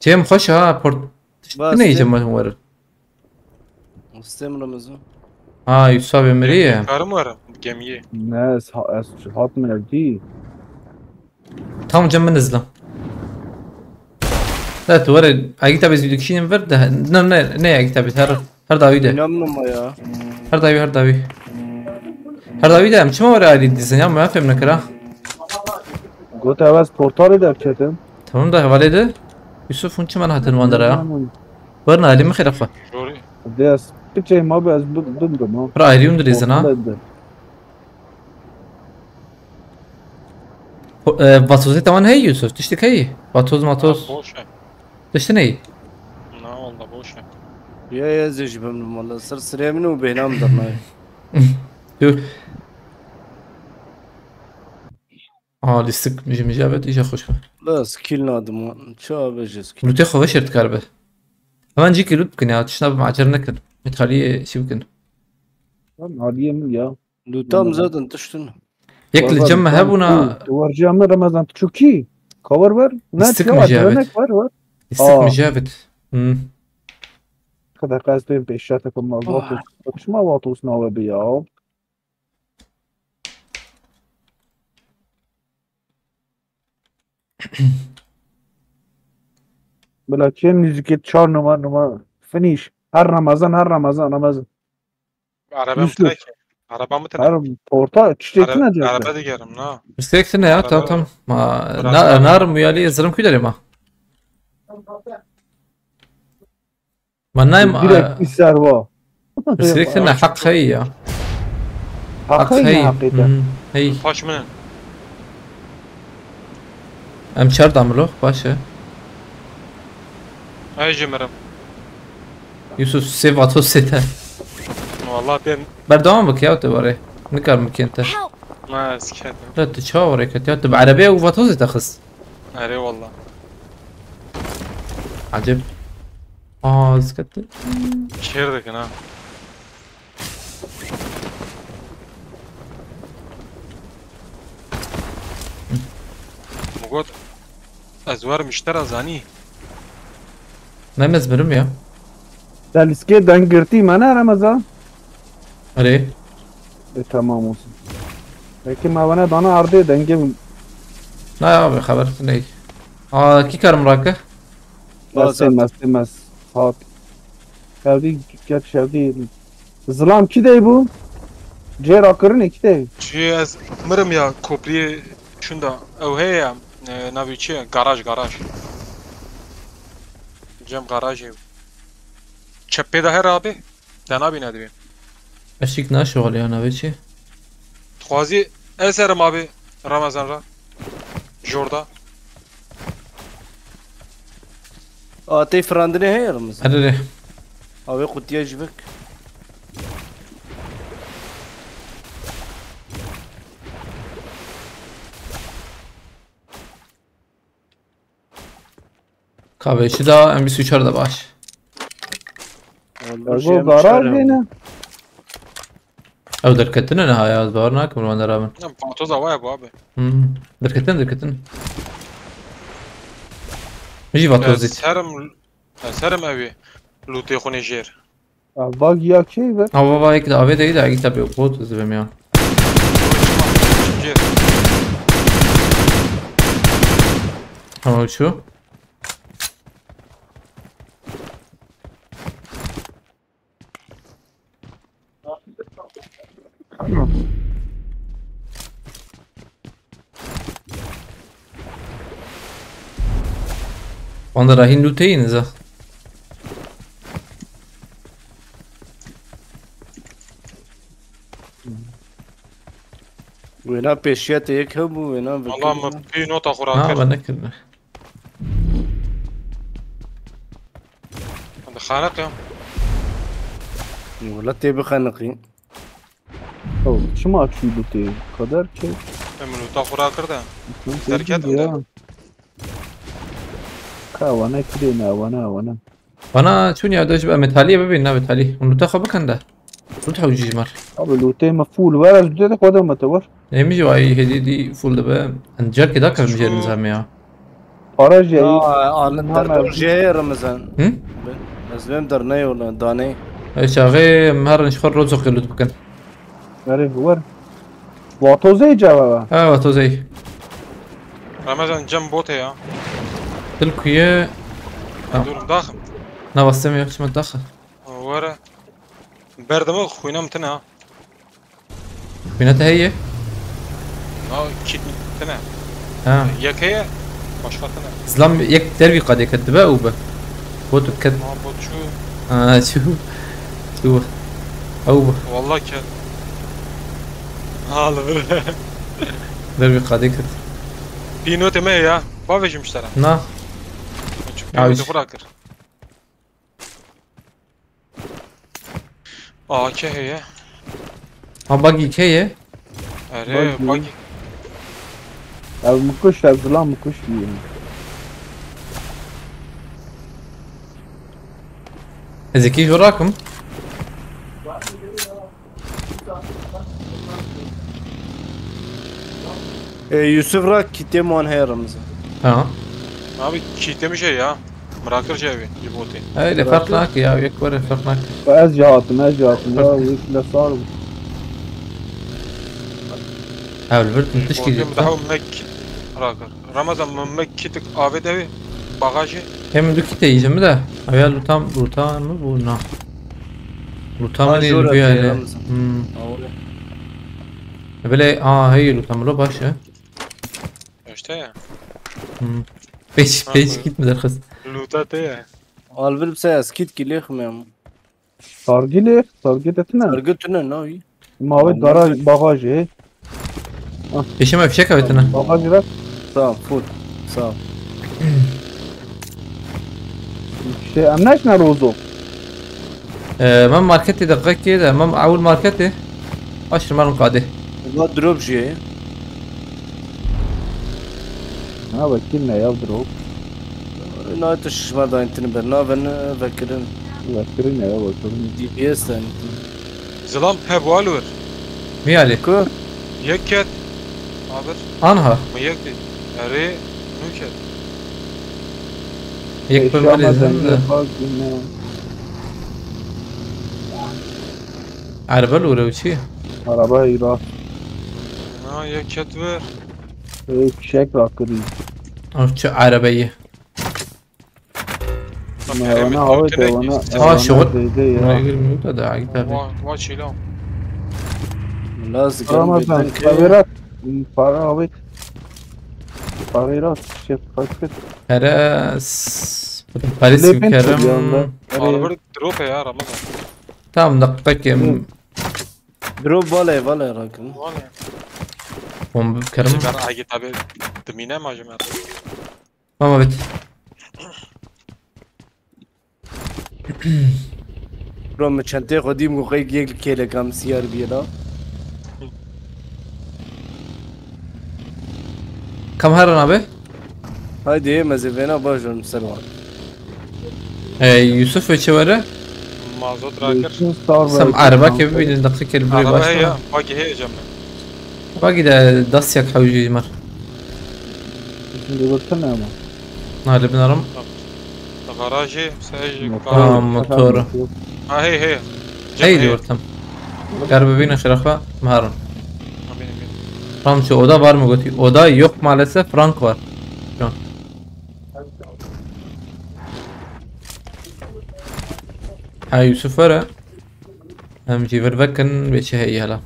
Cem, xweş ha, port-, tişt Bas, ne yiyeceğim ben umarım? Sistem Ramazan. Ha, Yusuf abi Emre ya. Karim var, gemiye. Ne, ez ha-, ez hatım evdî. Tamam, Cem, min izle. La tu were, Agît abi, ez vîdyo kişînim ver de, ne, ne, ne Agît abi, her, her dawî de. İnanmıyorum ya. Her dawî, her dawî. Her dawî de, em çima were ayrı dizin ya, me fem nekira. Got ev ez portalê derketim. Tamam da, hevalê de. Yusuf, hûn çima hatin wan dera ya? Tamam. Werna, alî min xêr xwe. Şorî. De ez piçê ma be ez bi-, bimrim ha. Pir ayrı hûn dilêzin ha. Portalê de. Ho-, e, vatozê te wan heye Yusuf? Tiştek heye? Vatoz matoz. Ha, boş e. Tiştin heye? Na, walla boş e. Ya, ya, ez ê jî bimrim, walla. Ser sirê min û bêhna min dernayê. Tu. Aa, lîstik ji min jî evet, îja xweş be. La, skill nadim wan. Ça be ji skill. Lûtê xwe veşêr dikar be. Hemen cîkî lût bikin ya, tiştna bi macer nekin. Metaliyê şey bikin. Lan aliyê min ya. Lûta min zaten tiştin. Yek li cem me hebûna. Tu warciya min Remezan, tu çûkî? Cover ver. Ne, lîstik çiya mi var, jî evet. Trenek ver, ver. Lîstik mi jî evet. Hmm. Kadar qaz duyum peşate kum Allah. Çima Vatos nawe bi ya? Bila kêm müzikê çar numar numar finish. Her Ramazan, her Ramazan, Ramazan. Araba mı Yusuf. Tine ki? Araba mı tine? Her porta çiçek Ara-, tine araba digerim, na. Müstek tine ya, araba tamam, tamam. Ma, bırak na, abi. Nar muyali yıldırım küderim ha. Ma nayım, direkt a, bir servo. Sürekli ne hak hey ya. Hak hey ne hakikaten? Hmm, hey. Paş mı? Em çar damlo, baş e. Ay jimirim. Yusuf, sê vato sete. Vallahi ben. Berdewam bik ya, te bare. Nikar mı kente? Help! Ma, siketim. La, tu çawa oraya ket ya? Tu bi arabaya u vato sete xist. Erê wallah. Acib. Aa, zikette. Kêr dikin ha. Mugot, ez werim ji te re zanî. Ne mezmirim ya. Te lîskê deng girtî me ne Remezan? Erê. E, tamam olsun. Peki ma bana dana ardê dengê. Ne abi, xeber ne? Aa, kî karim rake? Mestê, mestê, mest. Hat. Şevdî, gel şevdî. Zilam kî dey bû? Cê rakirinê kî dey? Çi ez mirim ya, kopriyê şunda. Ew heye ya, e, navê çi ye? Garaj, garaj. Cem garajê. Çepê de her abi. Te nabîne dibî. Eşik naşoxeliya navê çi? Dixwazî ez herim abi Ramazan ra. Jorda. A, tey firandinê heye Ramazan? Hadi de. Abi qutiya jî vek. Ka beşi da em bîst û çar de baş. Ew garaj bîne. Ew derketine ne ha ya, ez bawer nakim li wan derabin. Ya, patoza waya bu abi. Hmm. Derketin, derketin. Min jî vatoz dît. Serim, serim evi. Lûtê xwe nêjêr. Bag ya key ver. Ha, baba, yek de avê de, de yek de bir bot zibim ya. Jêr. Tamam, şu. Wan de rahîn lûteyî niza. Wêna pêşiya te yek hebû, wêna vekirî. Valla min pê nota xwe rakir. Na, me nekirine. Dixeniqim. Wela tê bixeniqî. Ew, çima çû bi tê? Kader ki. Em lûta xwe rakir de. Derket ya. Ka wana kirê ne, wana, wana. Bana çûn ya, da ji em taliyê bibîn, navê talî. Hûn lûta xwe bikin de. Lût hewcî ji mar. Abi lûtê me full ver, ez lûtê de xwe de me te ver. Ê min jî wayî hêdî dî full dibe. Em carkê da kevim jêr nizamê ya. Para jî heyî. Aa, alin Hana derdo jê Ramazan. Hı? Ez vêm der ne yola, danê. Ew çaxê em herin ji xwe Rozokê lût bikin. Verê ver. Vatozê cevaba. Ha, Vatozê. Ramazan cem bote ya. Til kuye. Durum daxim. Navastem yok çima daxil. Were. Berdeme xwîna min tine ha. Xwîna te heye? Na kit min tine. Ha. Yek heye, başka tine. Zilam yek dervî qadê ket dibe û be. Bot ket. Ma bot çû. Ha, çû. Çû. Ew be. Wallah ket. Hal bir. Dervî qadê ket. Pînotê me ya. Bavêjim ji te re. Na. Çi pînotê xwe rakir. A K heye. Ha, bagî kê ye? Erê, Bagî. bagî. Ev min kuşt, ev zilam min kuşt diye. Ez ê kî jor rakim? Ê, Yusuf ra kitê man heye Ramazan. Ha. Abi kitê min şey ya. Mirakir cevê ji botê. Öyle fark nake ya, yek were fark nake. Ez jî hatim, ez jî hatim ya, wek le sar bû. Ew li vir tişkî Botê min daha mek rakir. Ramazan min mek kitik avê de wê bagajê. Hem du kite yiyeceğim de. Ev ya lutam, lutam mı bu? Na. Lutam mı değil bu yani? Hmm. Böyle, aa, hey, lutam lo baş ya. İşte ya. Hmm. Beş, beş gitmedi kız. Luta te ya. Alvil bi se ez kit kilê ximem. Sargilê, sargê te tine. Sargı tüne navî. Mavê dara bagajê. Pêşe me fişek avêtine. Bagajê re. Sağ ol, full. Sağ ol. Şey, em neşne rozo. Ee, ben marketê de qekê de, ben awul marketê. Aşırı malum kade. Ulan drop jî ye. Ha, vekil ne ya drop. Na tu şişma da intini ber, na ben vekirin. Vekirin ya, vekirin. D B S da intini. Zilam he bu alur. Miyali. Ku? Yek ket. Abir. Anha. Ma yek de. Erê, nu ket. Yek pe mali zin de. Araba lure uçi. Araba ira. Na yek ket ver. Fişek rakırı. Av çi arabayı. Wana avê te wana. Ha, şuxul. Wana girmiyor da da, git abi. Wa çilo. Lazım. Ramazan, kaverat. Para avê. Kaverat. Şey, kaç kit. Para. Paris mi kerem? Alvır drop ya Ramazan. Tamam, dakika kim? Drop vale vale rakın. Vale. Bomba kerem. Ber agi tabi. Dimine ma jim. Tamam, evet. Bro, min çenteyê xwe dîm ku qey yek kêleka min siyar bîye da. Kam herin abi? Haydi, mezevêna baş in ser wan. Ey, Yusuf ve çi were? Mazot rakir. Sem araba ke bibînin, deqîqe li birê baş. Araba heye, bagî heye cem. Bagî de dest yak hewcî mar. Şimdi baksana ama. Na, li bin aram. Garajê, sejê. Motor. Ha, motor. Ha, hey, hey. Hey, li wirtim. Ger bibîne şerefle, miharin. Amin, amin. Tam şu oda var mı götü? Oda yok maalesef, Frank var. Şu an. Ha, Yusuf var ha. Em jî vir vekin, vê çi heye hela.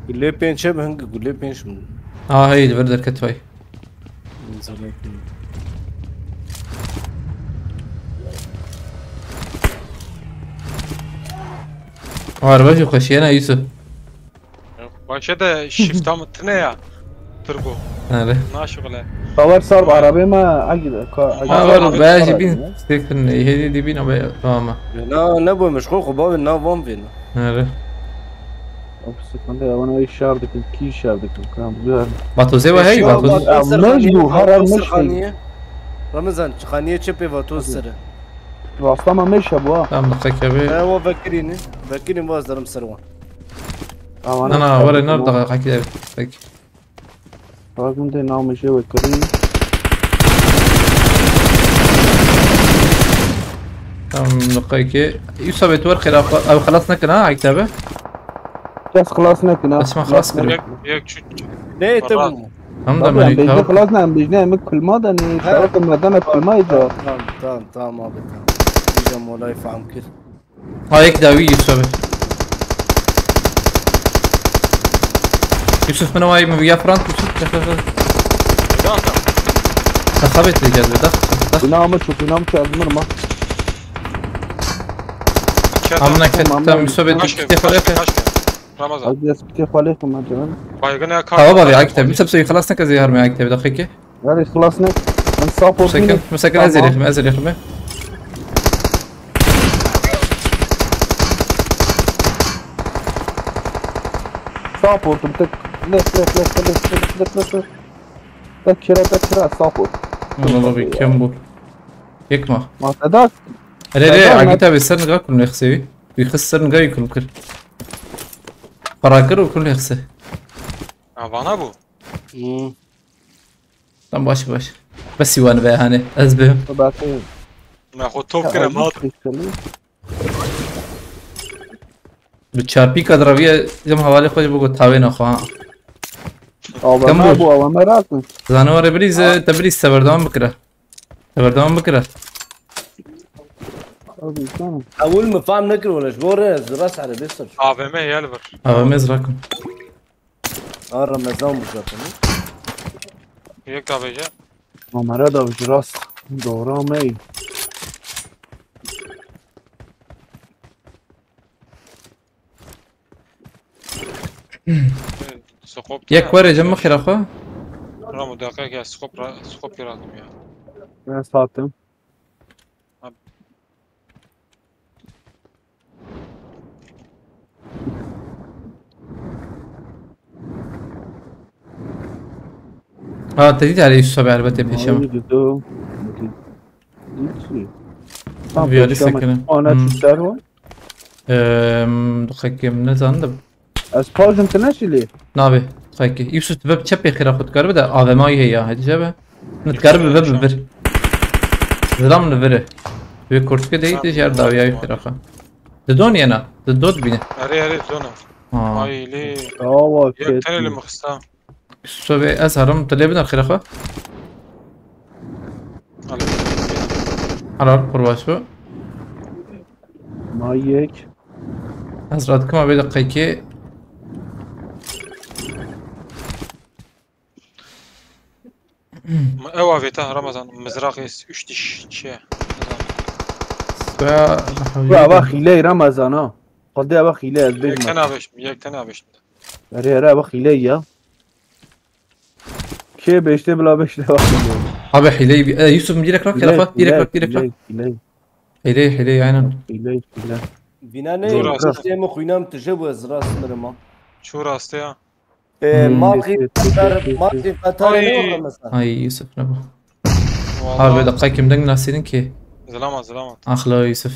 Gulê pênc çe bi hingi gulê pênc min. Ha, hey, li vir derket vay. Araba jî xweşiyena Yusuf. Başe de şifta mı tine ya. Turbo. Nere? Naşugle. Kavar sar arabê me agî ka. Ha, var, baya jî bin. Sektin, hedi dibin ama tamam. Na, ne boymuş, xo, xo, bavê na van vêna. Nere? Hepsi kanka ya, bana iş şer dikin, ki iş şer dikin. Kan güzel. Vatozê we hey, Eşya vatoz. Vato Ya, Serxaniye, mecbur, her Vato mecbur. Serxaniye. Ramazan, Serxaniye çepê Vato sere. Rastama meşe bu ha. Tamam, dakika bir. He, o vekirîni. Vekirîn vaz derim ser wan. Ama Na na, were nar, dakika bir. Peki. Bak bunu da namışe ve kırayım. Tamam, dakika iki. Yusuf abi, tu ver xêra xwe. Ew xelas nekin ha, Aykut abi. Kes xelas nekin ha. Esma xelas kir. Yek, yek çut. Ne ete Baba. bu? Tamam da Tabii yani, meni. bejde Tamam. xelas ne, bejde mi kulma da ne, şarap da medana kulma ya. Tamam, tamam, tamam abi, tamam. Diyeceğim olay faham kir. Ha, yek dawî Yusuf abi. Yusuf, min wayî, min viya front, Yusuf. Çek, çek, çek. Dakika. Saxabet de geldi, dak, dak. Binamı çok, binamı çok, azmır mı? Çete. Amına ket, Tamam, tamam, ben- Yusuf abi, Kaç kere? Yusuf abi. Kaç kere? Ramazan. Abi, biraz bir kefale yapın acaba. Baygın ya. Tamam abi, Aykut abi. Yusuf abi, xelas neke zê harmê, Aykut abi, dakika. Yani xelas ne? Ben support Sekin, mı? mesela ez êrîxim, ez êrîxim. Supportum tek. Left, left, left, left, left, left, left. Tek kira, tek kira, support. Valla bir kem bu. Yekma. Matedak. Re re, Tamam, Aykut abi, ser niga kulun exsevi. Bir kız ser niga kulun kir. Para kir û kulun exse. Ha, vana bu. Hmm. Tam baş baş. Bes siwan be hani, ez bim. Bakayım. Me xwe top kirim hat. Bi çarpîka diraviye, cem hevalê xwe ji bo ku tawê naxwe ha. Abi Tamam. Ne bu, abi merak mı? Zanî were birîz, te birîz te berdewam bikire. Te berdewam bikire. Abi tamam. Ewil mi fam nekir wala ji bo re ez rast erebê sir. A V M gel vir. Abi mez rakim. Ha Ramazan bu zaten. Yek daha bece. Kamera da bir rast. Doğru ama iyi. Skop. Yek were cem xira xwe. Ramo dakika ya skop ra skop yaradım ya. Ben sattım. Ha, te dît erê Yusuf abi, elbette pêşe min. Abi dedi o. Dedi. Tam Viyarî pêşe min. sekine. Ana Hmm. çiftler var. Eee, diqekim ne zandim. Ez pajim te neşîlî. Nabê, diqekî. Yusuf, tu bi çepê xira xwe dikare bide, A V M yê ya, hedice be. Ne dikare bi, bi, bi, bir. Zilam li viri. Wê kurtke deyî te ji her dawiya wî xira xwe. Di don yena, di dot bîne. Erê erê zona. Ha. Ay lê. Awa Yek tane ket. li mixista. Yusuf abi, ez herim, tu lê bidar xira xwe. Alê. Helal, qurbaş bu. Ma yek. Ez radikim abi, diqekî. Ew avêta Ramazan, mizraqê üç diş çi ye? Ya, Ya bak hile Ramazan ha. Xwedê bak hile ez Yek bêjim. tane avêştim, yek tane avêştim. Erê erê bak hile ya. Kê beşte bila beşte bak. Abi hileyi bir, e, Yusuf, direkt rak, direkt rak, direkt rak, direkt rak. Hile. Hileyi, hileyi, aynen. Hile hile. Bina ne? Dur, rast. Destê min xwîna min tije bû ez rast mirim ha. Şu rastê ya. Ee, Hmm. Markê Qatar, Markê Qatar Ay. ne var mesela? Ay Yusuf, ne bu? Vallahi. Abi dakika, kim deng nasînin ki? Zilama zilama. Axla Yusuf.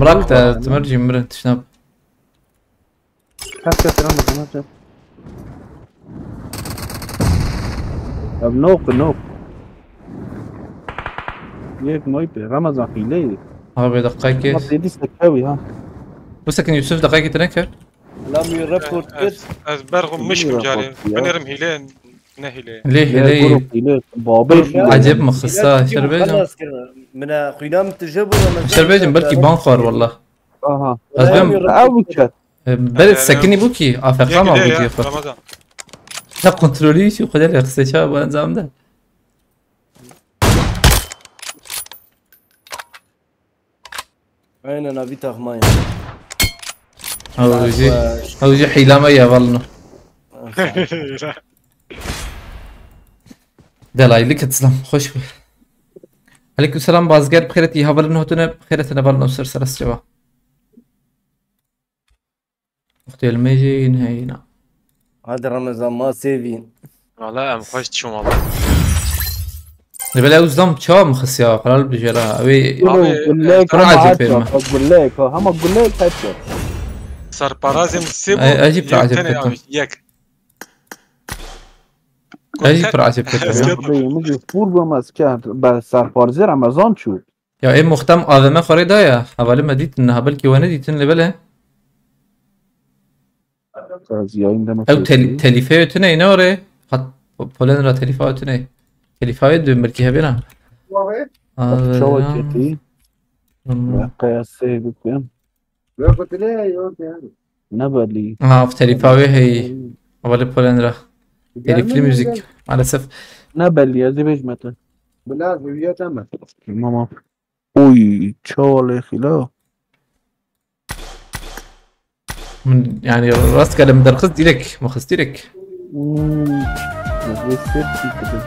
Bırak da tımır cimri tişnab. Kes kes Ramazan hocam. Ya nok nok. Yek moy pe Ramazan hile. Abi dakika ki. Ama dedi sekewi ha. Bu sekin Yusuf dakika ki tine kir. Lam wî report kir. Ez, ez berxum mişkim Niye carê. report ya? Binerim hile ne hile. Lê Hile hileyi. grup hile. Babel hile. Acayip mi kısa, şerbecim. Xelas kir. Mina xwîna min tije bû Ramazan. Şerbecim belki ban xwar valla. Aha. Ez bem Ev uçak. e, bere sekini bu ki A F K Yek mı hile bu ya diye fa. Ramazan. Ya kontrolü hiç o kadar yaksa çağı bu enzamda. Aynen abi takmayın. Hawıcı. Hawıcı hilama ya valno. Delaylı kıtslam. Hoş bu. Aleyküm selam Bazger. Bixêret î havalin hotune. Bixêret ne valno ser ser ceva. Muxtêl me jî yîn heyîna. Hadi Remezan ma sêvîn. Valla em xweş diçûn valla. Li belê ew zam çawa min xisiya, qral bijêra. Ew ê Yo, Abi, gulek, pir hema ecêb headshot, pê me. Gulek, ha, hema gulek headshot. Serparazê min sê bû. Ay, ecîb pir Yek ecêb tenê pê me. Abi, yek. Ecîb pir ecêb pê me. Esker- Xwedê min jî fûr bûm ez ke ber serparazê Remezan çû. Ya ê muxtem A V M xwe rê daye. Hevalê me dîtin, niha belkî we nedîtin li belê. Ez yayın demek Ew tel- telîfeyê tune ne orê? Hat Polen ra telîfa tune. Telîfayê dibin belkî hebêna. Çawa ketî? Qeyasê bikim. Ne belî. Ha, ev telîfa wê heyî. Hevalê Polen ra. Telîfli müzik. Maalesef. Ne belî, ez ê bêjime te. Bila hüviyet eme. Tamam. Oy, çawa lê xîla. Min yani rastgele min derxist direk, min xist direk. Hmm. Ez ê sêv çî kidim.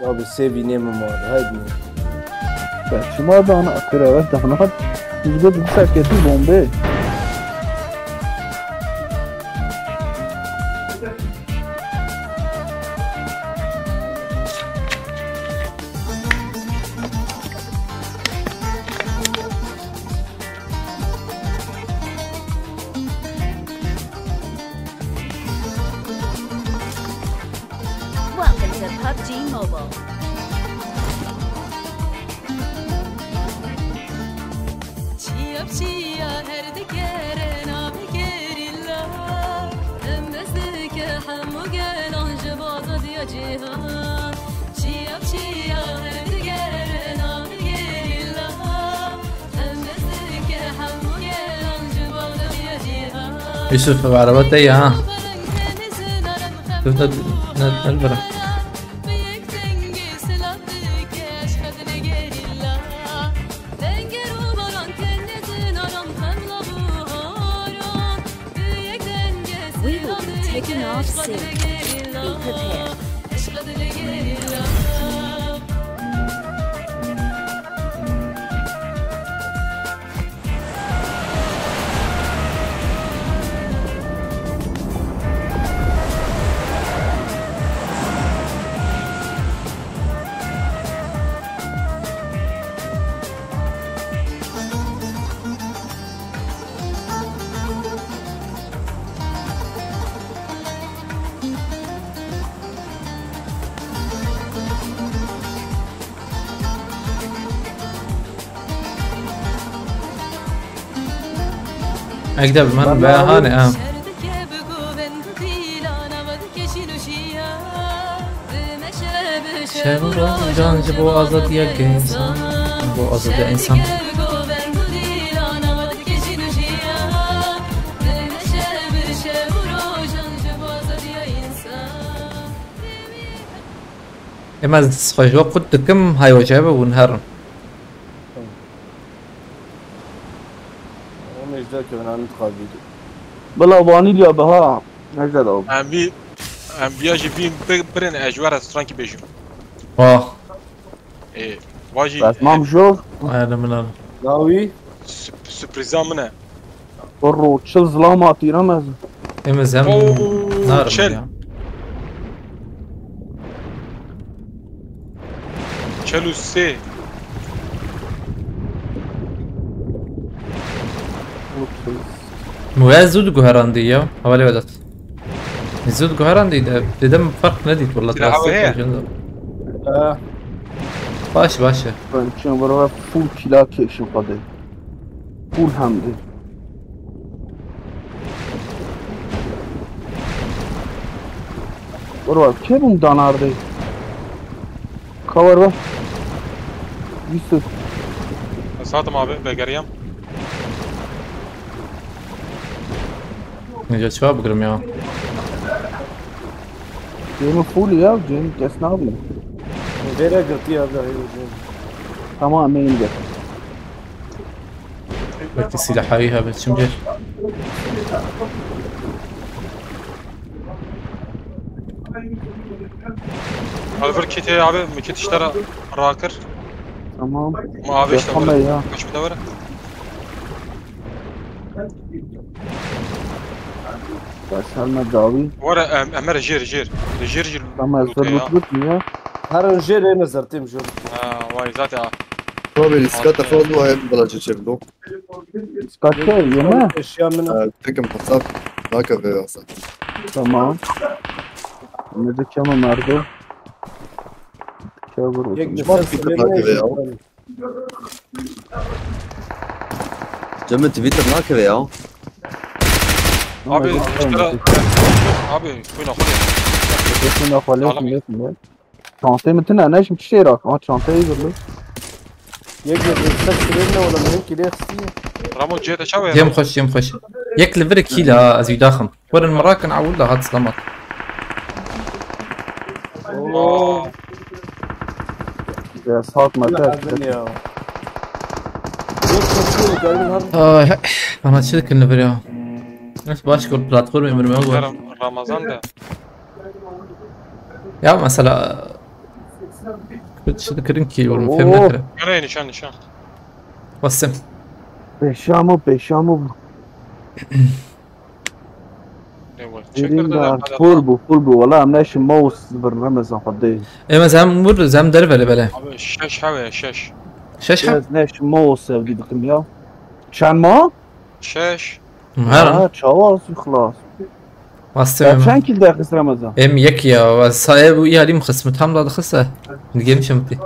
Ya bi sêvî nê min mar, haydi. Ben çima dana kira ve dana. Yüzde bir saketi bombe. Welcome to PUBG Mobile. Çiya bi çiya her dikerê navê gerîla. Em dest dike hemû gelan ji bo azadiya cîhan. Çiya bi çiya her dikerê navê gerîla. Em dest dike hemû gelan ji bo azadiya cîhan. Yusuf, ev araba te ye ha. Yusuf, ne, ne, ne, ne, bira. We will be taking off soon. Be prepared. Ekde bi min ve hane ha. Şev û rojan ji bo azadiya insan. Bo azadiya insan. Ema ez xwe ji we qut dikim, hay we çabe bûn herin. Em ê ji derkevin an dixwazî. Bila vanilya biha. Ne güzel oldu. Em vî, em viya jî vî bi- birin ez ji we restorankî bêjim. Wah. Ê, vajî. Bes mam jor. Ayarlı min al. Dawî. Sürp- sürpriza min e. Burro çil zilama tîremez. Em ez hem Oo, narim çel. Ya. Çel û sê. Mu ez zû diguherandî ya. Hevalê Vedat. Zû diguherandî de dedim fark nedît valla. Kira hava heye. Eh, Baş baş e. Ben çiyan beraber full kila kêşin xwedê. Full hem de. Bro, kê bûm danardê? Kawer be. Yusuf. Ez hatim abi, vegeriyam. Nece çawa bigirim ya. Cêmi full ya, cêmi kes nabî. Vêre girtiye abi, heyî cem. Tamam, em ê yin de. Belki silahayı hebe çimce. Alver kiti abi, mi kit işlere rakir. Tamam. Ma abi işte Yapamam böyle. Ya. Kaç bir de var. Tamam. Bes helme dawî. Were em, Emer jêr, jêr. Jêr, jêr. Tamam, ez lootê ya. Loot loot mu ya? Her jêr ê nezertêm jor. Ha, vay zaten. Tabii, riska tefa bu hem bulaca çevir. Kaç şey yeme? Eşya min. Ee, tekim hesap. Naka ve hesap. Tamam. Ne de çama merdo. Çevir. Yek nefes. Cem, Twitter nakeve ya. Abi, abi, şuna koy. Şuna koy. Çantayı mı tine? Ne şimdi şey rak? Aa, çantayı hazırlı. Yek nefes. Sen ne oğlum? Yek ile. Ramo, cihete çawe. Yem xweş, yem xweş. Yek li vir kî la, ez wî daxim. Werin mirakin, ewil de hat selamat. Oo. Ya, sağ ol, Mete. Ay, bana çi dikin li vir ya. Nasıl baş kol platform emrime var. Ram-, Ramazan da. Ya mesela, çi dikirin ki oğlum, fehmedire. Yöne nişan, nişan. Basım. Peşamo, peşamo. Full bu, full bu. Wala em neşin mouse bir Ramazan xwedê. Em ez hem wir, ez hem derve le bele. Abi şeş hewe, şeş. Şeş ha? Ez neşin mouse ev dikim ya. Çend ma? Şeş. Her an. Ha, çawa zî xilas. Wastê em. Çend kil de xist Ramazan? Em yek ya, ve saye bu yalim xismet tam da xiste. Digemişim ti.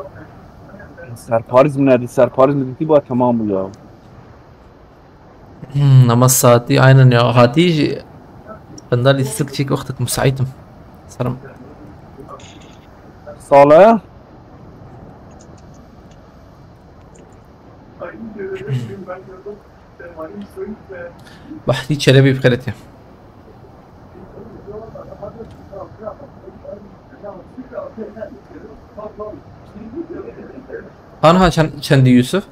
Serparîz min erdî, serparîz min dîtî ba tamam bu ya. Hmm, ama saati aynen ya. Hatî jî benda lîstik çek wextek müsaitim. Sarım. Sale. Bahtî Çelebi bi xêretê. Anha çend, çendî Yusuf?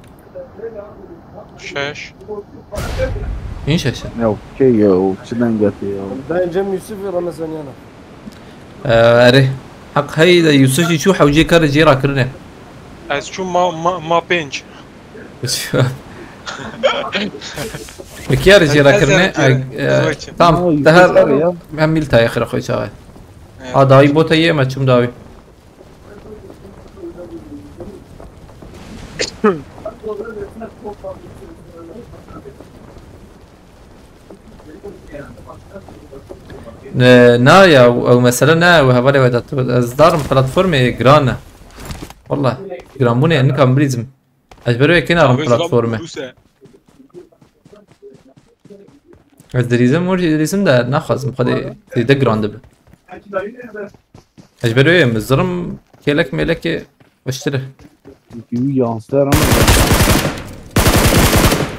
Şeş. În şeş. Ya, okey ya, o çi dengeti ya. Ben Cem Yusuf ve Ramazan yana. Ee, erê. Heq heyî de Yusuf jî çû hewcê karê jê rakirine. Ez çûm ma, ma, ma pênc. Li kî re jê rakirine? Tamam, te her hem mîl tayê xira xwe çawa. A dawî bota yê me çûm dawî. Ne, na ya, ew mesele ne, ew hevalê we de tu, ez darim platformê giran e. Wallah, giranbûnê nikan birîzim. Ez ji ber wê kênarim platformê. Ez dirîzim, wir jî dirîzim de naxwazim xwedê zêde giran dibe. Ez ji ber wê min zirim kêlek mêlekê xweştir e. Wî yansler ama.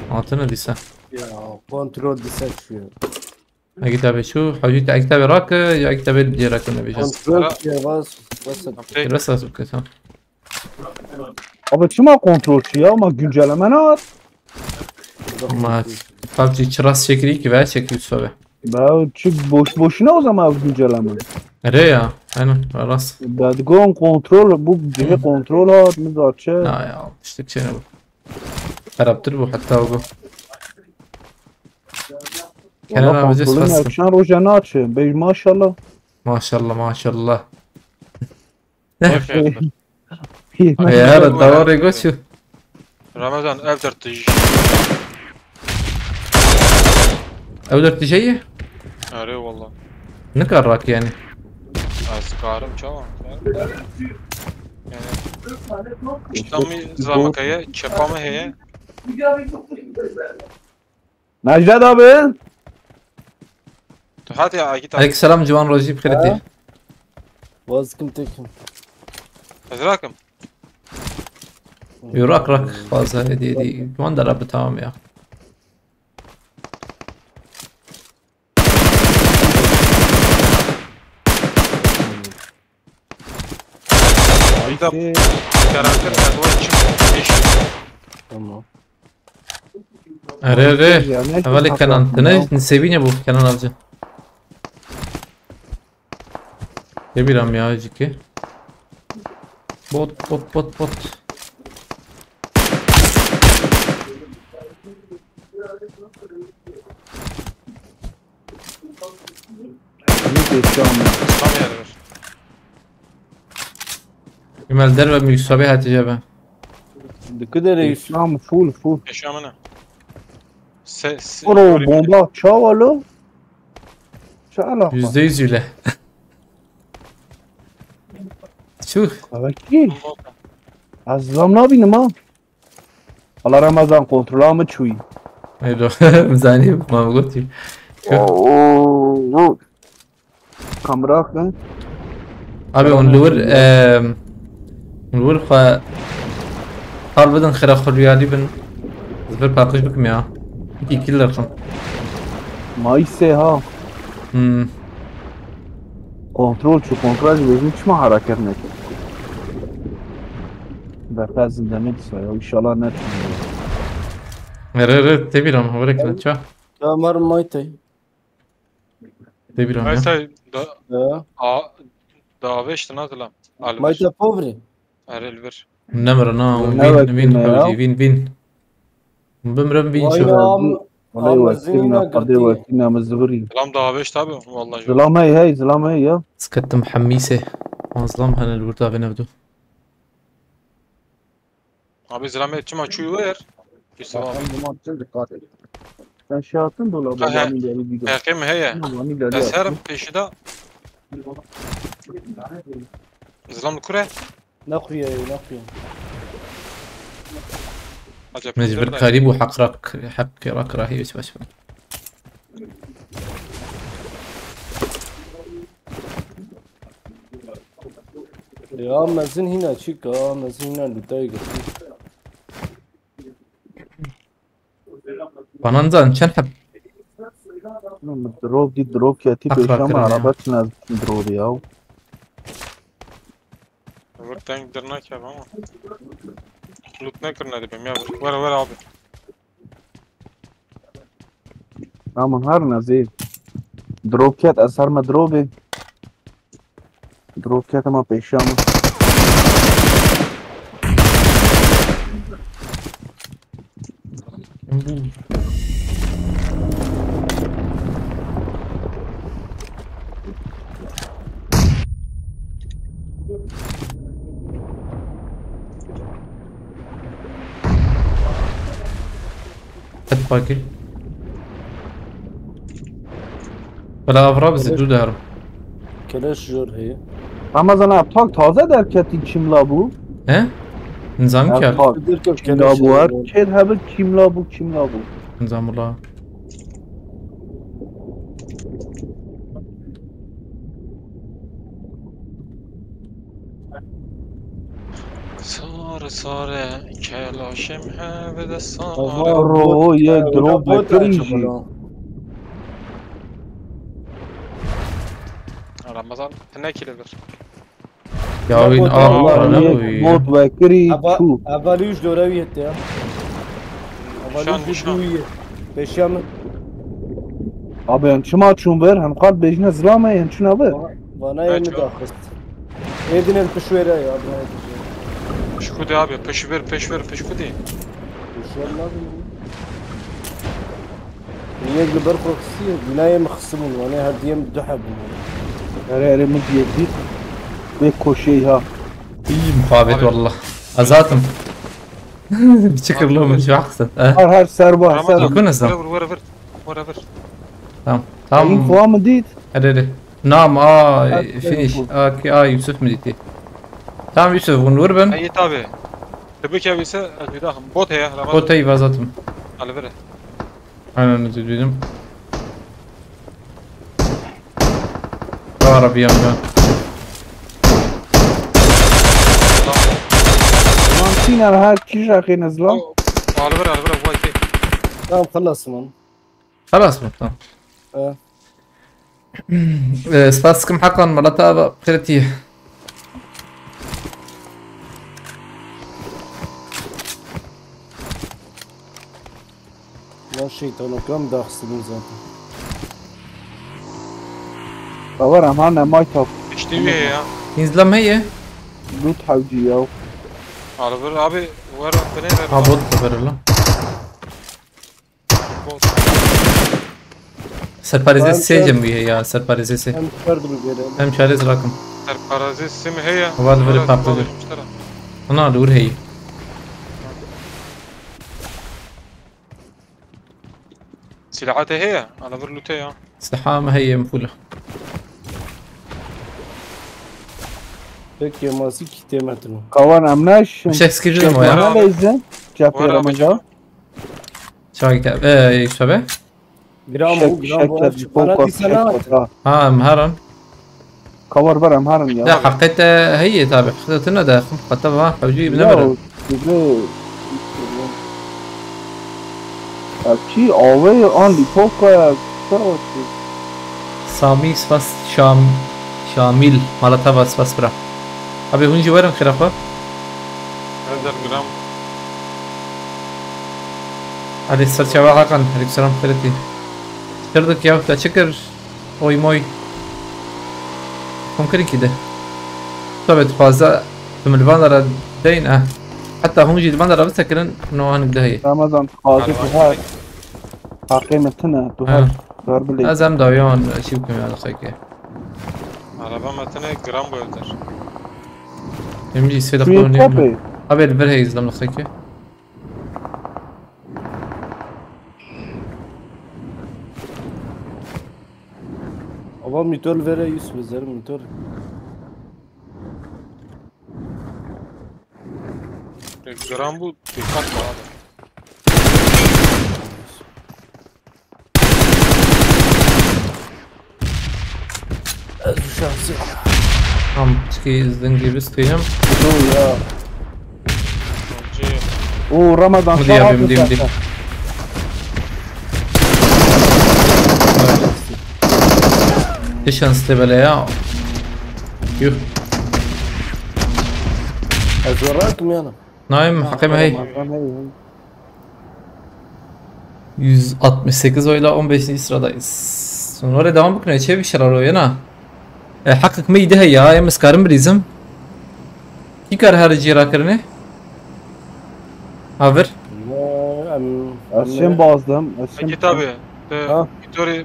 Hatine dîsa. Ya, kontrol dîsa çûye. Ekî tabê çû, hewcî te ekî tabê rake, ya ekî tabê cê rake nebêje. Kontrol çûye, bas, bas. Bas, bas, bas, tamam. Abi çima kontrol çi ya? Ma güncelleme ne var? Ma PUBG çi rast çekirî ki ve çekirî sobe. Be çi boş boşuna o zaman bu güncelleme. Erê ya, aynen, rast. Dadgon kontrol, bu cihê kontrol hat, mi da çi? Na ya, işte çene bu. Xerabtir bu hatta bu. Kenan abi, kontrolün fas. Akşam roja naçe, bey maşallah. Maşallah, maşallah. Hoş geldin. Ay, her davarê goçu. Ramazan, ev dört tij. Ev dört tij ye? Erê wallah. Ne kadar rak yani? Ez karim çawa. Yani. İşte mi zamaka ye, çepa mı heye? Necdet abi. Tu hadi ya, git abi. Aleyküm selam, Civan Rojî, bi xêr tî. Ha? Vaz kim tekim. Ez rakim. Yo, rak, rak, fazla hediye değil. Civan da Rabbi tamam ya. Ayda karakter kadro için eşit. Tamam. Erê, erê. Hevalê Kenan. Te ne nisêbîne bu Kenan avcı? Ne bir am ya, ciki. Bot, bot, bot, bot. Hemî pêşiya min. Tam yer ver. Ümel derve mi Yusuf'a bir hatice be. Dikide re Yusuf. Pêşiya min full full. Pêşiya min e. Se, se, Oro bomba çawa lo? Çala. Yüzde yüz öyle. Çuh. Ama ki? Ez zilam nabînim ha. Allah Ramazan kontrola mı çuy? Ê do, zanî, ma gotî. Oo, kamera akın. Abi, hûn li wir, em, hûn li wir xwe hal bidin, xira xwe riyalî bin. Ez vir paqij bikim ya. Wekî killer xim. Mayîsê ha. Hmm. Kontrol çû, kontrol ji bêjin çima hareket neke. Berxwe zindemê disa ya, inşallah ne çû. Re, re, tebî ram, were kirin, ça? Ya, mer maytey. Tebî ram ya. Maytey da, Ya. a, davêştin ha, zilam. Alvir. Maytey povri. Erê li vir. Nemre na, Ne win, win, wekî me ya? hewcî, win, win. Bimrim, win Vay şo. ya, am-, Olay am wekî zîna me, Xwedê girtî. wekî me, min zivirî. Zilam davêşt abi, vallahi. Zilam hey, hey, zilam hey ya. Sketim hemîsê. Wan zilam hene li wir davê nevdu. Abi zilamê çima çûyî wer? Pîs abi. Sen şey attın dolaba, He, he. Vanilya bir video. Heqê mi heye? Ama vanilya Ez yaptım. herim pêşî de. Zilam li kure? Nexuye, nexuye. Acep Ne ji vir karî bû heq rak, heq rak rahî wis baş. Ya mezin hîna çîka, mezin hîna lûtayê girtî. Banan zan çend heb? Drop dî, drop ketî Akra pêşa me, kırın ya. araba çin ez drop ya. Vur tank dirnak yap ama. Loot ne kırın hadi ben ya vur. Ver ver abi. Ama her ne zî. Drop ket, ez her me drop ê. Drop ket ama pêşiya min. Hadi bakayım. Bela avra bizi Keleş- dur derim. Keleş jor heye. Ramazan abi, tak taze derketin çimla bu. He? Nizam Ya ki abi. tak Bir de çimla keleş bu var. jor. Çed hebir çimla bu, çimla bu. Nizam ula. Sare sare kelaşim hevde sare. Aha, Ro bot, ye ya, drop bot vekirî açık jî. Ramazan, ne kilidir? Ya wîn a Allah, ne yek bû? Bot vekirî çû. Evalî ji dora wî hete ya. Evalî ji dora wî. Pêşiya min. Abi, em çima çûn vir? Hem qal bêjine zilame, em çûna vir. Vana yê min daxist. Ê dinê li pişwêre ya, dinê li pişwêre. Pişkudê abi, pişvir, pişvir, pişkudê. Pişwêr nabînim. Yek li ber xwe xistî, bînayê min xistibûn, wanê her diyê min du heb bûn. Erê, erê, min diyê dît. Wê koşeyî ha. Îyî muhabet wallah. Azatım. Biçikirlo min şu haksın. Her, her serba, Ramazan, serba. Whatever, whatever, whatever. Tamam, tamam. Info min dît. Hadi, hadi. Nam, a, Hadi, finish. Info. A, ki, a, Yusuf mi dîtî? Tamam Yusuf, bunu vur ben. Hey, tabi. Tebrik abi ise, ez bir daha. Bot heye, Ramazan. Bot heye, vazatım. Hadi, ver. Aynen, özür dilerim. Arabiyam ya. Lan sîner her kî raxê nezla. Alvira, alvira, vay ki. Tamam, xelas min. Xelas min, tamam. E. E, spas dikim heqan, mala te ava qiretiye. Lan şeytanokan daxistibûn zaten. Bawer em hane may top. Piştî wî heye ya. Hîn zilam heye? Lut hewcî ya. Arabir abi, wer binê ver. Ha, bot da ver lan. Bot. Serparêzê sê cem wî heye ya, serparêzê sê. Em çar dibigere. Em çarêz rakim. Serparêzê sê mi heye? Wan li vir patledi. Ana li wir heye. Silaha te heye? Ana vir lute ya. Silaha me heye, em full e. Peki, masî kî têmetin. Kawan em naş. Şek skijin mo ya. Wara. Naleyzin. Çapê Wara Ramazan. Çavik abi. Ee, Yusuf abi. Gram Şek, bu, gram şek, bu. Bana şek, dîsa şek, ne şek, attı? Ha. Ha, em herin. Kawar ber em herin ya. Ya, heqet heye tabi. Heqet ne de, xum xata va, hewcî bi Ya, nemirin. Dibê, ya, çi, avê an lîpoka, çawa çi? Samî, spas, Şam, Şamîl, mala tava, spas bira. Abi, hûn jî werin xêra xwe. Hezar gram. Hadi ser çava Hakan, aleyküm selam, xêretî. Çirdik ya, te çi kir? Oy moy. Komkirî kî de. Tabi, tu fazla, tu min li van dara deyn, eh. Heta hûn jî li van dara bisekirin, no hinek de heye. Ramazan, tu xwazî tu her. Haqê min tine, tu her. Ha. Ber bilê. Ez em dawiyan çî bikim ya, xekê. Araba me tine, gram bu evdir. Em jî sê Tu yê daqiqe oynayalım. Kopê. Abi, li vir heye, izlem xekê. Ava motor vere, yüz bezerim motor. Gram bu, dikkat var abi. Ez şansım. Tam çiki zingî bistînim. Dur ya. Sonucu O Ramazan Hadi ya, şahat bim, dim, dim. Zaten. Ne şanslı böyle ya. Yuh. Ez rahatım yani. Naim, hakim hey. Ramazan hey. Yüz altmış sekiz oyla on beşinci sıradayız. Sonra devam bikine, çe bir şeyler oyna. E, hakkık meyde he ya, em iskarim bilizim. Kî kar her cî rakirine? Haver? Em, Ez em, şên bazdım, ez şên Peki tabi. Ha? Victoria,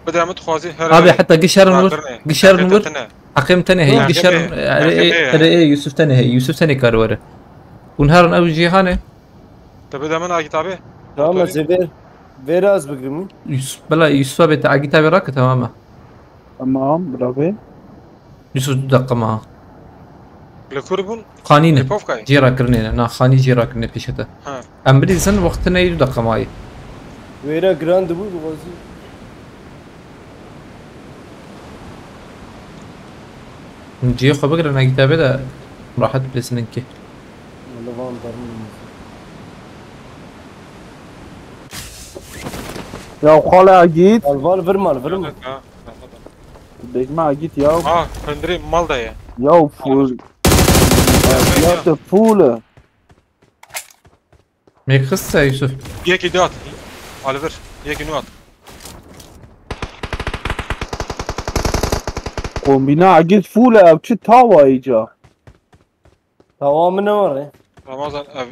bir de mi dixwazî her Abi, heta gişerin wir, rakirine. Gişerin wir. Tine. Hakim tene hey, Ha, gişerin, tene. Re, Tene. Re, Yusuf tene hey, Yusuf tene kar were. Hûn herin ew cîhanê. Te bide min a kitabê. Tamam, Motorî. Ez vê, vê raz bigrim. Yusuf, bela Yusuf abi te a kitabê rakir, tamam mı? Tamam, bravo. Yusuf, du dakika ma. Li kur bûn? Xanî ne? Li Povkayê? Cê rakirine ne, na xanî cê rakirine pêşete. Ha. Em bilîzin wextine du dakika mayî. Wêre giran dibû, dixwazî. Cihê xwe bigirin, a kitabê de rahat bilîzin ki. Li van derin. Ya xala git. Al van, virma, virma. Bêjme git ya. Ah, hundirê mal de ye. Ya full. Ya te full. Mê xist se Yusuf. Yekî dî hat. Oliver, yekî nû hat. Kombîna git full ev çi tawa îca. Tawa min ne var ya? Ramazan, ev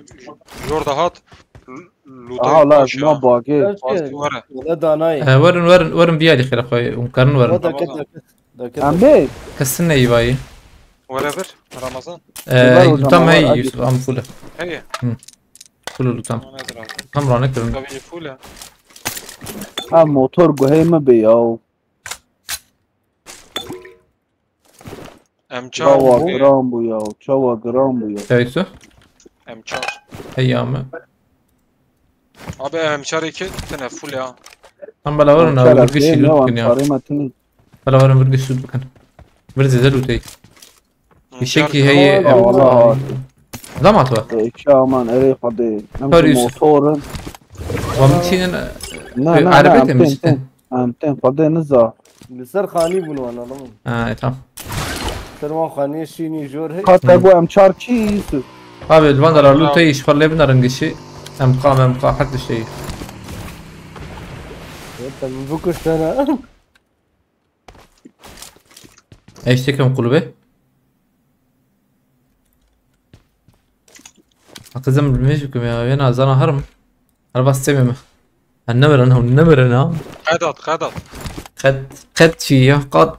jor dahat. Aha, la, ma bagê. Were danayê. E, werin, werin, werin biyalî xêra xwe, hûn karin werin. Daket, daket, daket. Em bê. Kesin neyvayî. Were vir, Ramazan. E, lutam hey, Yusuf, am full. Heye. Hı. Full lutam. Tam rane kirin. Tabii full. Ha, motor guhey me be ya. Em çar. Çawa giran bû ya, çawa giran bû ya. Çawa Yusuf? Em çar. Hey ya me. Abi em çar iki tane full ya. Em bela werin, em çar abi, vurgişî ne loot wan bikin ya. Çarê me tine. Bela werin vurgişî loot bikin. Bir zêde loot ey. Fişekî heye. Wala, wala. Dama tu. E, çaman, erê Xwedê. Em Kar Yusuf. Motorin. Wan biçînin, ne, e, ne, ne, erebet em em tên, biçînin. Em tên Xwedê niza. Li ser xanî bûn wan, anladın mı? Ha, e, tamam. Ser wan xaniyê şînî jor hey. Qat te got em çar çi, Yusuf? Abi, li van dara lûtê îş xwe lê binarin gişî. Em qa, em qa, hek dişteyî. Te min bikuştene. Eştekim kulübe. Qizim, bilmêj bikim ya, wê nazana herim. Her bas têmê me. Ha, nemirin, hûn nemirin ha. Qedat, qedat. Qet, qet çi ya? Qad,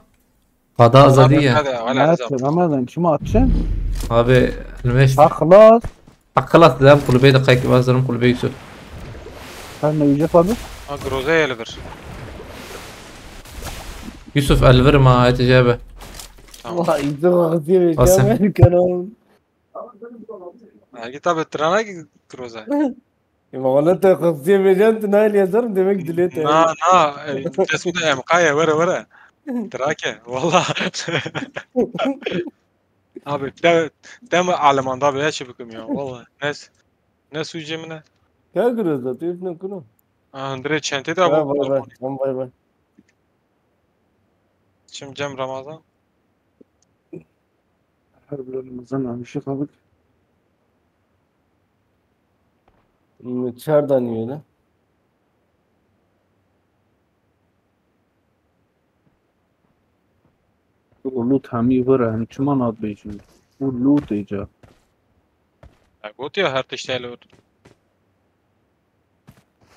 qada azadî ya. Hadi, hadi, hadi. Ramazan, çima atçın? Abi, Elmeş. Ha, xlas. Akılat lan kulübeyi de kayık var, zarım kulübeyi Yusuf. Sen ne yüce abi? Ha, Groza elvir. Yusuf elvir ma eteceği be. Tamam. Vay, dur, Hasan. Hasan. Kanal. Ha, git abi, trana ki Groza. Valla te qızıya vejen tu nail yazarım demek dilê te. Na, na, e, kesmî de emqaya, were, were. Trake, valla. Abi, te, te mi alemanda be, ya çi bikim ya, valla. Ne, ne suçê min e? Ya Groza, tu ne kuno? Ha, hindire çentê de Bay bu. bay bay. Tamam, bay bay. Çim cem Ramazan. Her bir Ramazan almışı kaldık. Hmm, çar danî wê de. Bu Lut hemî vira hem çima nat bêjin. Bu Lut êca. Ya, gotiya her tişt hele ot.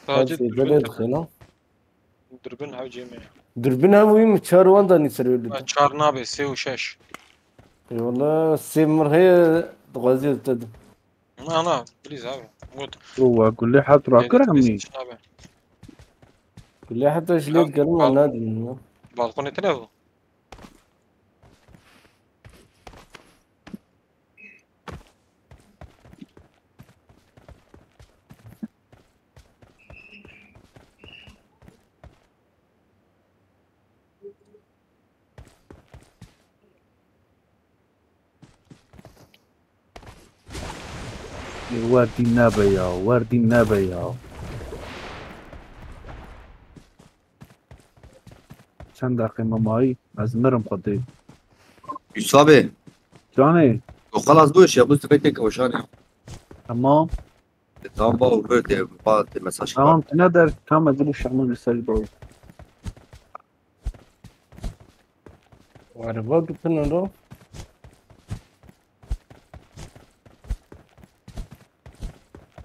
Her Sadece şey dürbün, böyle dixîne. Dürbün hev cemê. Dürbün hem uyum çar wan danî ser öldü. Ha, çar nabe, sê û şeş. Eyvallah, sê mir heye, dixwazi te de. Na, na, please abi. Got. Bu wa gulê hat rakir hemî. Abi. Kulê heta ji lê dikerim wan nadînin ya. Balkonê tine bu. Werdî nebe ya, werdî nebe ya. Çend deqê me mayî, ez mirim xwedê. Yusuf abi, Canê, o xelas bû ya, bu sifekê kewşanê. Tamam. E, tamam, baba, vur de, baba, de mesaj. Tamam, tu ne der, tam ez bu şaman mesaj bol. Araba gittin ro.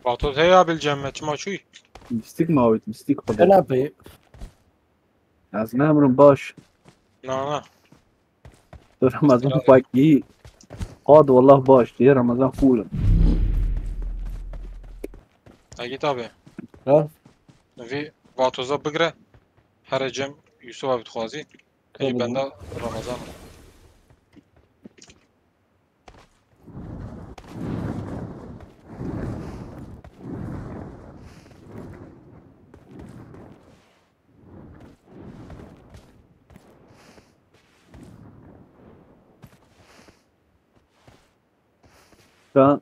Vatoz heye abil cemme, çima çuy? Mistik mawit, mistik xwedê. Sen abi. Ez ne emrim baş. Na, na. Ramazan fakî. Qad wallah baş diye Ramazan full. Ha, git abi. Ha? Vî vatoza bigre. Here cem Yusuf abi dixwazî. Ey Tamam. Benda Ramazan. Ka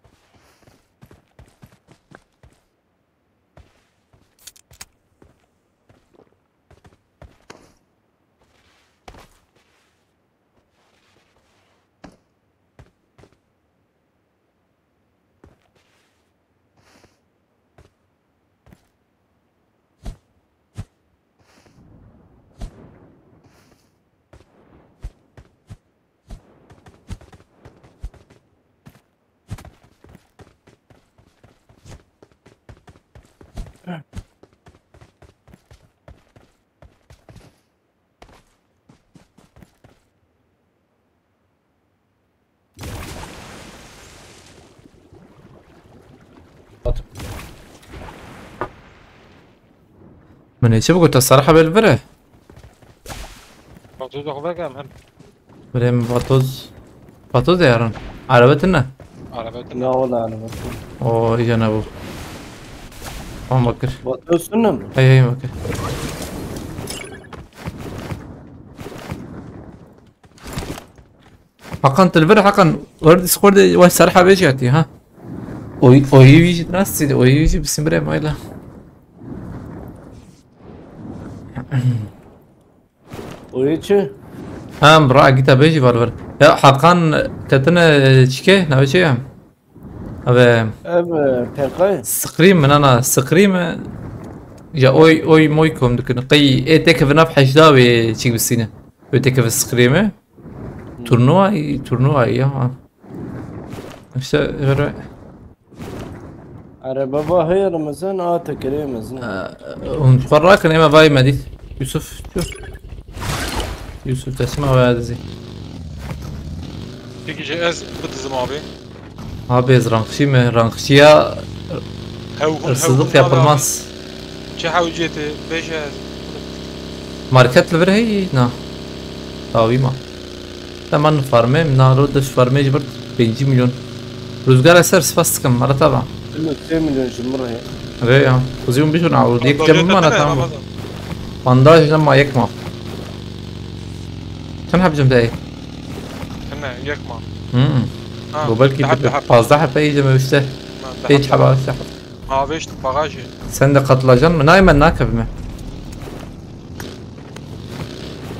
Min ê çi bigota, Serha bê li vir e? Vatoza xwe veke em her. Birê min vatoz. Vatoz de yaran. Arebe tine. Arebe tine. Ne ola araba. O, îca nebû. Tamam bakir. Vatoz sunum. Hey hey bakir. Hakan tu li vir Hakan. Wer Discord de wek Serha bêjî hatî ha. Oy, oyî wî jî nasıl, oyî wî jî bisim birê mayla. Oyê çi? Hem ra gita bêjî var vir. Ya Hakan tetine çike, navê çi ya? Abi Ev e, P K. Scream mi nana, Scream mi? Ya oy, oy moy kom dikin. Qey e tek vinav hejda ve çik bisine. Ve tek ve Scream mi? Turnuva, turnuva ya. Ha. İşte öyle. Araba va heye Ramazan, a tekerê mezin. Hûn xwe rakin, ême vayê me dît. Yusuf, çû? Yusuf, teslim abi, hadi. Peki, şey, ez bidizim abi. Abi, ez rankçî me? Rankçiya Hew-, hırsızlık hew-, yapılmaz. Çi hewcê te, beş ez. Market li vir heyî? Na. Dawî ma. Hemen farmê, na, ro diş farmê ji bir pêncî milyon. Rüzgar eser, spas dikim, ara tava. Sê milyon ji min re. Rê ya. Kuzî hûn bijûn, awir. Yek cem min ma, tamam. Bandaj ne ma, yek ma. Çend heb cem te? Hene, yek ma. Hmm. Ha, bu belki deheb, deheb. Pazdeh heb, iyice mi işte. Ha, deheb, deheb. Pênc heba işte. Avêşt bagajê. Sen de katılacan mı? Nayê, me nakevime.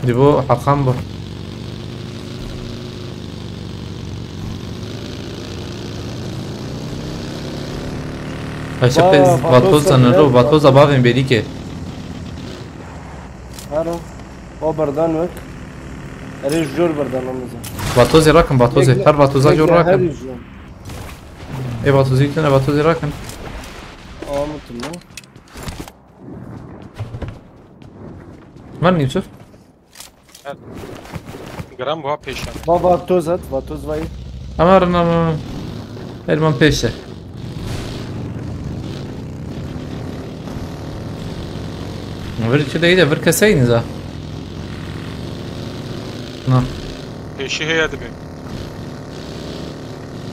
Di bo Hakan bu. Ayşe, pez Vatoz, Vatoz sanırım, Vatoz. Vatoz abavên berî ke. Hero. O berdan wek. Erê jor berdan amazon. Vatozê rakin, Vatozê. Her Vatoza jor rakin. Ê Vatozê tune, Vatozê rakin. Amutum mu? Var mı Yusuf? Gram buha pêşe. Baba toz at, vatoz vay. Ama rına mı? Elman pêşe. Vir çi deyde, vir keseyni za. Na. Pêşî heye dibe.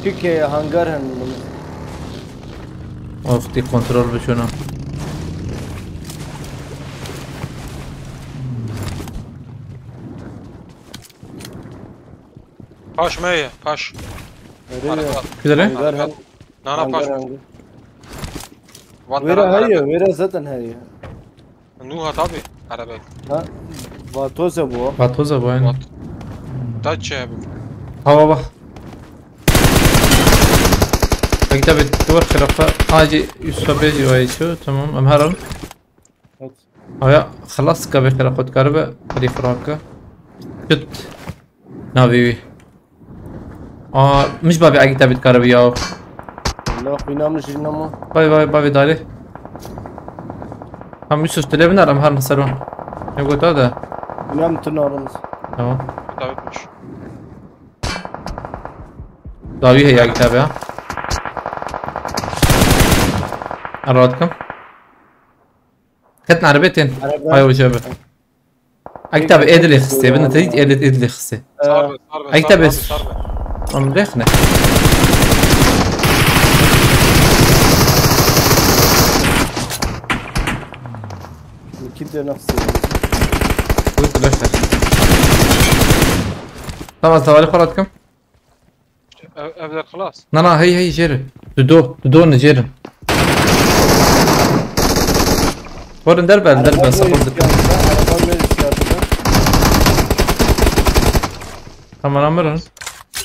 Çike hangar hen bunu. Of, di kontrol biçûna. Paş me ye, paş. Nereye? Arka. Güzel, he? Hangar hem. Nana paş. Hangar, hangar. Van Wera taraf heye, araba. Wera zaten heye. Nû hat abi, arabek. Ha, Vatoza bu. Vatoza bu, aynen. Vat-, Dacia bu. Hava bak. Ekte bir duvar tarafı. Acı üst kapıya civarı içiyor. Tamam, em herin. Evet. Aya, xelas ka vê xêra xwe dikaribe, rî xwe rake. Şit. Navê wî. A, mij bavê Egîta bê dikaribe ya. Allah, xwîna min jî nema. Bavê, bavê, bavê darê. Em Yusuf, tu lê binere, em herin ser wan. Ne gota de? Xwîna min tu narin. Tamam. Davet miş. Dawî heye Egîta bê, ha. Em rahat kim? Ketin erebê tên. Araba. Hay hoca be. Egîta bê, ê dilê xistê, bin te ê dilê, ê dilê xistê. Sar be, sar be, Egîta sar be, bê. Sar be. Oğlum, rexne. Kim de nasıl? Gut, leşler. Tamam, tavali xwe rahat kim? Ev, ev der xilas. Na, na, hey, hey, jêr. Dudo, dudo ne jêr. Warin derbe, derbe, sapor dik. Araba ne iş yaptı? Tamam, amirin.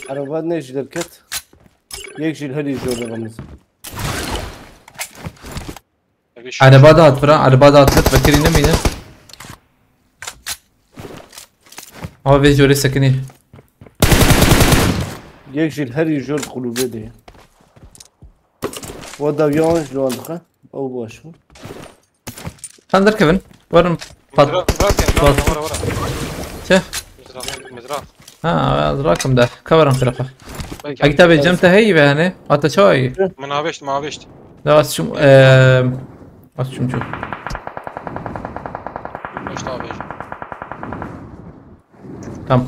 Araba ne iş derket? Yek jil heli jor de gamız. Ereba da hat bira, ereba da hat, bekirî nemîne. Ama vê jorê sekinî. Yek jî her jor kulübe de. Wa da yan ji wan dixe. Ew baş bû. Sen derkevin. Warin pat-, Mizraf, mizraf yani, pat-, wara, wara, wara. Çi? Mizraf, mizraf. Ha, ez rakim de. Coverim xirafa. Belki Egîta bê, cem te heyî ve hene. Ata çawa yî? Min avêşt, min avêşt. Da ez çûm, eee, ez çûm çûm. Avêşt, avêşt. Tamam.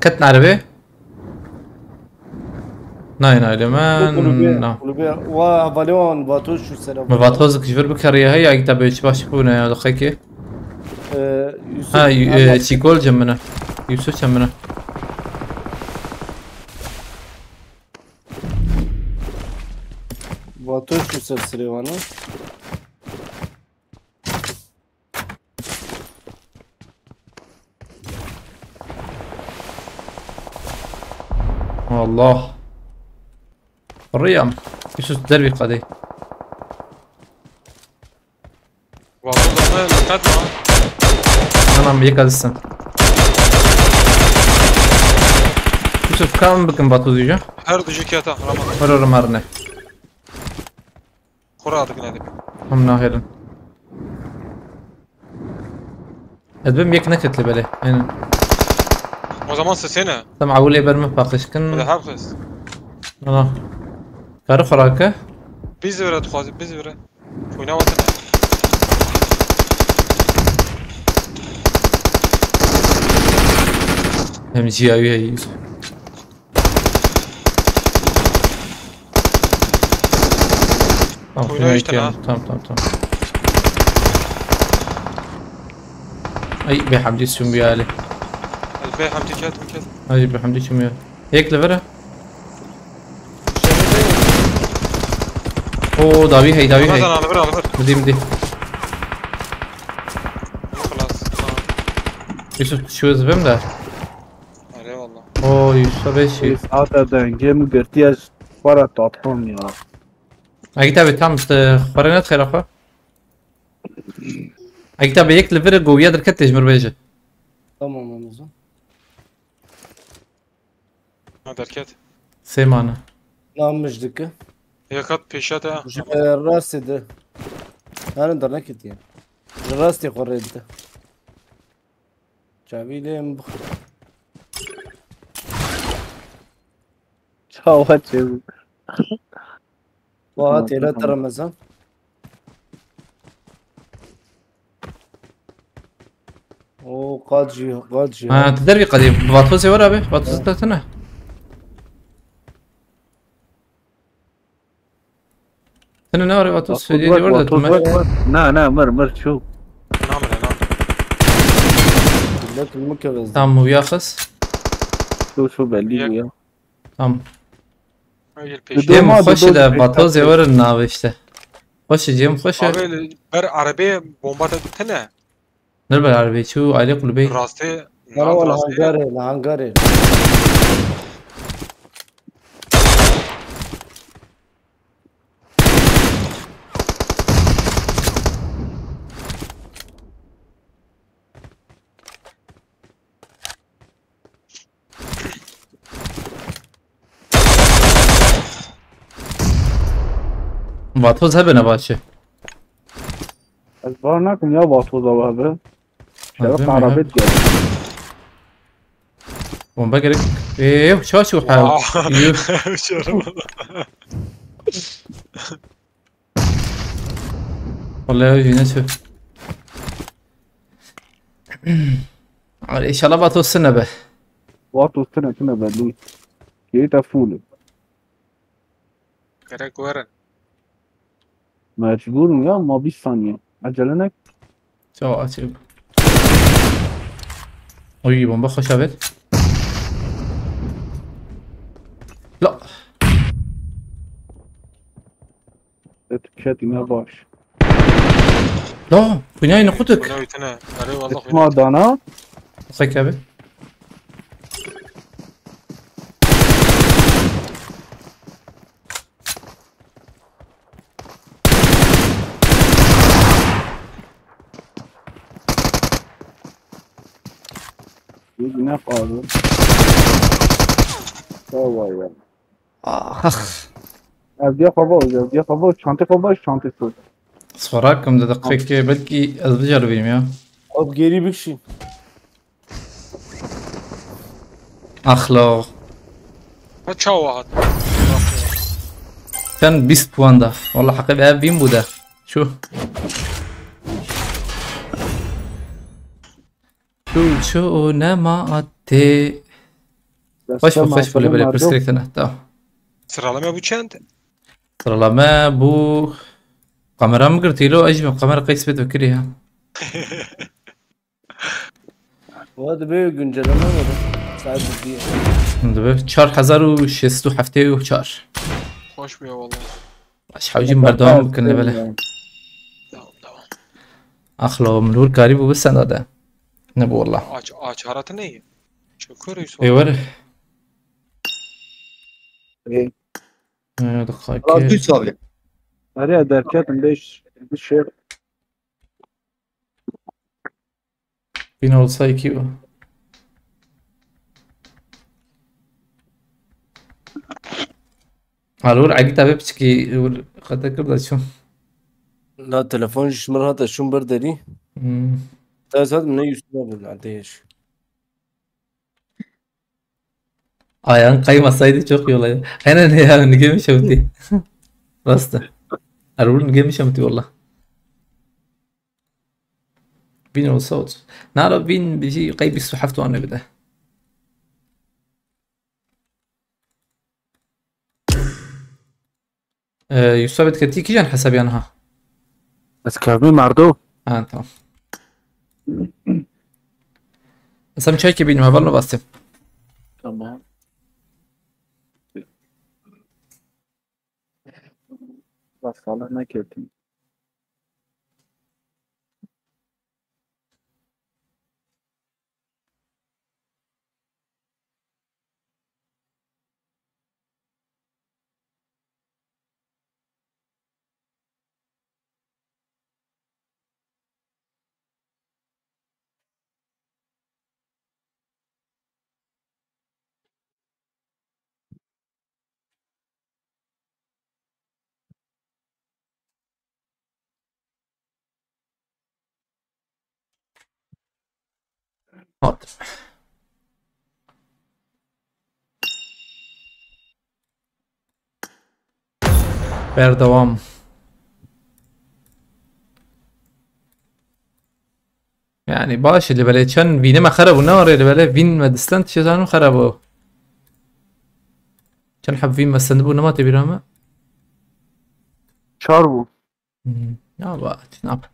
Ketin erebê? Nayê, nayê, min, na. Kulübe, kulübe, wa hevalê wan Vatoz şu sera. Mi Vatoz ji vir bikeriye heye, Egîta bê, çi baş bûne ya, diqekê. Ee, Yusuf, ha, yu-, e, Çîkol cem min e. Yusuf cem min e. Vatoz şu ser sirê wan e. Allah. Riyam. Yusuf dervî qadê. Vallahi zaten dikkat mi? Anam, yek azizsin. Yusuf, kam bikin Batu diyeceğim. Her dijî keta, Ramazan. Vurarım her ne. Xwe radikine dibî. Em nahêlin. Ez bim yek neketli belê. Yani, O zaman sesene. Tam ewilê ber min paqij kin. Hadi hafız. Ana. Karı xurake. Biz vere tuxwazî, biz vere. Oyna vatana. Hem ciyawi hey. Tamam, Oyna fena işte ihtiyar. lan. Tamam, tamam, tamam. Ay, be Hamdi sümüyali. Ez bê Hamdi ket mi ket. Ay, be Hamdi sümüyali. Yek levere. Oo, davi hey, davi hey. Ramazan, alıver, alıver. Midi, midi. Xlas. Tamam. Yusuf, şu zibim de. Eyvallah. Oo, Yusuf beşi. Saate dengê min girtiye ji xwe re tatam ya. Agita be tam işte, xware ne xêra xwe. Agita be yek levere goviya derket tejmir beje. Tamam Ramazan. Ha derket. Sê mane. Namij dike. Yakat peşa te. Ji rastê de. Yani dernekê diye. Ji rastê xwe rê dide. Çavî lê em bix. Çawa çêbû? Waha têra te Ramazan. O qad jî, qad jî. Ha, tu dervî qedî. Vatozê were be. Vatozê te tine. Tine ne were vatoz. Söyleyince were de tu me. Na, na, mir, mir çû. Namre lan. Millet ilmi kevezdi. Tamam, bu yaxız. Çû, çû belli Yak- bû ya. Tamam. Öyle Bir peşe. de- Cem Doma xweşi dodom de pek vatoz tatlı. Ewere navişte. Xweşi Cem xweşi. Abi ber arabê bomba te tine. Ne ber arabê çû aile kulübey. Rastê. Bana wala Rastê. hangarê, la hangarê. Vatoz hebe ne başı. Ez bar nakim ya vatoza we hebe. Şeref Hebe mi, arabet geldi. Bomba gerek. Eee, çaş yok ha. Wow. Yürü. Şöyle. Vallahi yine şu. Abi inşallah vatoz sene be. Vatoz tine tine belli. Keyta full. Gerek werin. Mecburum ya, ma bir saniye. Acele ne? Çok açayım. Oy, bomba hoş haber. La. Etiket yine baş. La, bu ne aynı kutuk? Oyna oytene. Arı vallahi Etma dana. Ufak abi. Yine kaldı. Vay vay vay. Ah. Evdiya kaba oldu, evdiya kaba oldu. Çantayı kaba oldu, çantayı sor. Sorak hem de dakika belki ez biceribim ya. Abi geri bir şey. Axlo. Ha çawa hat. Sen bîst puan da. Vallahi hakkı be bin bu da. Şu. Şu şu ne ma attı. Hoş mu hoş böyle böyle püskürük sana. Tamam. Sıralama bu çend? Sıralama bu. Kamera mı girdi lo? Acaba kamera kayıt bir fikri ya. Hadi be güncelleme var. Sadece bir. Şimdi be çar hazar û şêst û heftê û çar. Hoş bu ya vallahi. Baş hawcim berdewam bikin levele. Devam devam. Axlo, min wir karî bû bi senda de. Ne bu wallah. Aç aç haratı ne? Çok körüyüz. Ê were. Ê. Ee, dakika. Radyo çalıyor. Araya derket beş bir şey. Bin olsa iki o. Alor, Agit abi piçki, ur, xata kir da çû. La telefon ji min hate şûn ber derî. Hmm. Te zaten ne yüzüne bin kardeş. Ayağın kaymasaydı çok iyi olacak. Aynen ya, ne gelmiş evdi. Rastı. Erol ne gelmiş evdi valla. Bin olsa olsun. Nara bin bir şey kayıp bir su hafta onu bir de. Ee, Yusuf abi dikkat iki can hesabı yanı ha. Ez kevmî merdo. Ha, tamam. Sen çay ki bilmem, var mı bastım? Tamam. Bak, sağlık ne kötü. Hat. Berdewam. Yani baş, li belê çend vînê me xerab bû, ne arê li belê vîn me distan, tişê zanim xerab bû. Çend heb vîn me sendibû, nema tê bîra me? Çar bû. Hmm. Ya ba, çi nap.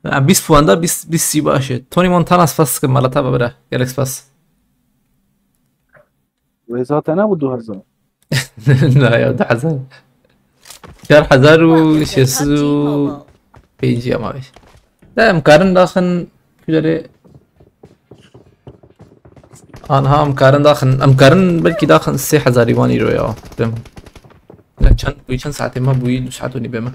Ya, bîst puan da, bîst, bîst sî baş e. Tony Montana spas dikim, mala te be bira. Gelek spas. Wê zaten ne bu du hezar? Na ya, du hezar. Çar hezar û şeş sed û pêncî ama beş. De em karin daxin kulerê. Anha em karin daxin, em karin belkî daxin sê hezarî wan îro ya. Dem. Ne çend, bu çend saetê me bûyî, du saet û nîvê me.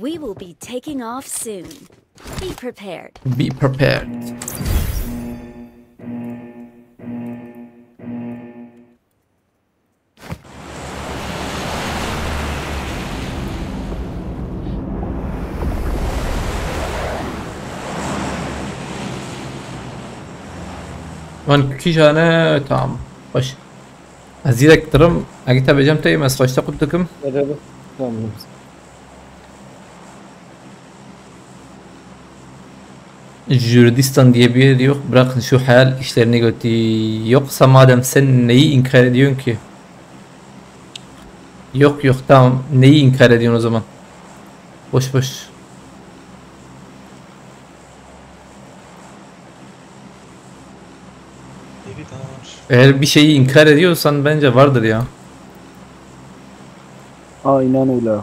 We will be taking off soon. Be prepared. Be prepared. Van kîjane, tamam. Baş. Ez zîrek dirim. Egi te bêjem tê, ez xweşte qut dikim. Tamam. Jürdistan diye bir yer yok. Bırakın şu hayal işlerini götü. Yoksa madem sen neyi inkar ediyorsun ki? Yok, yok, tamam. Neyi inkar ediyorsun o zaman? Boş boş. Eğer bir şeyi inkar ediyorsan bence vardır ya. Aynen öyle.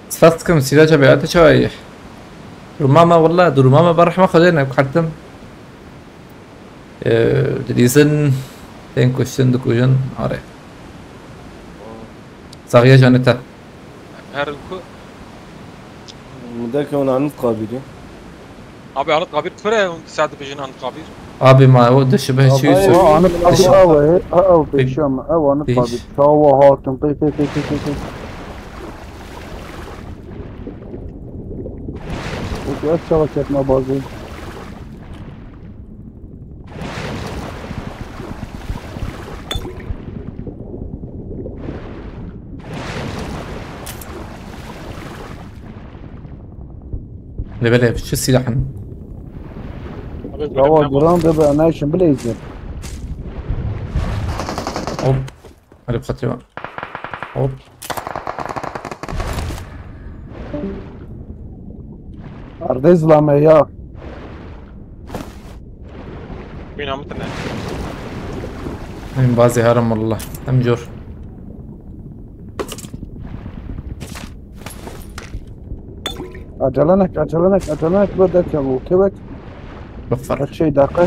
Spas dikim, Sîraca Bey, te çawa yî? Duruma me, wela, duruma me ber rehma Xwedê ne, bi heqîqet. Ee, dilîzin, tên kuştin, dikujin, are. Saxiye canê te. Her ku. Mudeke hûn anî diqabîrî. Abi anıt kabir kure, hûn saet dibêjin anıt kabir. Abi ma o dişi be çi Abi, yüzü. O anıt kabir ew e, ew pêşiya me, ew anıt kabir. Çawa hatin, qey, qey, qey, qey, qey, qey. Peki, ez çawa çekme bazı. Lê belê, çi silahın? Abi, Bravo, bırak, Duran da ben ne için bileyim. Hop. Hadi bu satıyor. Hop. Ardê zilame ya. Wîna min tune. Em bazê herim wallah. Em cor. Acele nek, acele nek, acele nek, bro, derkeve û kewek. Bifir. Her şey dakika.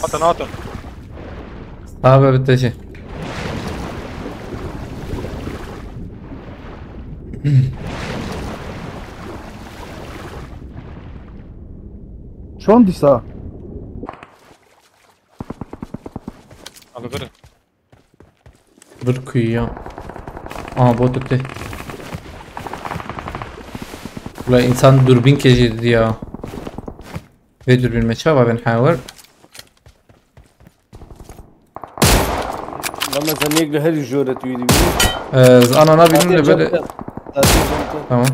Hatin, hatin. Sabe bi te jî. Çon dîsa? Abi bir. Bir kuyu ya. Aa, bot öte. Ula insan dürbün kejedi ya. Ve dürbün meçe var ben haver. Ama sen yek li her jore tu yedi. Ee, z- ana na bilmem ne böyle. Zaten cemte. Tamam.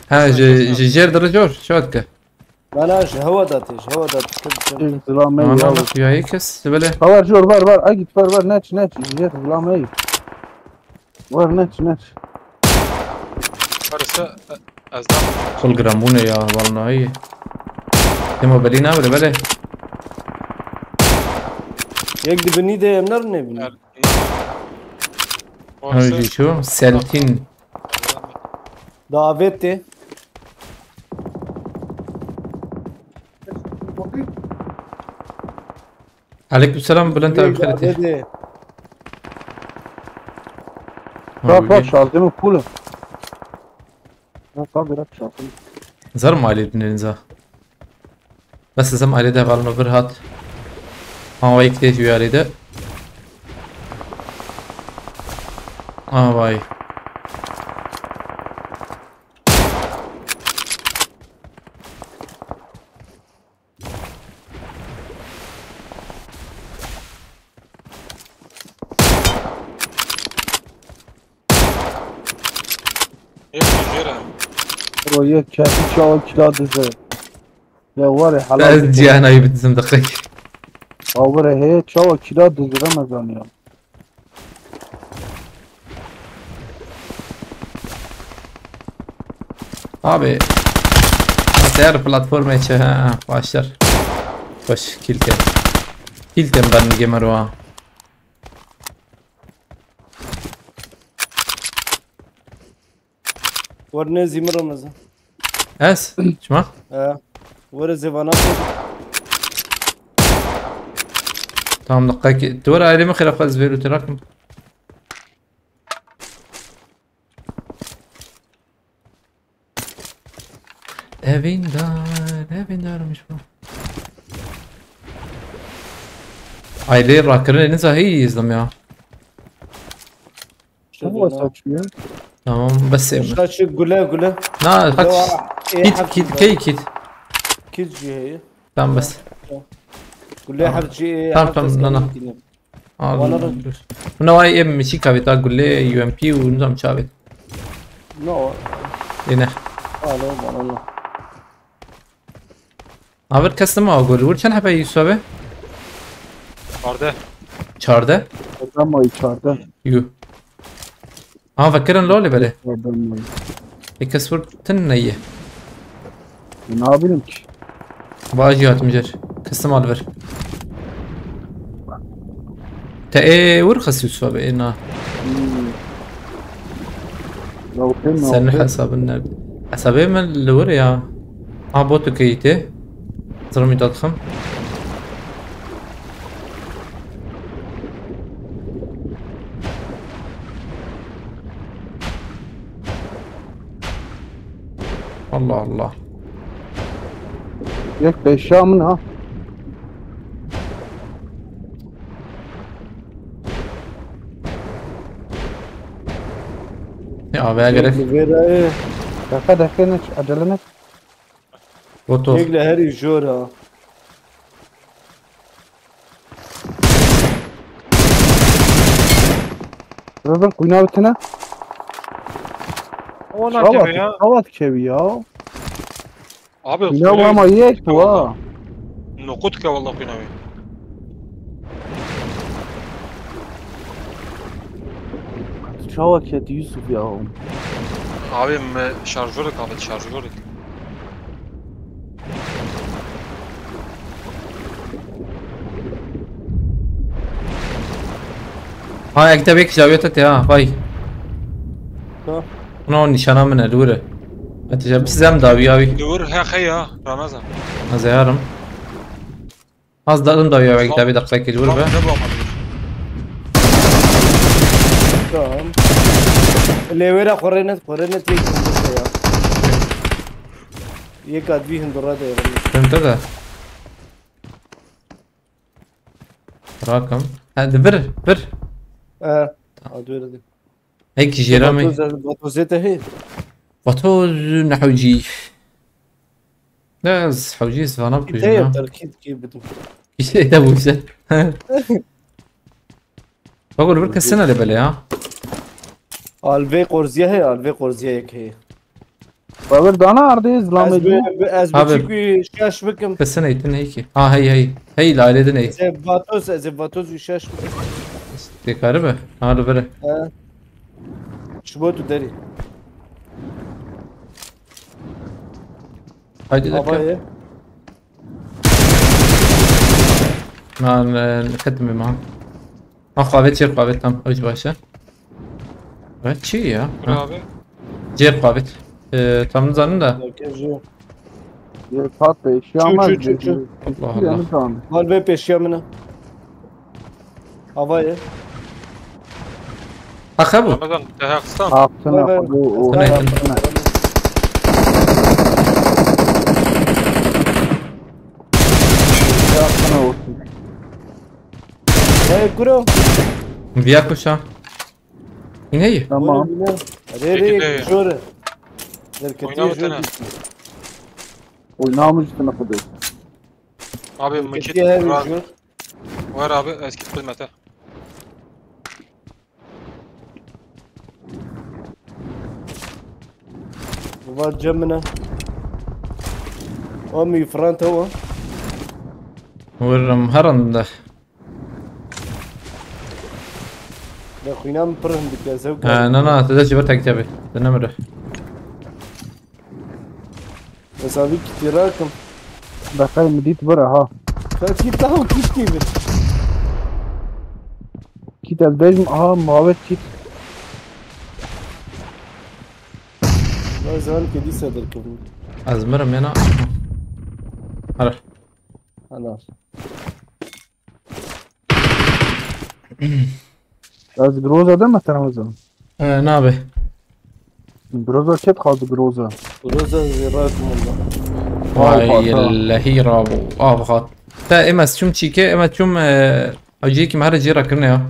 Ha, ji ji jer derece var. Şu atka. Bana ji hewa da te, ji hewa da te. Zilamê Ana ya. bak ya kes böyle. Havar jor var var. Agit var var. Neç neç. Yer zilamê. Var neç neç. Varsa e, ez daha Kul gram bu ne ya vallahi. Demo belî ne böyle böyle. Yek di binî de em ne ne binî. Er- Öyle şu. Seltin. Davete. Aleykümselam Bülent abi, xêr te. Davete. Bak bak, şarjımı full. Bak bak, biraz şarjım. Zar mı aile dinleniza? Bes ez em ailede hevalno bir hat. Ha, vay, iki de şu ailede. Ha, vay. Hep jêre. Bro, yek kefî çawa kila dize. Ya var ya, halal. Ez cihanayı bitizim dakik. Awire he çawa kila dize, Ramazan ya. Abi. Ser platforma içi ha, başlar. Baş kilten. Kilten ben gamer o. Werne zî min Ramazan. Ez? Çima? He. Were zêvana xwe. Tamam, dakika ki. Duvara ayrı mı xira faz veru terakim? Evindar, evindarmış bu. Aile rakırın elini zahî izledim ya. Çawa saçıyor? Tamam, bes evim. Saçı güle güle. Na, Yo, kaç? e, Kit, hafif kit, var. key kit. Kil cihayı. Tamam, bes. Güle hafif cihayı. Tamam, tamam, na, na. Al, dur. Buna vay em mi çi kavet, ha, gülle U M P û nizam çavet. No. Yine. Alo, bana no. Aver kestim ha gol. Vur çend hebe Yusuf abi? Arde. Çarde. Adam o içeride. Yu. Ha, vekirin lolê bele. Adam o. E kes vur tin neye. Ne yapayım ki? Vajî hatimijer. Kestim al ver. Te e vur xas Yusuf abi, e na. Hmm. Ya, okey mi? Senin Okey. hesabın nerede? Hesabı mı lor ya? Ha, botu kayıtı. Zırmı da tıkım. Allah Allah. Yek beşa min ha. Ya be gerek. Vera. Dakika dakika, ne, acele ne? Botu. Yek li herî jor ha. Rıvır kuynağı bitine. O ne Çavat, yapıyor ya? Çavat kevi ya. Abi Ya kule- ama yek bu ha. Nokut ke vallahi kuynağı. Çavat kedi Yusuf ya. Abi me şarjörü kapat şarjörü. Ha, ek de bek jawiye te ha, vay. Ha. Buna o nişana min e, li wir e. Hatice, biz em dawiya wî. Li wir heqe ya, Ramazan. Ez ê herim. Az da dawiya wek de bir dakika ki, li wir be. Ne bu ama? Tamam. Lewera korene, korene tek ya. Yek advi hindura da yaramıyor. Tente de. Rakam. Ha, de bir, bir. Ee, adverdi. Ek jêra me. Batozete hey. Batoz nehewcî. Ne, ez hewcî zivana Te bikujim ya. yaptır kit ki bidim. İşte de bu işte. Bak, öyle bir kesin hele böyle ya. Alve korziye hey, alve korziye yek hey. Babir dana ardê zilamê Ez dî. bi, bi, ez bi Abi. çik wî şaş bikim. Kesin eğitim ne ki? Ha, hey, hey. Hey, laylede ne? Ez ê Batos, ez ê Batos wî şaş bikim. Tekari be. Ha, li vere. He. Şubo tu derî. Haydi de. Havayê. Man, e, xetmê ma. Ha, qavet, çêr qavet, tam. Ew jî baş e. Ve çi ya? Kur abi. Cêr qavet. E, tam nizanim de. Merkez yok. Yê pat pêşiya Çû, me çû, çû, çû. Allah Allah. Yanı tamam. Mal ve peşiya min e. Havayê. Ha, xebu. Ramazan, te heqistan. Hafsına Vay be. kodu o. Vay be. Hafsına olsun. Hey kuro. Viya kuşa. Yine iyi. Tamam. Re Peki, re de- jore. Derketiye Oyna jore. bitene. Oynamış üstüne kodu. Abi, mı kit Derketiye her var. Jore. Var abi, eski hizmete. Var cemine. O mi franta o. Vururum herhalde. Ya xwîna min pir hindik e, zewk Ha, na, na, te de jî vir tekte bê. Te nemire. Mesela bir kitî rakim. Dakikayı mı dit bıra ha. Fetî taw kitî bi. Kit el dejm aha muhabbet kit. Ben zaman kedi sedir kırdım. Ez mirim yana. Hara. Ana. Ez groza deme sana o zaman. E, nabe. Groza çet kaldı groza. Roza zira kumunda. Vay Vay, lehî rabo. Avxat. Te ema çum çîke, ema çum, e, aciyê ki mehre cî rakirine ya.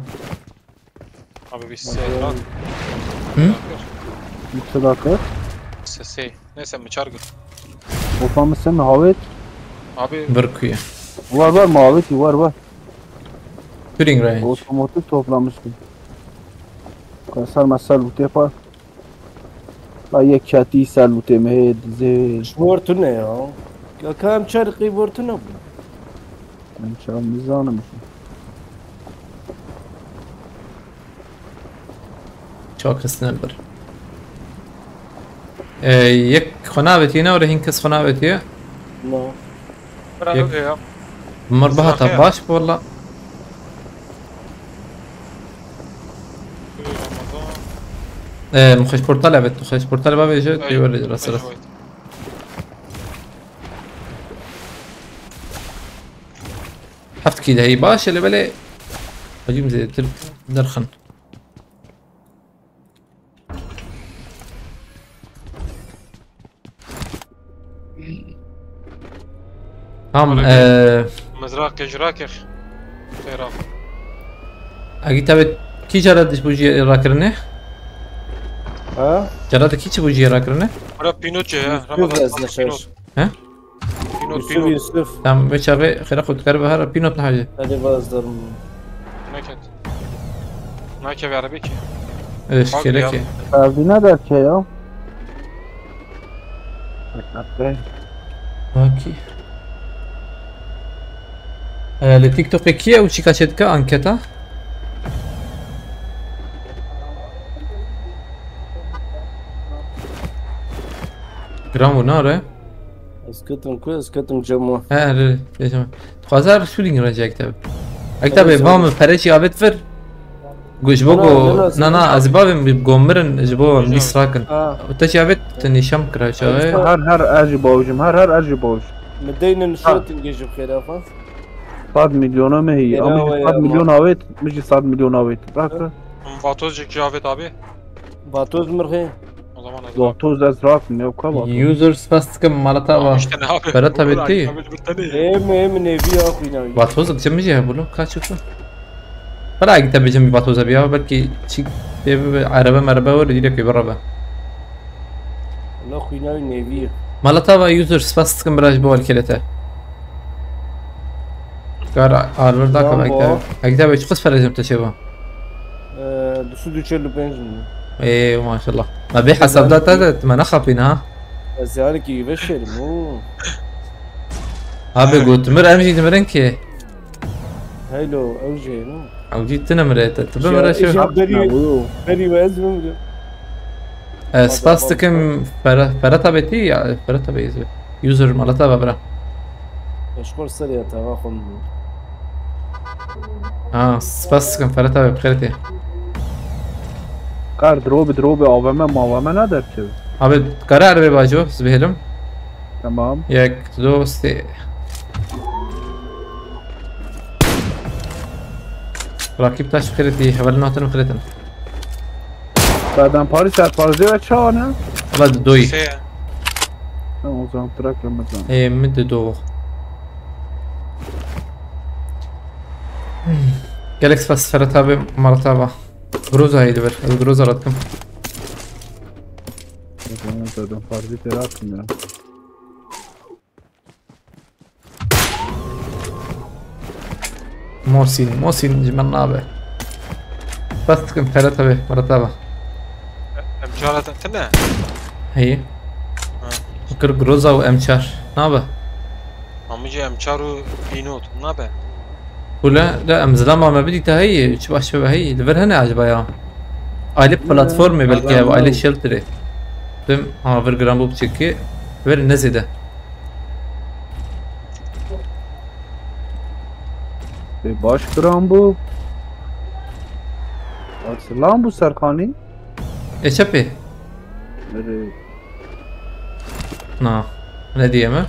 Abi, bir ses var. Hı? Mütselakı. Sesi. Neyse, mi çargı. Otamı sen havet. Abi, Bir kuyu. Var var muhabbeti var var. Turing range. Otomatik toplamıştım. Kasar masal bu tepa. La yekatî ser û têmehê dizê. Ji bo tu ne ya? Ya ka em çarikî bo tu ne bû? Em çav nizanim. Çok hızlı bir. E, yek xwe navetiye ne, orada hin kes xwe navetiye. No. bravo Yek- ya. Mir bihata baş, valla. E, mixweş portal evet, mixweş portal bavêje, tê were rastrast. Heft kî de heyî baş e, lê belê hecîm zêdetir derxin. Tamam, Öyle eee Mizraqê ji rakê xêra. Egî tevê kî cara diş bû jiyê rakirine? Ha? Cara de kî çi bû jiyê rakirine? Bura pînot çi ya? Yusuf Ramazan ez pînot. neşeş. He? Pînot, Yusuf, pînot. Yusuf. Tam ve çavê xêra xwe dikare bihara pînot nehewce. Hadi bazdarım. Neket. Nake ve arabê ki. Evet, Bak gerek ya. ki. Serdine derke ya. Bakî. Ee, li TikTokê kî ye û çîka çêdike anketa? Giran bû nare. Ez ketim ku, ez ketim cema. He, re, re, re. Dixwaze her şûdî giran jî ekte. Ekte bê, va min pereçî avêt vir. Gu-, ji bo Ana, ku, na, na, na, na, ez ê bavêm, bi gomirin, ji bo em dîs rakin. Ha. Te çi avêt, tu nîşan kira çaxê. Her, her, ez jî bawjim, her, her, ez jî bawjim. Min deynin Ha. Şotin gê ji xêra xwe. Sed milyona me heye. Êra Ama we sed ya milyon ma. Avêt, min jî sed milyon avêt. Bak. Vatoz jî avêt abi. Vatoz mirxê. O zaman ez Vatoz ez rakim ya, ka Vatoz. User spas dikim, mala te ava. İşte ne yapayım? Berat abi Uğur, ti? Abi, bir tane. Em, em, nevi ya xwîna wî. Vatoz dikim jî hebû, ka çi ku? Bela eg te bêjim Vatoz abi ya, belkî çi pê bibe, erebe merebe were, dîre pê birebe. La xwîna wî nevi. Mala te ava user spas dikim bira ji bo alkêlê te. Kar arver da Lan ka bo. Eg te, eg te be çi qis perejim te çêba? Ee, du sed û çel û pênc milyon. Ê, maşallah. Ma bê hesabda te de, tu me nexapîne ha? Ez yarikî veşerim, oo. Abi, gotimir em jî dimirin ki. Heylo, ew jî heylo. Ew jî tune mire te, tu bimire şu. Berî, berî we ez bimrim. E, spas dikim, Fere-, Ferhat abi ti ya, Ferhat abi izbe. User malata ve bira. Eşkor ser ya, tava xum. Ha, spas dikim, Ferhat abi, bi xêr tê. Kar drobi, drobi, A V M, M A V M ne derçe? Abi, kare erbe baco, zibêlim. Tamam. Yek, du, sê. Rakip taş bi xêr tê, hevalin hatin bi xêr tê. Zaten Paris serparêzê ve çawa ne? Valla di doyî. Şey. Tamam, o zaman trak Ramazan. Ê, min di do. Gelek spas Ferhat abi, Marat abi. Groza heydi ver. Ez Groza ratkim. O zaman zaten Paris'i terattım ya. Mosin, Mosin ji min nabe. Bas dikim, Ferhat abi, Ferhat abi. Em çar hatin tine? Heyî. Ha. Kir Groza û M çar. Nabe? Amî jî M çar û P not nabe? Kule de em zilama me bidî te heyî, çi baş be heyî. Li vir hene acaba ya? Aile platformê belkî ev, aile shelterê. Tim, ha, vir giran bû biçekî. Vir ne zêde. Ê, baş giran bû. Arslan bû Serkanî. Ê, çepê. Erê. Na. Ne diye mi?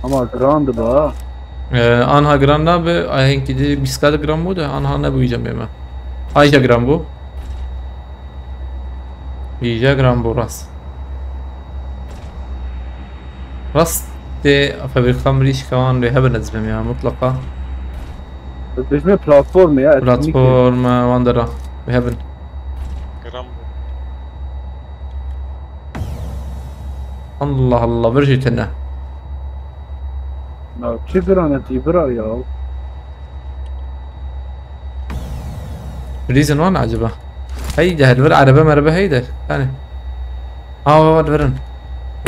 Ama giran dibe ha. Ee, anha giran nabe, ahenkî di bîst ka de giran bû de, anha nebû îca bême. Ayca giran bû. Îca giran bû rast. Rast de fabrika mirîşka wan lê hebin ez bim ya, mutlaqa. Dibêjime platformê ya, etkinlikê. Platforma wan dera. Wê hebin. Giran bû. Allah Allah, vir jî tune. Ya çi giran e tî bira ya? Reason wan acaba? Hey de her vir erebe merebe hey de. Yani. Ha, wan virin.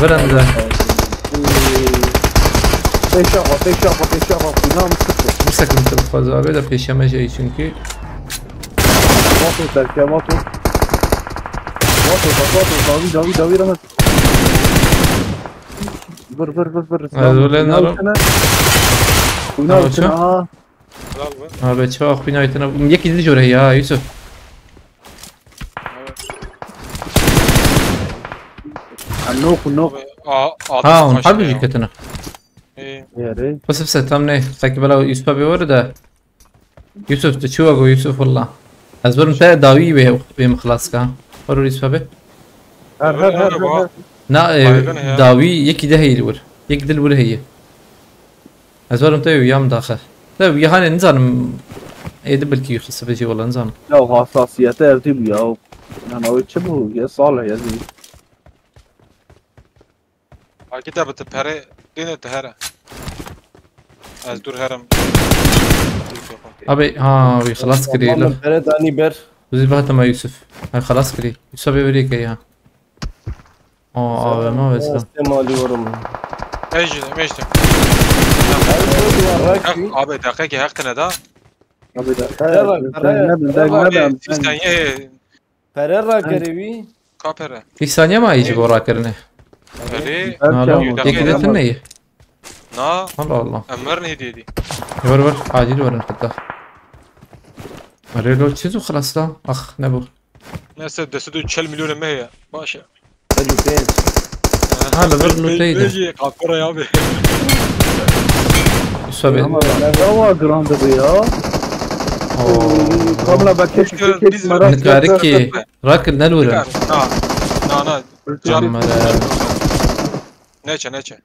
Virin de. Pêşa xwe, pêşa xwe, pêşa xwe. Bîna min kuşt. Bisekim tu fazla abi de pêşeme şey çünkü. Vato terke, vato. Vato, vato, vato, dawî, dawî, dawî, rahat. Vur, vur, vur, vur. Ez öyle Bîna narim. Üstüne. Bîna Tamam, üstüne, ço? Aha. Kral bu. Abi, çi bak, bîna üstüne. Yekî di jore ya, Yusuf. Ha, nok, nok. Abi, a, a, Ha, hon kaç harbi ya? Jî ketine. Ee. Yere. Bes, bes, tam ne? Sanki bela Yusuf'a bir var da. Yusuf, tu çi wago Yusuf valla. Ez birim te dawî wê, wê min xilas ka. Wero Yusuf abi. Her, her, her, her, her. Na, e, Baygın ya. Dawî yekî de heyî li wir. Yek dil wir heye. Ez werim te yam daxe. Te wî hanê nizanim. Êdi belkî xisibê jî wala nizanim. Ya hassasiyete ev dî bû ya. Yan ew çi bû? Ya salih ya zî. Akî te bi ti perê dêne ti here. Ez dur herim. Abi, ha, wî xilas kirî. Tamam, pere danî ber. Zî bahatema Yusuf. Ha, xilas kirî. Yusuf abi verî ke ya. Aa, A V M ve sen. Sen malî yorum. Ejde, mecde. Abi, dakika ki hakkına da. Abi, dakika. Abi, sen saniye. Pere rakerê wî. Ka pere? Î saniye ma yî ji bo rakirine. Erê. Alo, Yürü, têkilê yürü. Tune ye. Na, Allah Allah. Emir neydi yedi? Ver ver, acil verin hatta. Erê lo çiz û xelas da. Ax, ne bu? Neyse, deste de çel milyon me ya. Baş ya. Hadi pênc. Ha, li vir lûteydi. Beyci, kapora ya abi. Usa be. Ama ne var grande bu ya? Kamla bak keşke Biz- keşke biz- merak Nikari etme. ki. Rakil ne vurun. Na, na, na. Can. Kamera. Neçe, neçe.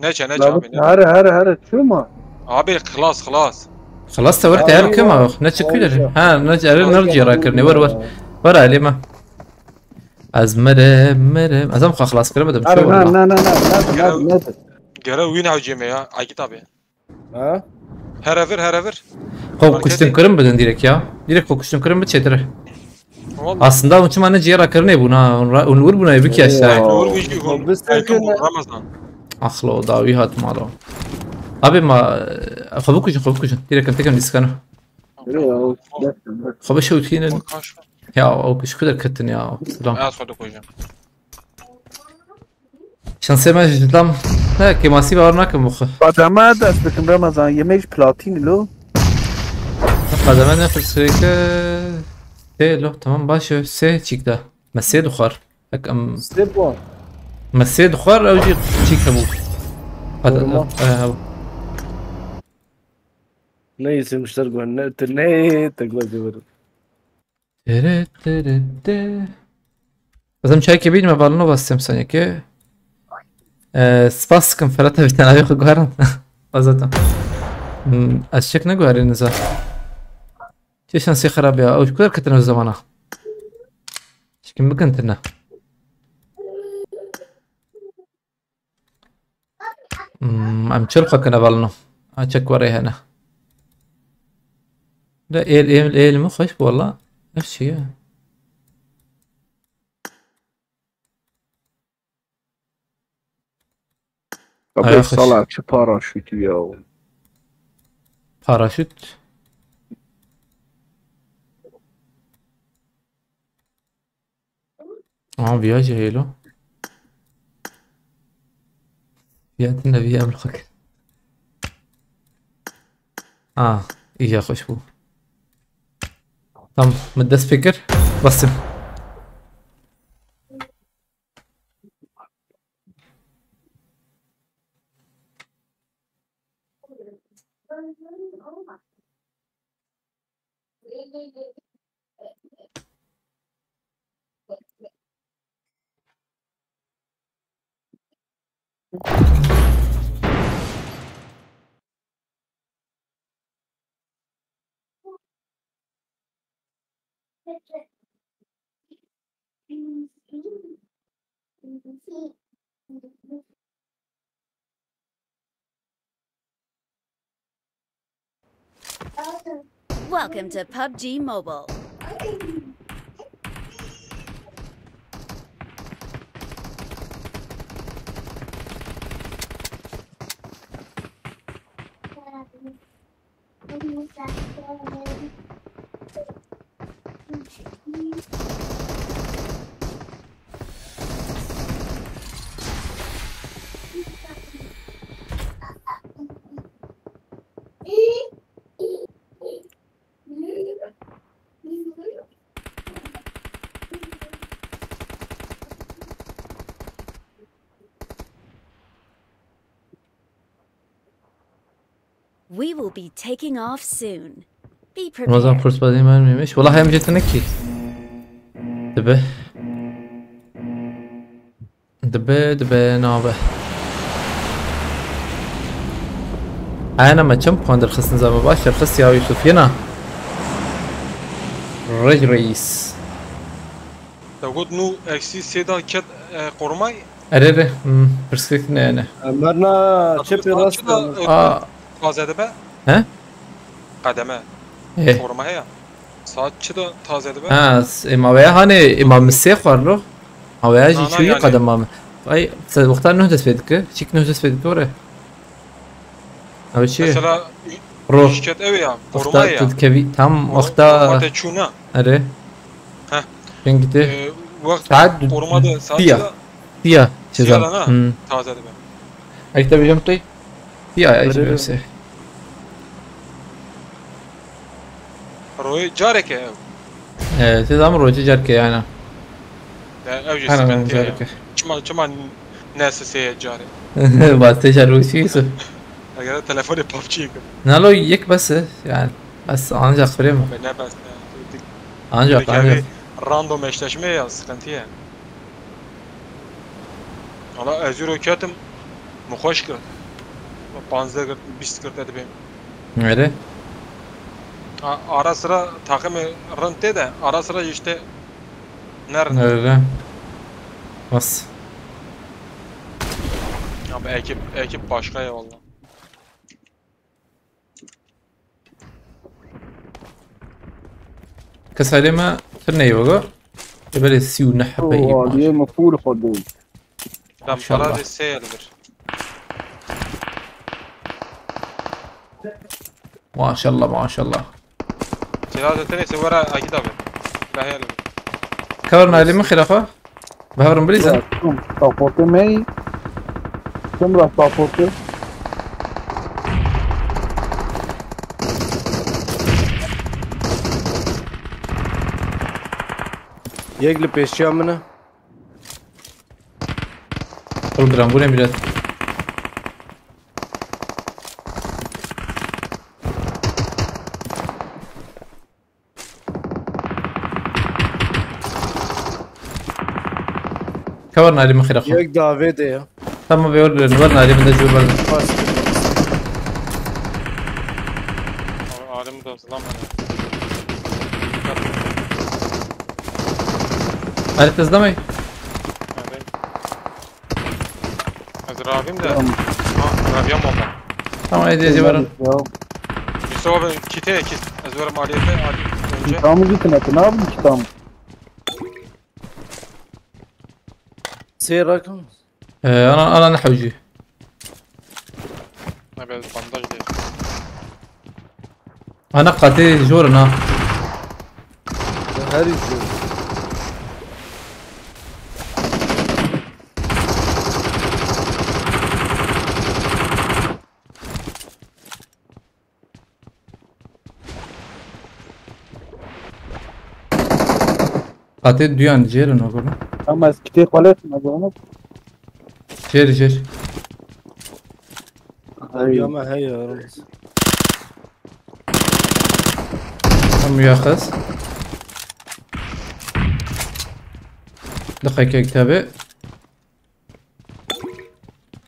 Neçe, neçe La abi, bu ne? Hare hare hare çuma. Abi, xelas, xelas. Xelas te vir Ya, te her iyi kim ya. aw. Ne çıkıyor? Olacak. Ha, ne er ne ciye rakir ne ver ver. Ver alime. Ez merim merim. Ez am xelas kirmedim. Hare na na na na na na na. Gere win hocam ya. Akit abi. Ha? Here vir, here vir. Xo kuştum kirim bidin direkt ya. Direkt xo kuştum kirim bi çetire. Vallahi. Aslında onun için bana ciye rakir ne buna. Onu vur buna bir kez Ya. daha. Nur bir şey oldu. Biz Aykın seninle- bu, Ramazan. Axlo dawi hat malo. Abi ma xo bikujin, xo bikujin. Direkt em tekem diskana. Yürü ya. Xo bişewtînin. Ya o kuş kadar ketin ya. Selam. Ya, sonra koyacağım. Şansê me ji tam. Ne kêmasî bawer nakim bu xwe. Adama dest bikim Ramazan, yemeği platini lo. Qedeme ne pirsirêke. Tê lo, tamam baş e. Sê çîk de. Me sê dixwar. Ek em Size bu. me sê dixwar ew jî çîk hebû. Qed- Normal. e, ew. Ne istemişler güvenle, ne tekrar diyorum. Tere tere te. Ez em çayekê bînime balino bastım sanki. Ee, spas dikim Ferhat abi, te navê xwe guherin. Azata. Hmm, ez çek neguherî niza. Çi şansê xerab ya. Ew ji ku derketin ew zamana? Çikin bikin tine. Hmm, em çil xwe kine balino. Ha, çek were hene. De êl, êl, êl mi xweş bu valla. Her şey ya. Ay, Abi hoş. Salak, çi paraşütü ya. Paraşüt. Aha, viya jî hêlo. Viya tune viya em li xwe kir. Ah, îja xweş bû. Tam min dest pê kir. Bastim. Welcome to PUBG Mobile. We will be taking off soon. Be Ramazan prepared. kurs badî mermiymiş. Wala hem jetine ki. Dibe. Dibe, dibe, nabe. Aynen, me çem puan derxistin zama baş derxist ya Yusuf yena. Rej Reis. Te got nû eksi sê da ket, e, korumay. Erê erê. Hmm, pirsgirêk ne yani. Merna çepê rast. Saat çi da, e, Aa. Taze dibe? He? Qedeme. Eh. Koruma heye. Saat çi da taze dibe? Ha, s- ema veya hani ema misê xwarlo. Ma veya Na, jî na, çûyî yani. Qedema me. Ay, se wexta nuh dest pê dike. Çîk nuh dest pê dike ore. Ew çi? Mesela Ro. Şirket ev ya. Koruma Wexta ya. tu dikevî tam wexta. Wexta çûna. Erê. Heh. Pêngî te. E, wexta Saat du- koruma de saat diya. çi da? Tiya, çizan. Tiya da na? Hmm. Taze dibe. Ekte bijim tey? Tiya, ya, Öyle işte. Royê careke ew. Ee, siz ama royê careke yani. Ya, ew jî Hana sıkıntı ya. Careke. Çima, çima ne seseye care. Bastê şer bu şey Yusuf. Eger telefonu PUBG yıkım. Nalo yek bes e, yani. Bes ancak frame. Abi ne bes ne. Ancak, Peki ancak. Abi random eşleşme ya sıkıntı ya. Valla ez euro ketim, min xweş kir. Panzdeh kir, bîst kir te dibêm. Nerê? A-, ara sıra takımı rind tê de, ara sıra işte ne rind. Öyle. Bas. Abi ekip, ekip başka ya valla. Kesalê me tune ye wega. Belê sî û neh hebe yî. Aliyê me pûr xwe dûn. Maşallah. Para de sê ye li vir. Maşallah, maşallah. Silahı zaten ise wera Akit abi. Silahı ye li vir. Cover nalê min xirafa. Bi hev re bilîzin. Ya, çûm, supportê me yî. Çûm ra supportê. Yek li pêşiya min e. Program, bu ne millet? Ka wer nalî min xêra xwe. Yek davê de ya. Tamam, vê wer, wer nalî min de jûr wer. Pas. Alî min de zlam hene. Alî te zlamê? Evet. Ez ravîm de. Tamam. Ha, raviyam oldu. Tamam, ê dê, ê dê, werin. Ya. Yusuf abi, kite, kit. Ez werim aliyete, ali önce. Kitabımı gittin, hatırına aldın kitabımı. Seyir rakam. Ee, ana, ana ne hewci? Ne, ben bandaj diye. Ana qatê jor in ha. Her izliyorum. Qatê duyan jêr in okur. Ama ez kitê xwe lê xim ez onu. Jêr, jêr. Ay. Ya me hey ya. Em ya xist. Diqeke kitabê.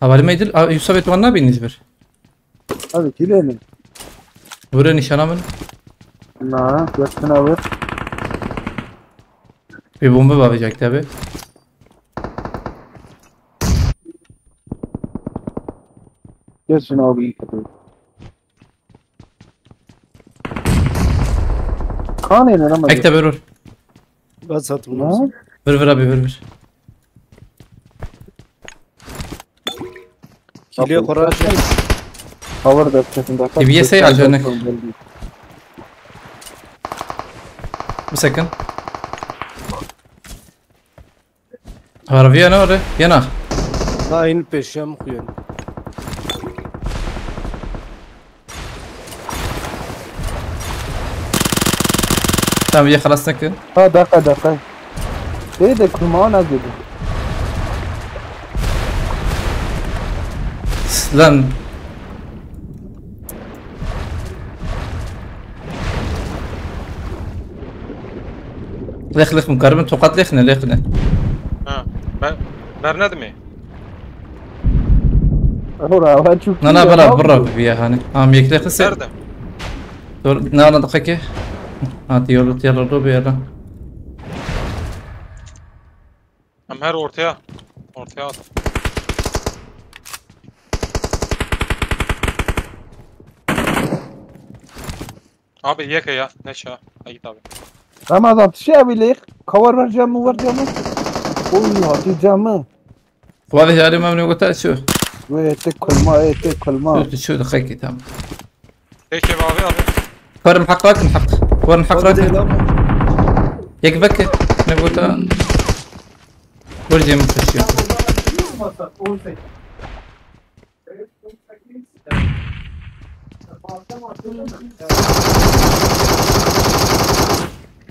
Hevalî me dil, a, Yusuf Etwan nabî nîz bir. Abi, kî lê ne? Vure nîşana min. Na, yek tune vir. Bir bombe var bir kitabê. Geç şunu abi. Kanê ne ama? Ekte bir vur. Bas at bunu. Ha? Vur, vur abi, vur, vur. Kiliye koran şey. Cover da kesin de. T B S A ajanık. Bir second. Harbi yana oraya. Yana. Ha, in peşem kuyan. Tamam, ya xelas nekin. Ha, dakika, dakika. Şey de kulmağa ne dedi? Lan. Lêx, lêx, min karibin toqat lêxine, lêxine. Ha, ben, bernedimê. Ora, ava çok Na, na, iyi bera, ya. Bira, bir hani. Am, yek lêxin ser. Nerede? Dur, ne ana dakika ki? Ha, diyor, diyor, dur bir yerden. Em her ortaya. Ortaya at. Abi yeke ya. Ne ça? Ha, git abi. Ramazan, tişe abi lêx. Cover ver camı, ver camı. Oy, hadi camı. Xwedê yarê me min gota çi? Wê, ê tê kulma, ê tê kulma. Tu, tu çi dixekî tam. Peki abi, abi. Xwarin heq rakin, heq. Xwarin heq rakin. Yek veke. Ne gota? Vur cem taşıyor.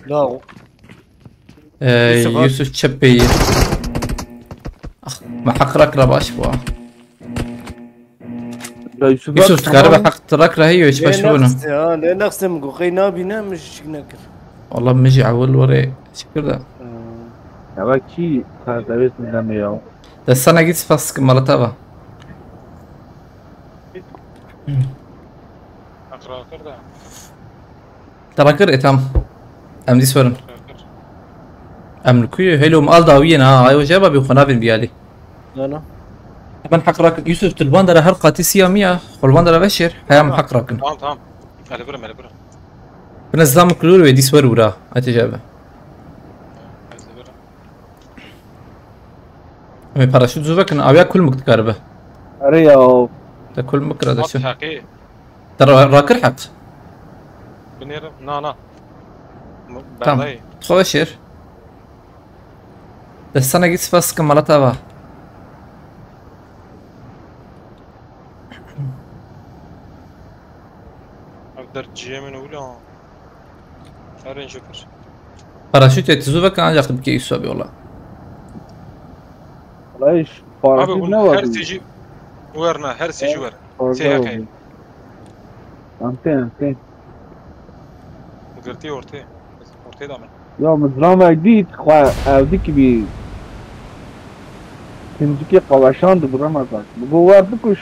La. Ee, Yusuf abi. Yusuf çepeyî. Ah, me heq rakira baş bu ha. Ya Yusuf, Yusuf abi, dikare be tamam. Heq rakira heyo, hiç baş bûna. Lê nexsê ha, lê nexsê min ku xey nabîne, min jî şik nekir. Valla min jî ewil were şikir de. Ya bak ki, karadewêz min deme ya. Destana git spas ki malata va. Heq rakir de. Te rakir, e, tam. Em dî swerin. Em li ku ye? Helo, em al dawiyên ha. Ay, wece babî xwe navên biyalî. Na, na. Hemen heq rakin. Yusuf, tu li van dera her qatî siya miya. Xwe li van dera veşêr. Heya em heq rakin. Tamam, tamam. Hele birim, hele birim. Bine zam kulur ve dî swer ura. Hatice abi. Hele birim. Em ê paraşût zû vekin, awiya kul mik dikaribe. Erê ya. Te kul mik kira Mat dişin. Heqî. Te ra-, rakir heq. Binêrim, na, na. M-, Tamam. Berdayî. Xwe veşêr. Destana git spas kim malata va. Ev der cihê min wilo. Herin jibir. Paraşûtê tu zû veke ancak tu bikê Yusuf abi wala. Wala iş Abi paraşût hûn ne her var? Sêjî werna, her sêjî wer. Fazla Sê heqê. Oldu. Em tê, em tê. Girtî ortê. Ortê da min. Ya min zilamek dît, xwe ev dikibî. Kincikê qeweşan dibirema zat. Bi bo wer bikuş.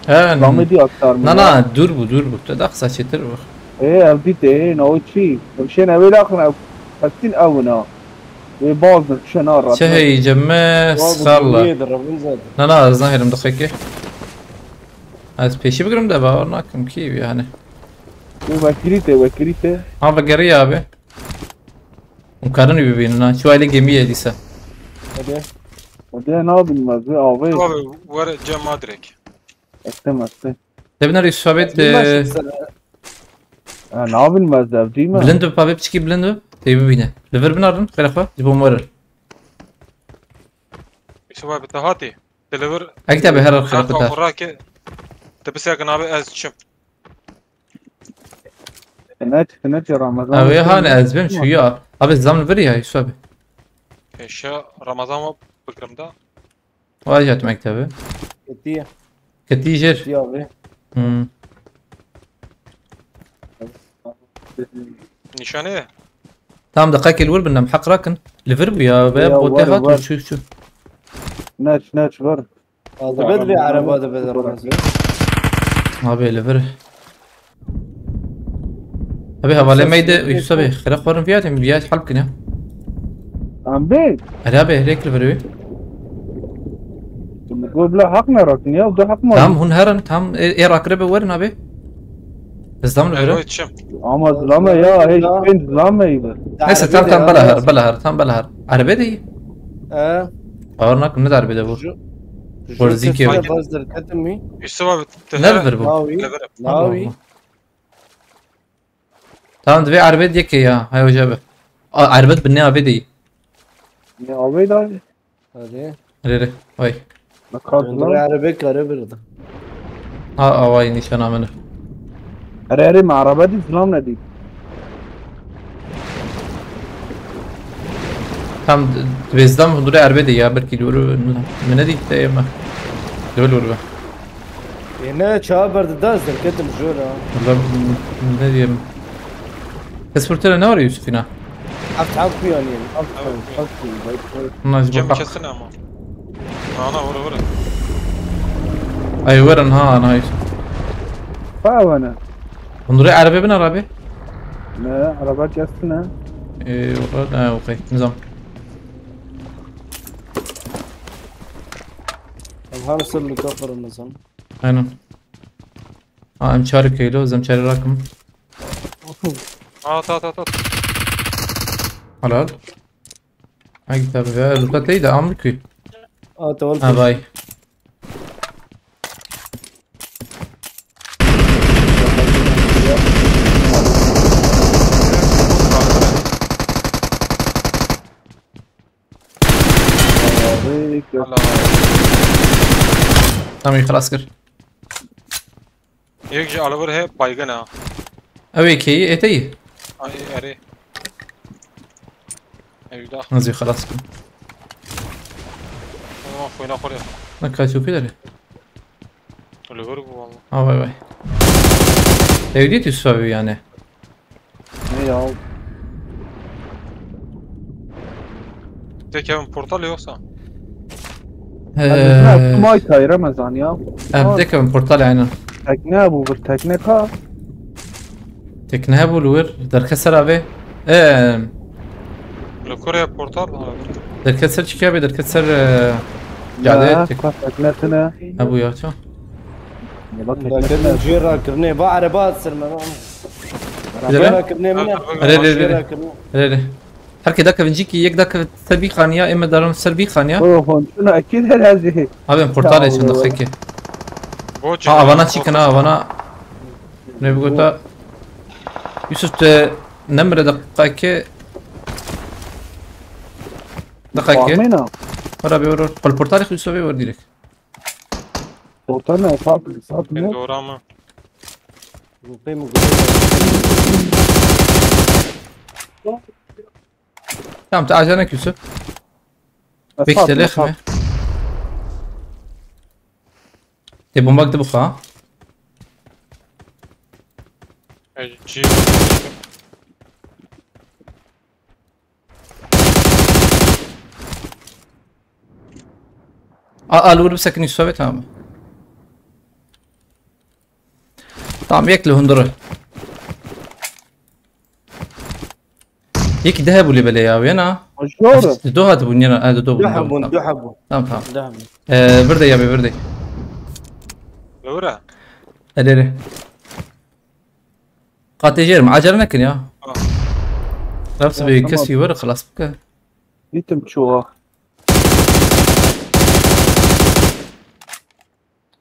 He, Lamê dî aktar min na, ya. Na, dûr bû, dûr bû. Te da qisa çêtir bû. Ê, ev dît ê, na o çî? Ev şên ev ê laxin ev. Hestin ew na. Wê baz min kişe na rat. Çe hey cemme salla. Dûriyê de revin zaten. Na, na, ez nahêrim diqekê. Ez pêşî bigirim de bawer nakim kî yani. Wê wekirî tê, wekirî tê. Ha, vegeriya abi. Hûn karin wî bibînin ha. Çi aile gemiye dîsa. Hadi. Hadi ne yapayım ben? Abi, were cem ma direk. Ettim, ettim. Te binêr Yusuf abi, Bilmez e, sen. Ha, ne yapayım ben, ev değil mi? Bilind bi abi, piçkî bilind bi. Tê bibîne. Li vir binarin, xêra xwe. Ji bo min werin. Yusuf abi, te hatî. Te li vir. Ek tabi her xêra xwe te. Rake. Te bisekin abi, ez çim. Net, net ya Ramazan. Abi, hani ez bim şu ya. Abi, zam li vir ya, Yusuf abi. Eşya Ramazan wa bikrim da. Vay jat mektebi. Ketiye. Ketiye jer. Ketiye abi. Hmm. Nîşanê ye? Tam deqekê li wir bin, em heq rakin. Li vir bû ya, ve ya, botê hat û çû çû. Neç, neç, vir. Dibe divê ereba dibe de Ramazan. Abi, li vir. Abi, hevalê me de Yusuf abi, xêra xwarin viya têm, viya hal bikine. Em bê. Erê abi, herek li vir wê. Tu bi bila haq me rakin ya, du haq me. Tam hûn herin, tam ê, ê rakire be werin abi. Zam li vir. Ama zilame ya, hiç pênc zilame iyi be. Neyse, tam, tam, bela her, bela her, tam bela her. Erebe de iyi. Ee? Ağır nakim ne darbe de bu? Ju-, Warzî ju ke. Teste baz derketim mi? Yusuf abi, te Ne he-, bir bu? Nawi. Nawi. Tamam, divê erbet yekê ya. Hay hoca be. A, erbet bi ne avê de. Ne avê de? Hadi. Re re. Vay. Nakaz Döndür lan. Arabek arabada. Ha, avay nişan amene. Erê, erê, me araba dît, zilam nedît. Tam d-, dibêzdam hundurê erbê de ya, belkî dûr min nedît de yeme. Dûr dûr be. Yine çağa berdi da ez derketim jora. Valla ne diyeyim. Kes fırtına ne var Yusuf'ina? Heft heft kuyanî, heft heft kuyanî. Bunlar Cem bak. Kesene ama. Ana, vur, vur. Ay, verin ha, ana, Yusuf. Ha, vana. Bunları araba bin araba. Ne, araba kestine. Ee, orada, ha, okey, nizam. Em her sırlı kaparım nizam. Aynen. Ha, em çarı keylo, zem çarı rakım. At, at, at, at. Helal. Hangi tabi ya? Luka değil de amlık ki. At, ol. Ha, bay. Abi, Allah. Tamam, xilas kir. Yek ji alevir he baygın ha. Ew ê keyî, ê te yî? Ay, erê. Evda. Nasıl xilas kir? Tamam, koyuna koruyor. Ne kaçıyor ki deri? Alevir bu valla. Ha, vay vay. Evdî tu savi yani. Ne ya? Tek evin portal yoksa? Ee, Muay Thai Ramazan ya. Em tek evin portal yani. Tekne bu bir tekne ka. Tekne bu lur. Derke ser abi. Ee, Li Koreya portal abi. Derke ser çikiya be, derke ser, ee, cade. Ya, tek- ka tekne tine. Ha, bu ya, ço. Ya bak, tekne Dakika tine. Cira kırne, ba araba sürme. Güzel. Cira kırne mi ne? Öyle, öyle, öyle. Öyle, öyle. Her ke dakika vinciki, yek dakika ser bir xaniya, eme daran ser bir xaniya. O, hon, şuna akil her hazır. Abi, em portal Ya için Allah. Dakika. Ha, avana çıkın ha, avana. Ne bu kadar? Yusuf de nemre dakika ki. Dakika ki. Amena. Ora bir vur. Pal portal Yusuf bir vur direkt. Portal ne? Sat, sat ne? Doğru ama. Tamam, te acele Yusuf. Peki, de lexme. Te bomba gitti bu ha. E, ci- A, al vur bir sakın Yusuf abi, tamam. Tamam, yek li hundur. Yekî di hebû lê belê ya, wê na? Jor. Di do hatibûn yena, e, di do bûn, Du do bûn, hebûn, tamam. Du hebûn. Tamam, tamam. Du hebûn. E, vir de ya bê, vir de. Li wir e? Erê, erê. Qatê jêr me, acele nekin ya. Ha. Rafs Ya, bê tamam. Kesî were xilas bike. Dîtim çûwa.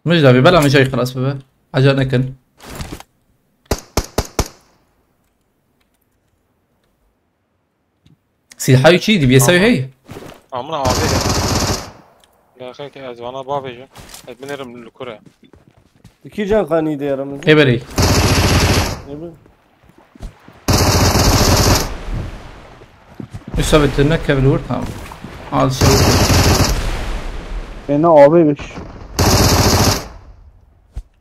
Mijda bê, bela mijayî xilas bibe. Acele nekin. Silahê çi? D B S hey? Amına abi. Daxil ki ez vana bavêjim. Ez binerim li kure. İki can kanî de yaramız. Eberê. Ne bileyim. Üsa bitirine kevil vur, tamam. Al şey. Ena abi beş.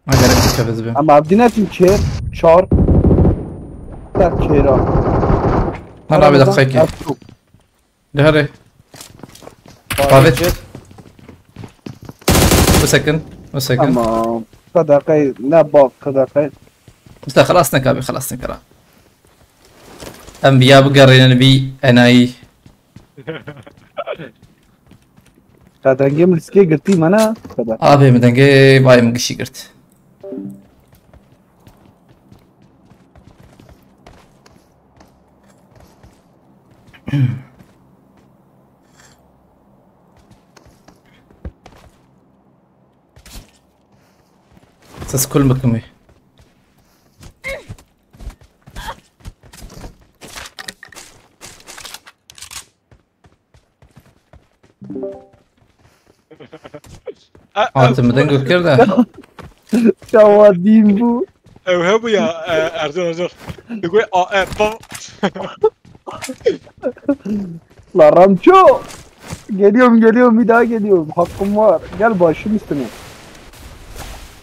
Ha, gerek yok, kevil zibi. Ama abi ne için çer? Çar. Tak çera. Lan abi, dakika iki. At çok. De hadi. Davet. Çer. Bir second. Bir second. Tamam. Sadakayı ne bak sadakayı. Usta, xelas neke abi, xelas neke ra. Em bi ya bigerînin vî enayî. Te dengê min riskê girtî me ne? Te de. Abi, min dengê vayê min gişî girt. Siz kul mı kımı? Artı mı dengü kir de? Çawa dîn bû? Ew hebû ya, e, Ercan, Ercan. Digoy A E, pa. La Ramço! Geliyorum, geliyorum, bir daha geliyorum. Hakkım var. Gel başım üstüne.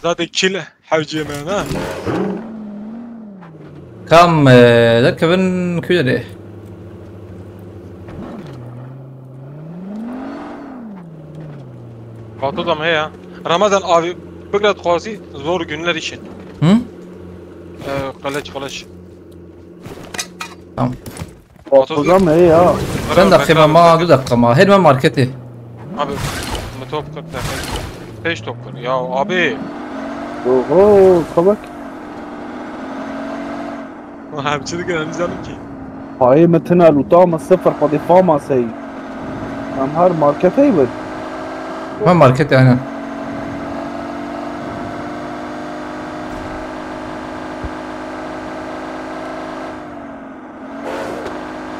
Zaten kill hewcê me, ne? Kam, e, derkevin kulerê. Batu da mı ya? Ramazan abi, bigre dixwazî zor günler için. Hı? E, qeleç, qeleç. Tamam. Otuz Hafızam iyi ya. Çend dakika ma? Du dakika ma. Her me marketê. Abi, mi top kir, dakika. Pêş top kir. Ya abi. Oho, kabak. Abi, çi dikir, em zanim ki. Payê me tine lûta me sifir, xwedî fama sey. Em her marketê bin. Ha, marketê, aynen.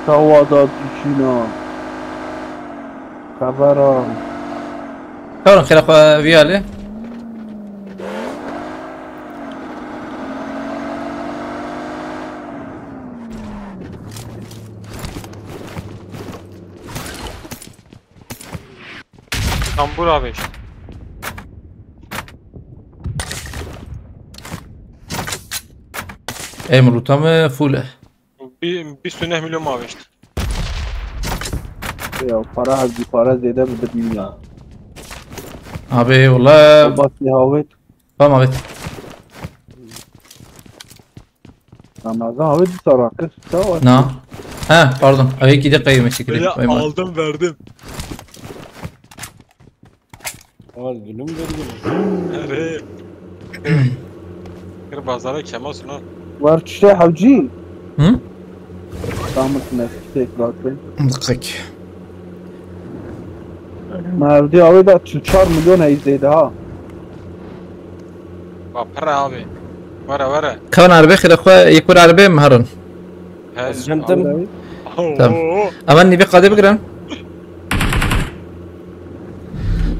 Tawa da dişîna. Xebera. Karın xêra xwe viyale. Tambur avêşt. Ey, min lûta me full e. Bi- bîst û neh milyon avêşt. Ya para hevdî para zêde bi bidî ya. Abi wala. Bas ya hawet. Tamam, evet. Ramazan hawet dîsa rakir. Sağ ol. Na. Ha, pardon. Ayı gide kayıyor meşe. Böyle aldım verdim. Al gülüm verdim. Erê. Kir bazara kemasın ha. Var çişe hevcî. Hı? Tamam, ne tek rakir. Dakik. Mevdi abi da çil çar milyon ey zêde ha. Bak pırr abi. Vere vere. Kavan arbe xire xwe yekur arbe mi herin. He. Jentim. Tamam. Ama nîvê qadê bigirin.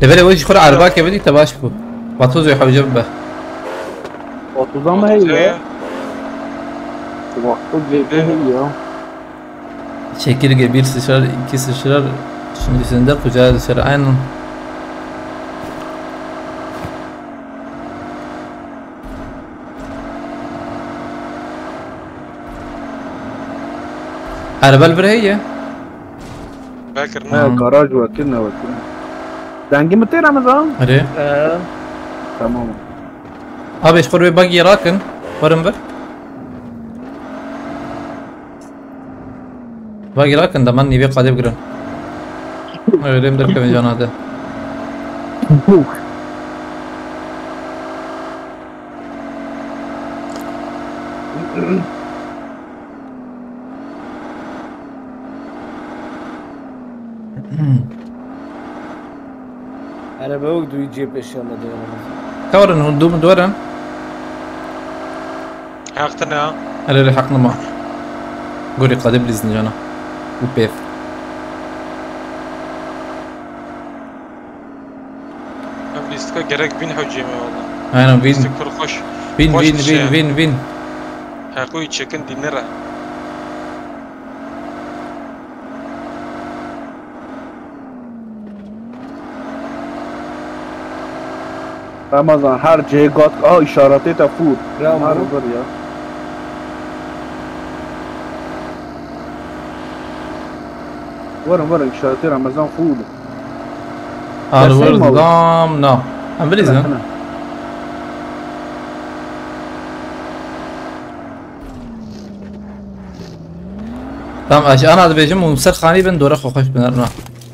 Lê belê wê jî xwe re erbakê bidî te baş bû. Vatoz wê hewce bibe. Otuz ama hey ya. Vakti zêde hey ya. Çekirge bir sıçrar, iki sıçrar. Şimdi sen de kucağa düşer. Aynen. Erbe li vir heye. Bekir Ha, ne? garaj wekir ne wekir. Dengî mi tê Ramazan? Erê. Tamam. Abi, ji xwe wê bagî rakin. Werin vir. Bagî rakin, de man nîvê qadê bigirin. Öyle mi derkevin cana de. Erebe wek duyî cê pêşiya me de yaramaz. Ka werin hûn dû min duwerin. Heq tine ha. Erê, erê, heq nima. Gorî qadê bilîzin cana. Û pêv. Em lîstika gerek bin hewcê me valla. Aynen, win. Lîstik pir xweş. Win, Xweş win, dişe. Win, win, win. Heqûyî çekin dînire. Ramazan her cihê got a işaretê te fûr. Bravo. Mar vir ya. Verin verin, işaretê Ramazan fûr. Alwar Destek mi aldı? Dam, na. Em bilîzin. Hene, hene. Tamam, ez ana dibêjim û ser xanî bin dore xwe xweş binerna.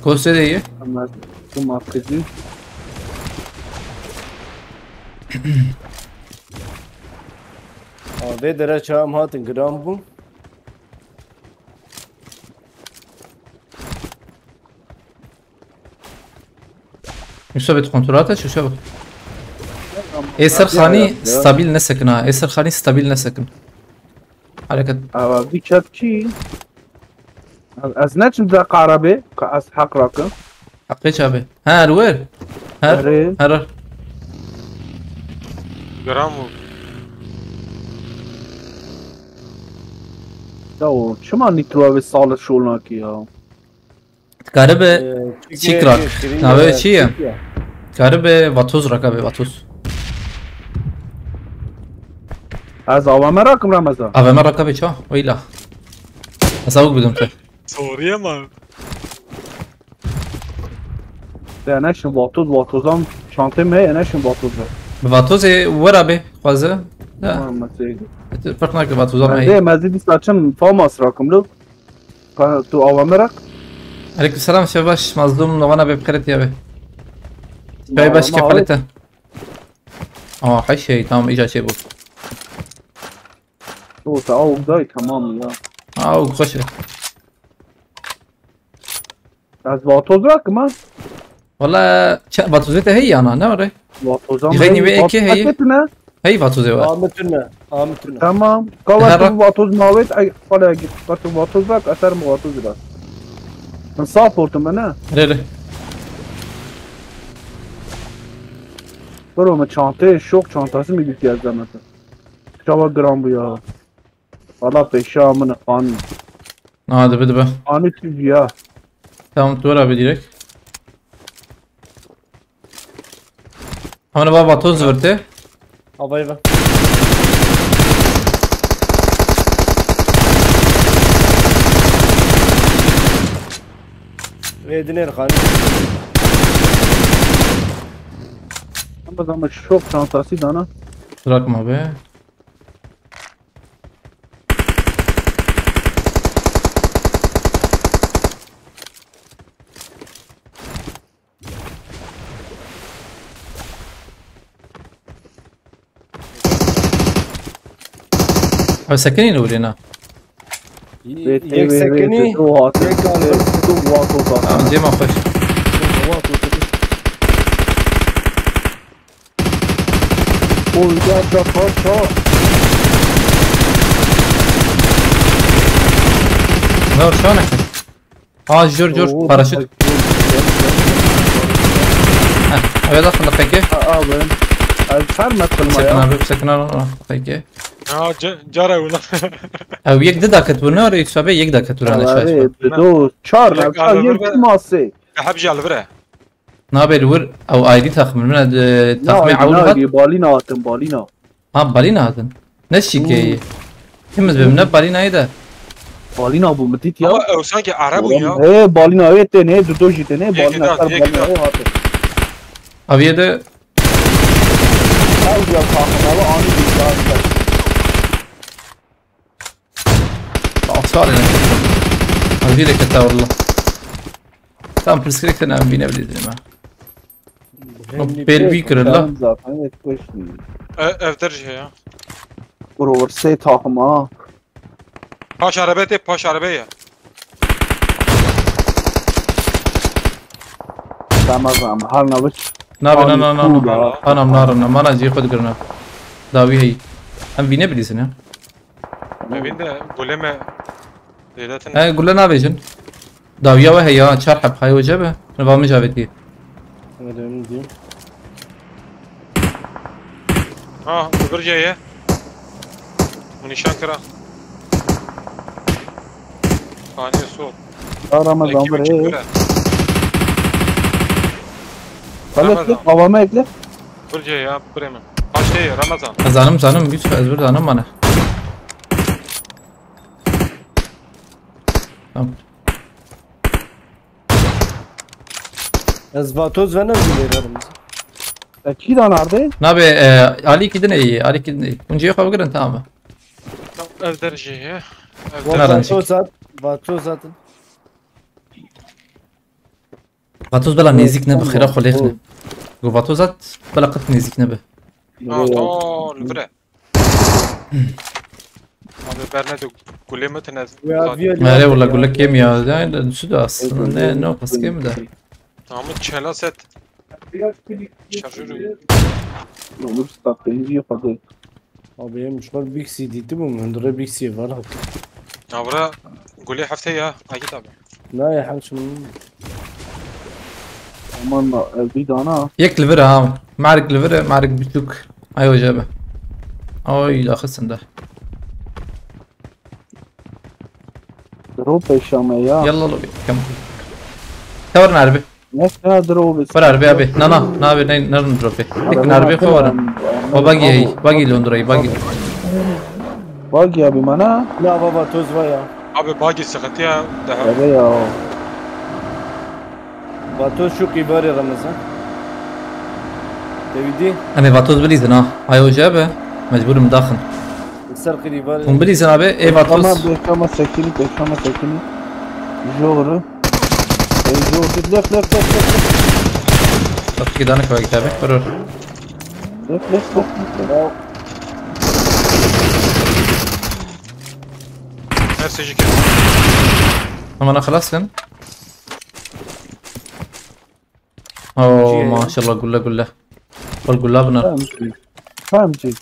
Kosê de ye. Ama tu marketî. Aa, vê dere çawa em hatin giran bû. Yusuf et kontrolata şu şey bak. Ê ser xanî stabil nesekin ha. Ê ser xanî stabil nesekin. Hareket. Ava bir çat ki. Ez neçim da qarabe, ka ez hak rakım. Heqê çabe. Her wer. Her. Erê. Her. Gram û Ya o çima nitro ve salı şolnaki ya. Karibe. Ee, Çik rak. Çik Navê ya, çi ye? Çik ya. Karibe vatoz rakabe vatoz. Ez avame rakım Ramazan. Avame rakabe ça? Weyla. Ez avuk bidim te. Soriye mi? Ya ne şimdi vatoz vatozam çantê me ya ne şimdi vatozam. Bi vatozê wera bê xwaze. Ya. Tamam, mesela. Fark nake vatozam Ben hey. de mezidi saçım famas rakım lo. Ka- Tu avame rak. Aleyküm selam Şevbaş. Mazlum novana be bixêret ya be. Çay baş Mağlama kefalete. Aa, her şey tamam, iyice şey bu. O ta avuk day tamam ya. Aa, o hoş. Ez vatoz rakım ha. Valla vatozê te hey yana ne var? Vatozam. Yine ve eki hey. Ne? Hey vatozê var. Amitine. Amitine. Tamam. Her Kava rak- tu vatoz mavet ay fala git. Vatoz vatoz rak atar mı vatoz rak. Ben sağ portum ben ha. Rere. Bro me çantayı şok çantası mı gitti yazdı mesela. Çava gram bu ya. Valla peşa amına fan. Hadi bir de be. Ani tüz ya. Tamam, dur abi direkt. Hemen baba toz zıvırtı. Havayı ver. Ve edin Erkan'ı. Ama zaman çok çantası dana. Bırakma be. Ev sekinî li wirê ne? Wê tê Yek wê wê sekinî, tu tu hatin. Yek aldı. Tu wat o zaten. Tamam, cema xweş. Wat o zaten. Oy, gel, gel, kaç, kaç. Ne o, şu an ne? Ha, jor, jor, Oo, paraşüt. Bak, jor, jor, jor. Heh, eve de fındık peki. Aa, abi. Abi, çar metre mi Sakın ya? Abi, sakın al, al, peki. Ya, ca-, cara ulan. Ew yek di dakika tu ne arayı sabe yek dakika tu rane şaş. Abi, do, çar, Yek çar, aldı yek bir de masê. Hep jal vire. Nabê li wir ew ayrî taxmin. Min, e, taxmê ewil hat. Balîna hatin, balîna. Ha, balîna hatin. Ne şîkeyî? Hmm. Kim ez bim, ne balînayê de. Balîna bû, min dît ya. Ama ew sanki Arab bû ya. He, balîna wê tê ne, dudo jî tê ne, balîna ser balîna wê hate. Aviye de. Ew ya taxmin, ew anî dît ya. Asar yani. Azî de kete valla. Tam pirsgirêk tene em bîne bilî dinime. Hem O bir pêl şey bî kirin la. Zaten yetmiş. E, ev derece ya. Grover sê takım ha. Paş arabaya tê, paş arabaya ya. Tamam, tamam. Hal nabiç. Nabe, na, na, na, na. Anam narin, mana cî xwe dikirin. Dawî heyî. Em bîne bilîsin ya. Evinde gule me zêdetin. He, gule navêjin. Dawiya we heya, çar heb, hay hoca be. Şunu va min javêtî. Öyle mi diyeyim? Ha, öbür C'ye. Bu nişan kıra. Saniye sol. Ya Ramazan, ekip buraya. Ekip kıra. Hadi Ramazan. Ekle, babamı ekle. Burcu ya, buraya mı? Kaç değil, Ramazan? Zanim, zanim, güç, ez bir zanim bana. Tamam. Ez vatoz ve ne bileyim. E, kî da nardê? Nabe, e, alî kidin ê, alî kidin ê. Hûn cihê xwe bigirin, tamam. Ev der jê ye. Ev der. Naran çek. Vatoz at, vatoz atın. Vatoz bela nêzîk nebe, xêra xwe lêxine. Go vatoz at, bela qet nêzîk nebe. Ha, to li vir e. Abi berne de gulê mi tine. Ya, zaten. Mere valla gule kêm ya. Yani, şu da aslında ne, ne o pas kêm de. Tamam, çela set. Şarjörü. Olur, tak, ben bir yapalım. Abi, em şol Bixi dîtibûm, hundirê Bixi var hak. Abra gulê heftê ya, Aykut abi. Na ya, hemşim. Aman da, e, bir dana. Yek li vir e ha. Merg li vir e, merg biçûk. Ay hoca be. Ay, daxisinde. Ro peşame ya. Yalla lo, kam. Tawar nerbi. Ne kadar o bir. Var arabaya abi. Na, na, na abi, ne, ne drop e? Tek arabaya koyarım. O buggy hey, buggy Londra'yı, buggy. Buggy abi bana. Ya baba, toz var ya. Abi buggy sıkıntı ya, daha. Abi ya. Vatoz şu kibarê Ramazan. Tevîdî? Em ê vatoz bilîzin ha. Ay hoca be. Mecbûrim daxin. Ser qirî var. Hûn bilîzin abi, ê vatoz. Tamam, bekama sekini, bekama sekini. Joru. Ey, joru. Lef, lef, lef, lef, lef. Bak, iki tane kavga abi. Vurur. Lef, lef, lef, lef, lef. Her şey. Aman, xelas kin. Oo, maşallah, gulle, gulle. Wal gulla bina. Tamam ki. Tamam ki.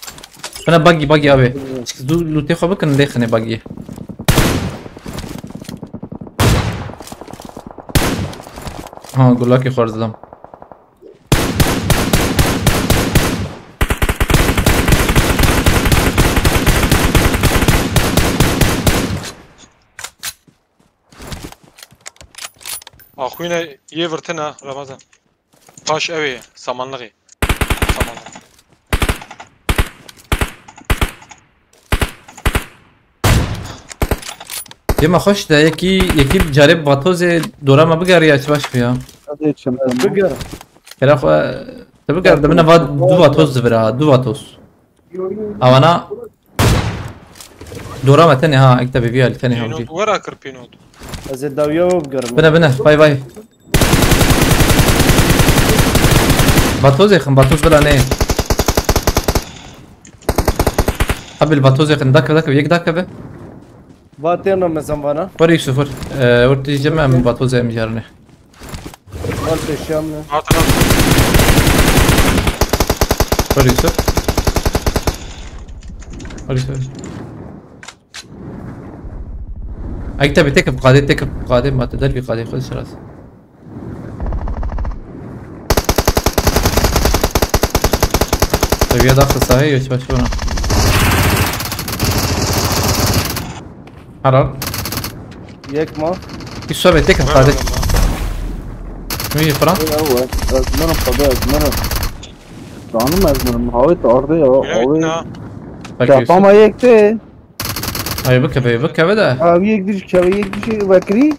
Bana buggy, buggy abi. Çık, du-, lootê xwe bikin, lê xine buggy. Ha, gullakî xwarzidam. Axwîne yê virtine Ramazan. Paş ew ê, samanlixê. Dema xweş de yekî, yekî carê vatozê dora me bigeriya çi baş bûya. Hadi çim. Ez bigerim. Kera xwe, te biger de min va du vatoz divira, du vatoz. Avana dora me tenê ha, ekte bêbiya li tenê ha. Pînot wera kir pînot. Ez ê dawiya we bigerim. Bine, bine, bay bay. Vatozê xin, vatoz bila neyê. Habil vatozê xin, dakika, dakika, yek dakika be. Va têna me zemvana. Were Yusuf, were. Ee, were tî cem em vatozê em jarine. Van peşiya min. Hatırladım. Were Yusuf. Were Yusuf. Ay tabi, tekif qadê, tekif qadê, ma te dervî qadê xwe şiraz. Seviye daha kısa, hey, geç başına. Haral. Yek ma. Bir sohbet, tekif qadê. Müyü falan. Ya, ez mirim, tabi ez mirim. Canım ez mirim. Havê te ardê ya. Havê. Bak, Yusuf. Çapama yek tê. Ay, bikeve, bikeve de. Abi yek diş, keve yek diş vekirî.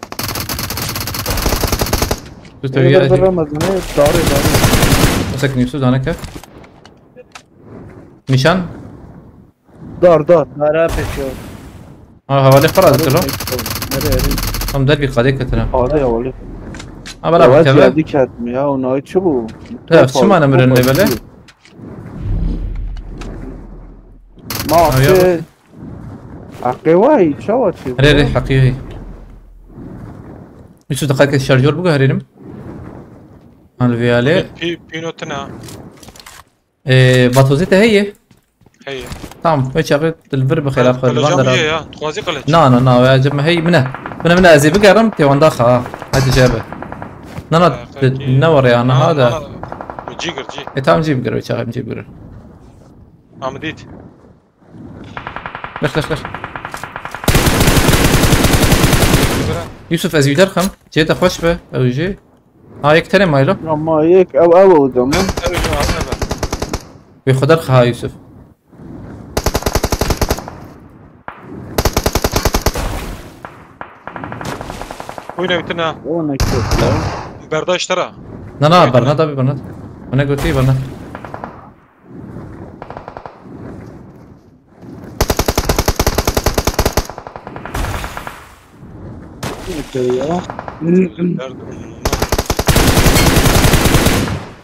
Tu te Ê, ya. Ber, ber, mezine, darê, darê. Mesela ki Yusuf dane ke. Nişan? Dar, dar. Dara peşiyor. Ha, havale xwe razdir o. Nereye, nereye? Tam der bir kadeh ketine. Hadi ya, öyle. Ha, bela bikeve. Hadi ketme ya, o nay çi bu? Ya, çi mane mirin ne böyle? Ma Ay, ya. Heqê wayî, çawa çê? Rê, rê, heqî wayî. Yusuf, diqet ke şarjör biguherînim. Hal viyale. Pî-, pînotine. Ee, vatozê te heye? Heye. Tamam, wê çaxê tu li vir bixêla xwe, li van dera. Qilican ye ya, tu xwazî qilic? Na, na, na, wê cem hey, mine. Mine, mine, ez ê bigerim, tê wenda xa. Hadi cebe. Na, na, ne were ya, na, ha da. Cî gir, cî. E, tamam, cî bigir, wê çaxê cî bigir. Amidît. Leş, leş, leş. Yusuf, ez wî derxim. Cê te xweş be, ew jî. Ha, yek tenê maylo. Ya ma yek, ew, ew, ew, tamam. Wê xwe derxe ha, Yusuf. Oyna bitin ha. O ne kötü ya. Berdaş tara. Na, na, berna tabi, berna. Bana götü, berna. Okey ya.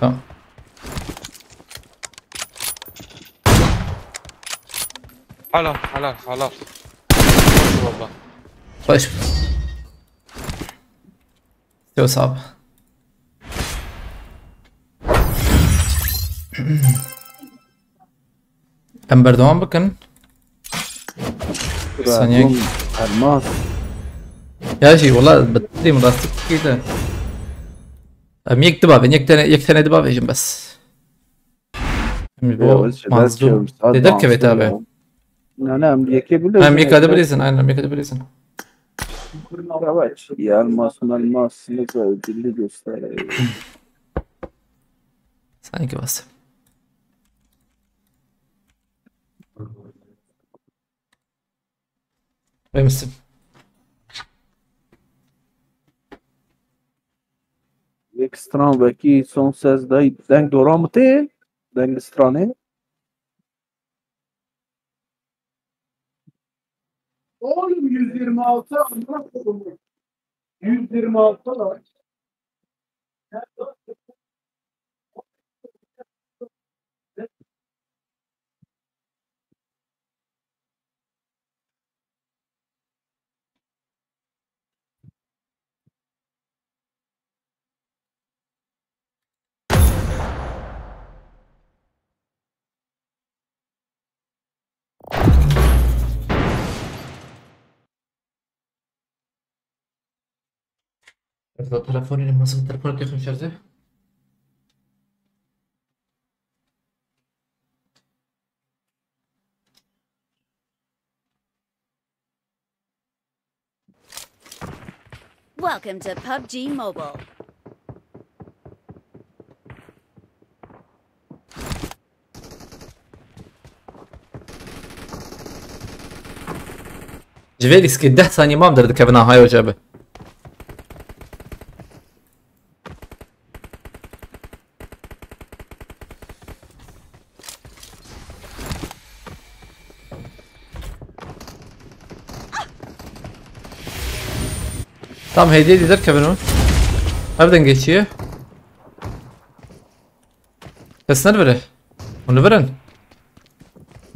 Tamam. Halal, halal, halal. Hoş baba. Hoş. Yok abi. Em berdewam bikin. Saniye. Elmas. Ya jî, wala, bi dilê min rastî dikî de. Em yek dibavên, yek tane, yek tane dibavêjin bes. Em ji bo mazlûm. Tê derkeve tabe. Ne, ne, em yekê bilêzin. Em yeka de bilêzin, aynen, em yeka de bilêzin. Yavaş, ya elmas, elmas, ne güzel, dilli göster. Sanki bas. Vê misin? Yek stran vekî son ses day deng dora mi tê? Deng stranê? Oğlum yüz yirmi altı amına kodumu. yüz yirmi altı lan. Erdo telefonê li masa, telefonê xwe şarjê. Welcome to PUBG Mobile. Ji vê lîskê deh saniye mam derdikevin, aha, yo cabe. Tam hêdî hêdî derkevin o. Ev dengê çi ye? Kes nervire. Hûn li vir in.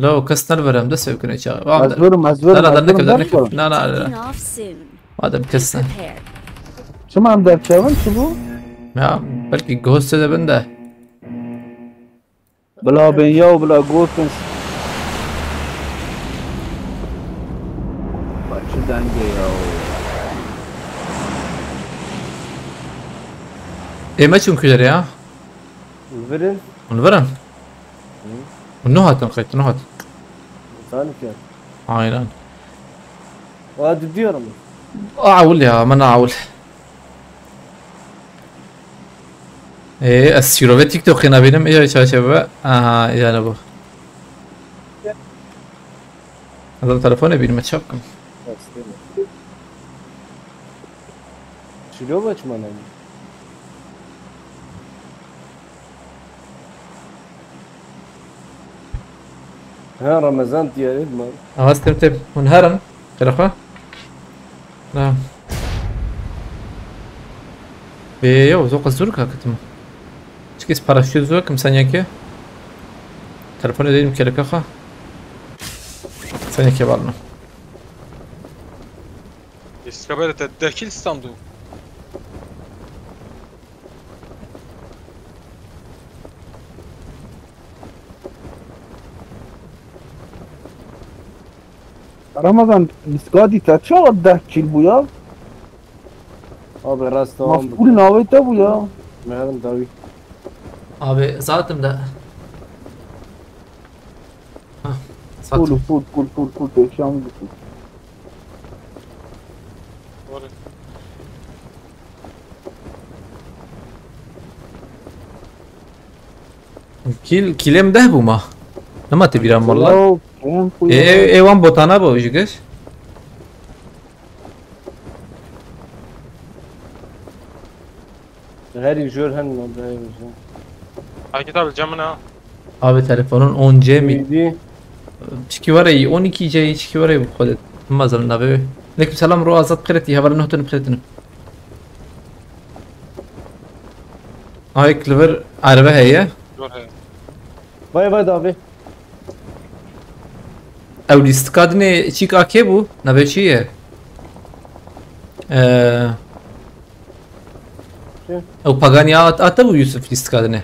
Lo, kes nervire, em dest pê bikin çawa. Ez virim, ez virim, Na, na, ez virim, derkevin, derkevin. Na, na, na. Taking off soon. Madem kes ne. Be prepared. Çima em derkevin, çi bû? Ya, belkî ghost de bin de. Bila bên ya, bila ghost bin. Bak şu denge ya. Ê me çûn kulere ya? Virin. Hûn virin? Hı. Hûn nuhatin qey, tu nuhat. Zanî ki. Aynen. Hadi diyorum. Awul ya, min awul. Ê, ez şîrovê TikTokê nabînim, ê çarşeve. Aha, yani bu. Adam telefonê bînime çap kim. Şîrove çima nabî? Ha, Ramazan diyarê diman. Aha, stem stem. Hûn herin. Qerexa? Na. Bê, yo, zo qez zûr ka kitim. Çikî paraşüt zûr kim senekê. Telefonê deyim kereka xa. Senekê balna. Eskabere te deh kil standu. Ramazan, lîstka dî te çawa deh kîl bû ya? Abi, rast tamam. Mafkûl navê te bû ya. Merim dawî. Abi, zaten de. Hah, full, zaten. Full, full, full, full, perişan bû. Doğru. Kil, kilem deh bû ma. Nema te bîran valla. Yo, kêm bû. E, ya. E, e, wan botana bû, ji giş. Herî jor hen no dayê jor. Akit abi, camına. Abi telefonun on C mi? Neydi? Çiki var ey, on iki C, çiki var ey bu kodet. Mazal nabe. Aleyküm selam, ro azat qireti, heval nohtun qiretinim. Ay, Clever araba heye. Zor he. Vay vay abi. Ew lîstika dinê çîk a kê bû? Navê çi ye? Ee, Çi? Ew Pagani at, ate bû Yusuf lîstika dinê.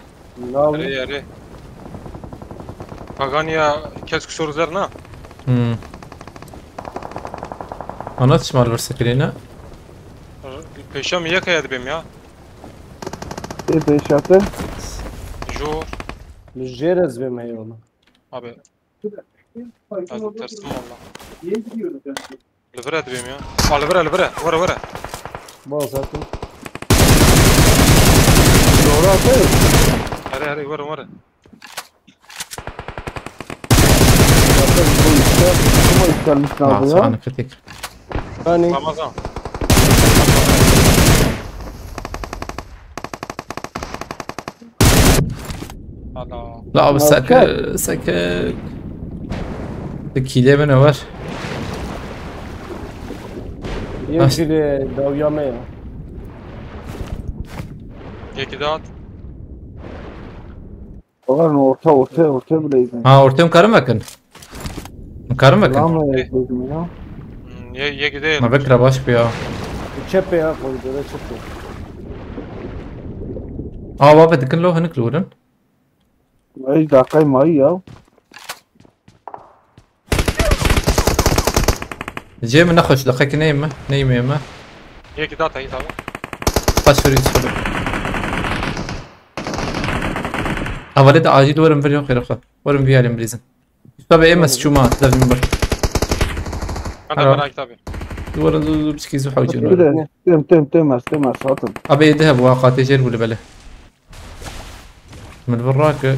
Ne abi? Erê, erê. Paganiya kesk soru zer na. Hmm. Ana çima li vir sekirîne? Pêşa min yek heye dibêm ya. Ê pêşate? Jo. Li jêr ez bêm heye wala. Abi. Ez tersim valla. Li vir e dibêm ya. Aa, li vir e, li vir e. Were, were. Bas hatim. Doğru atayım. Here, here, were, were. Zaten bu işte, bu yükselmiş abi ya. Sana kritik. Hani? Ramazan. Alo. La abi, seke, seke. Kîlê min var. Yek jî li dawiya me ya. Yekî de hat. Oğlum orta, orta, orta bile izin. Ha, ortaya mı karım bakın? Karım bakın. Tamam, ya, gözüm ya. Hmm, ye, ye gidelim. Ma bekra baş bir ya. Çepe ya, koridora çepe. Aa, baba, dikin lo, hanık lo, uğrun. Ey, dakikayı mayı ya. Cem, ne hoş, dakika neyim mi? Neyim mi? Yekî daha tayî tabi. Kaç soru soru. Havale de acil verin, verin, yok, yok. Verin bir yerim bilizin. Tabi, emas çuma, lazım bir. Hadi, merak tabi. Duvarın dur, dur, bir kez hocam. Tem, tem, tem, tem, tem, tem. Abi, de bu, akate jer bu bele. Min vir rake.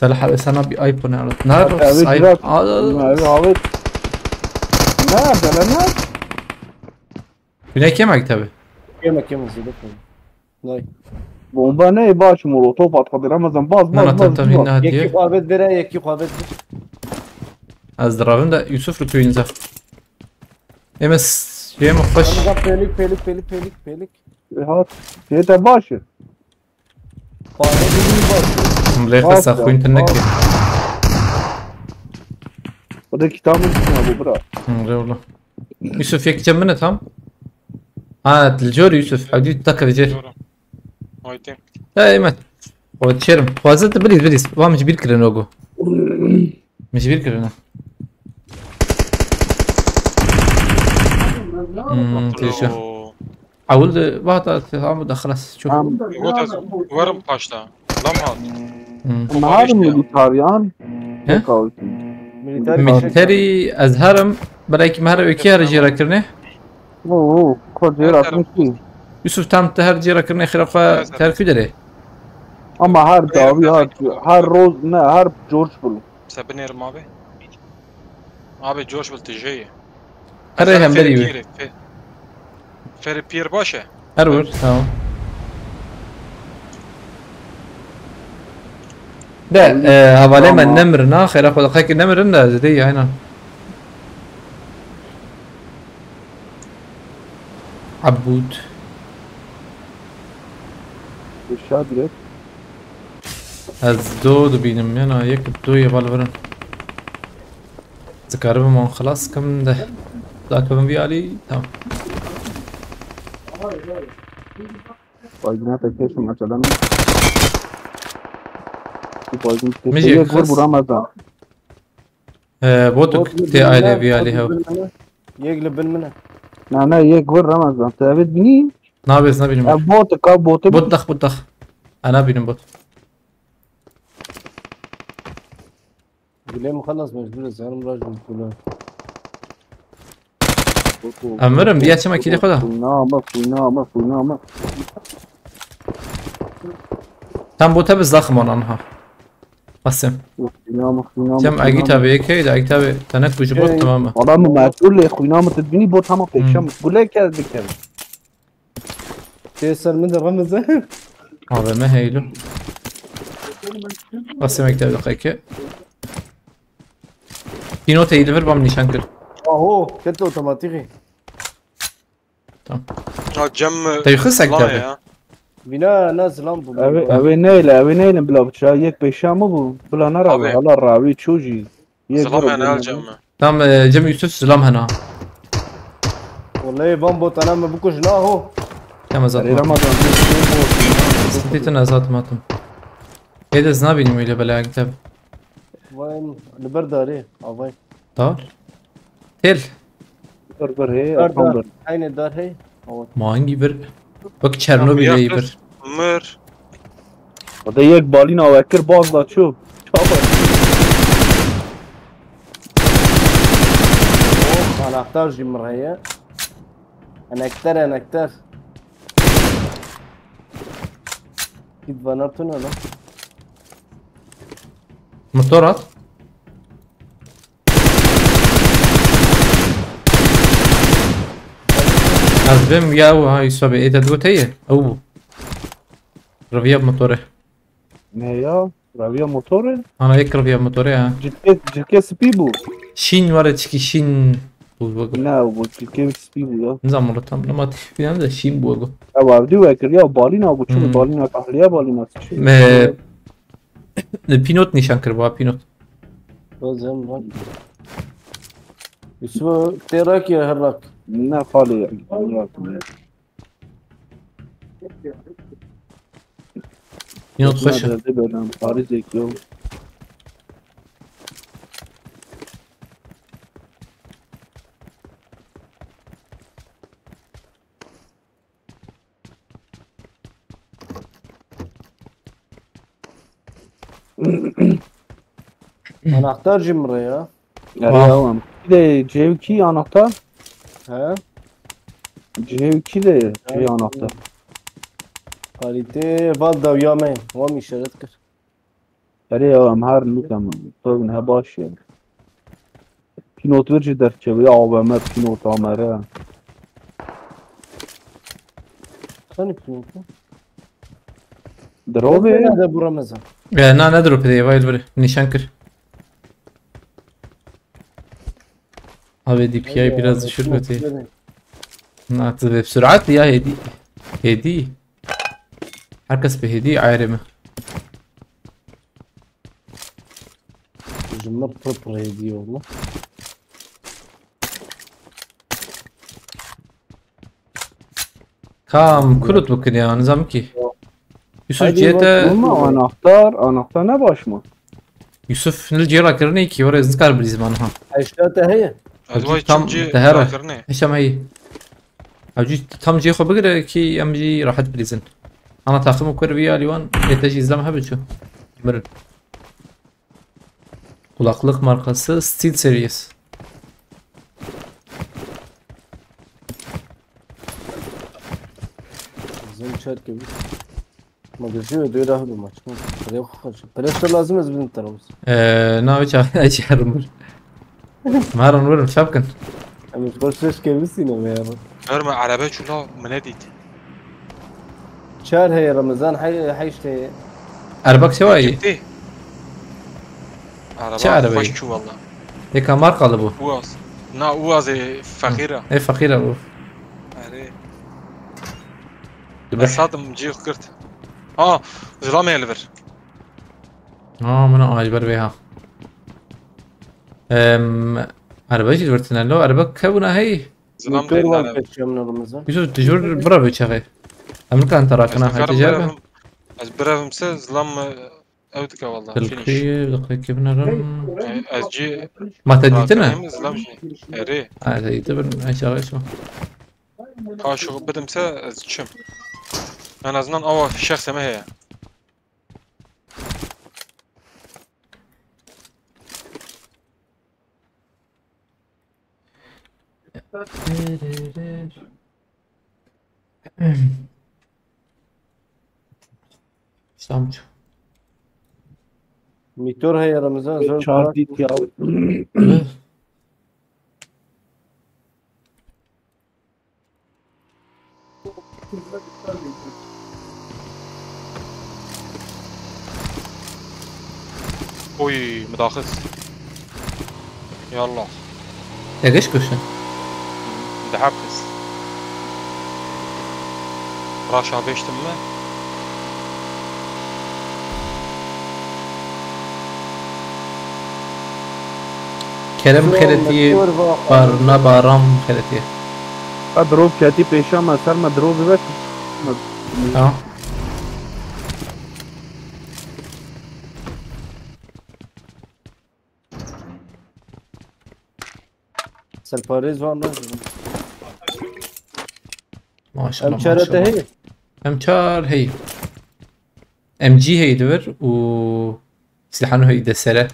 Te li hevesana bir iPhone alıp. Ne Abi, abi, iPhone? Biraz- Al, al, al. Abi, abi. Ne, bana ne? Güney kema kitabı. Kema, kema, zêde kema. Nay. Bomba ne, baş molotof at, hadi Ramazan, baz, Na, baz, na, tam, baz, tam, baz. Yine hadi. Yekî xwe bêt vêre, yekî xwe bêt vêre. Ez diravim de Yusuf li kuyun zaf. Emes, yeme xweş. Ramazan, pêlik, pêlik, pêlik, pêlik, pêlik. E, hat. Yete baş. Xwarin baş. Lê qesa xwîn tune ki. O da kitabın içine bu, bira. Hı, eyvallah. Yusuf, yek cem min e tam. Ha, li cor Yusuf, hewdî taka vecêr. Doğru. Haydi. Ya, Emet. O çerim. Xwaze de bilîz, bilîz. Wa min ji bîr kirin o go. Min ji bîr kirine. Hmm, têşe. Ewil de vahta, tamam, da xelas. Çok. Tamam. Got ez werim paşta. Lam hat. Hmm. Ama her milîtaryan. He? Milîtarî. Milîtarî ez herim, belkî me her êkî her jêra kirine. Oo, oo, ko jêra kirine. Yusuf, tam te her jêra kirine xêra xwe ter ku derê. Ama her dawî, her, her roz ne, her coş bû. Se binêrim abi. Abi coş bil tijeyê. Herê hemberî wê. Ferê pîr baş e. Her wir, tamam. De, e, hevalê me nemirin ha, xêra xwe de qekî nemirin de, zêde yayna. Abûd. Aşağı direkt. Ez do dibînim, yana yek, du yê bal birin. Dikaribim wan xilas kim de. Dakibim vî alî, tamam. Baygın ateşleşim açalım. Baygın Mijî, yek vur, vur Ramazan. Ee, botuk tê aile vî alî hev. Yek li bin min e. Na, na, yek vur Ramazan. Te evet bini? Nabêz, nabînim. E, botuk, ka botuk. Bot dax, bot dax. Ana bînim bot. Gulê min xelas, mecbur ez herim rajim kula. Em mirin, biya çima kîlê xwe da. Xwîna me, xwîna me, xwîna me. Tam bo te bi zaxim wan anha. Qasim. Xwîna me, xwîna me, Cem, xwîna me. Egîta vê yekê de, egîta vê te ne ku ji bot, tamam mı? Adam mı mesul lê xwîna me, tu dibînî bot hema pêşe min. Gulê ke dikevin. Tê ser min de Ramazan. A V M heylo. Qasim, egîta vê qeke. Pînotê yî li vir bam nîşan kir. Aho, ket otomatîkî. Tamam. Ya Cem, Te yixist zilam ekte ya. Vîna ne zilam bû. Ew ê, ew ê neyle, ew ê neyle bila biçira. Yek pêşa min bû. Bila nerabe. Abi. Hala rawî çû jî. Yek zilam vur yani bû. Al Cem mi? Tamam, e, Cem Yusuf zilam hena. Wallahî van botana me bikuj naho. Tamam, zaten. Erê Ramazan. Sıkıntı ne zaten atım. Êde ez nabînim wî lê belê egîta vê. Vay, li ber darê, avay. Dar? Têl. Bir, bir, hey, Dar, dar. Eynê dar hey. Awa. Ma hingî bir. Bak Çernobîlê yî bir. Mir. O da yek balîna we kir, baz da çû. Çapa. Oh, anahtar jî min re ye. Enekter, enekter. Git bana tune lan. Motor at. Ez bêm ya, ha, Yusuf abi, ê te digot heye? Ew bû. Reviya motorê. Ne ya? Reviya motorê? Ana, yek reviya motorê ha. Cilkê, cilkê spî bû. Şîn were çikî şîn bû, bû. Ne, bû cilkê spî bû ya. Nizam were tam, nema tişbîyan de şîn bû, bû. Ew evdî wekir ya, balîna bû, çi bû, Hmm. Balîna tahliye, balîna çi? Me, Pînot nîşan kir, ba pînot. Rozem bak. Yusuf tê rak ya her rak. Ne xalê ya. Pînot xweş e. Derdê berdem, Parîzek yo. Anahtar jî min re ya. Erê, ah, ew em. Bir de C iki anahtar. He? C iki de C anahtar. Kalite val dawiya me. Wan işaret kir. Erê ya, em her nûk em tevin he baş ye. Pînot vir jî derkeve ya, A W M, pînot A M R. Sen pînot mu? Drove. Ne de bura mezan. E, na, ne drop diye, vay vur. Nişan kir. Abi D P I biraz düşür kötü. Na, tabii sürat ya hedi. Hedi. Herkes bir hedi ayrı mı? Ji me pir pir hêdî ye wele. Kam, kurut bikir ya, nizam ki. Yusuf Haydi ciyete bak. Ama anahtar, anahtar ne baş mı? Yusuf nil ciyera kirine ki, oraya zikar bilizim anha. Eşya te heye. Ez vay tam çimci dehera. Kirine. Eşem hey. Avcı tam ciye xo bigire ki em jî rahat bilizin. Ana takım kur bir aliwan, ete jî izlem hebiçu. Mirin. Kulaklık markası Steel Series. Bizim çer gibi. Ma gözü ödüyor daha bir maç. Pire xo xaç. Pire işte lazım ez bizim tarafımız. Eee, na, çağırmır. Maron vurun, çapkın. Em ji xwe şeş kevin sîne me ya. Görme, araba çula mine dît. Çar heye Ramazan, hey, hey işte. Erbak çawa yî? Gitti. Araba çi araba baş yî? Çu valla. Eka markalı bu. Uaz. Na, Uaz e, fakira. E, fakira bu. Are. Dur be. Esadım cih kırt. Ha, zilam el ver. Ha, buna acber be ha. Em, araba jî vertinello, araba kevuna hey. Zilam Motor değil var lan. Kaçıyorum Ramazan. Yusuf, dijur bira be çaxê. Em nikan tarakina hete cebe. Ez birevim se zilam mı? Ew dike valla. Finish. Bilkî, dikî binarim. E, ez cî. Ma te dîtine? Rakirîm, zilam jî. Erê. Ha, te dîti bin, aşağı şu. Ka şu bidim se ez çim. En azından awa fişek seme heye. Samç. Motor heye Ramazan zor. Çar dît ya. Oy, midaxis. Yallah. Tegeş kuşun. Dehab kis. Raşa beştim mi? Kerem xeletiyê, barna baram xeletiyê. Ka drop ketî pêşa me ser me drop bibe. Tamam. Serparêz van re. Maşallah, em çare te maşallah. Hey. Em çar hey. M G hey diver û silahano hey de sere.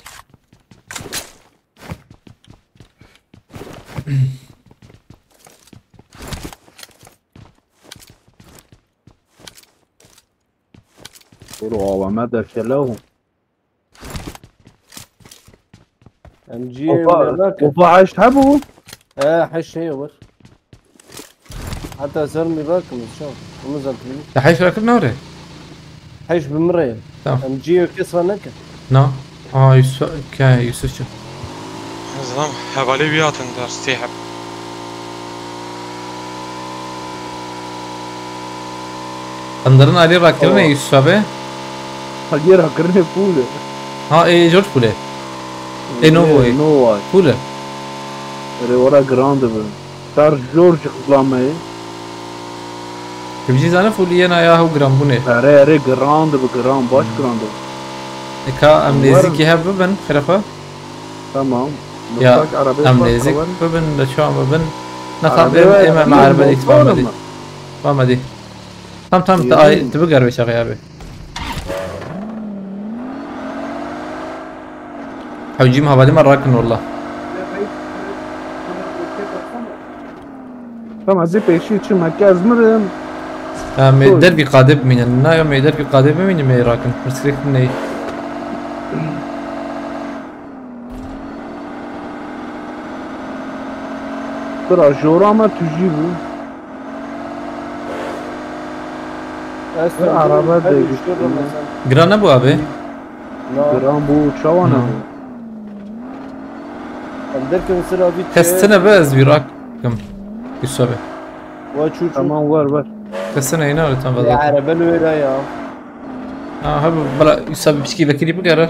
Kuro awame derkelew. M G Opa, opa heşt hebû? E, heşt heye wir. Heta ser mi rakim, şo. Bunu zaten. Te heşt rakir nare? Heşt bi mi re. Tamam. M G yok kes var neke. Na. Aa, Yusuf, ke, Yusuf çi? Zilam, hevalê wî hatin der sê heb. Qindirin alî rakirinê Yusuf abi. Alî rakirinê pûl e. Ha, ê, jor pûl e. Ê, Novo ê. Nova. Pûl e. Erê, wara giran dibe. Şarj jor ji xizla me ye. Tu bijî zane fûliyena ya hew giranbûnê. Erê, erê, giran dibe, giran, baş giran dibe. Eka em nêzîkî hev bibin, xêra xwe. Tamam. Ya, em nêzîk bibin, li çawa bibin. Ne tam êm, êm, em erebe dît, va me dît. Va me dît. Tam, tam, tu ay, tu biger wê çaxê abi. Hewcîm hevalê me rakin walla. Tamam, ez ê pêşî çim, heke ez mirim. Ha, me dergî qadê bimînin. Na ya me dergî qadê bimînin, me rakin. Pirsgirêk ney. Bira, jora me tujî bû. Ez Araba her değiştirdim. Giran nebû abi? Na. Giran bû, çawa Na. nebû? Em derkevin sira vî Kes çê. Tine be ez wî rakim. Yusuf abi. Wa çû çû. Tamam, ver, ver. Kes tine yine öğreten Ya valla. Erebe li wê re ya. Ha, ha, bala Yusuf abi piçkî vekirî bigere.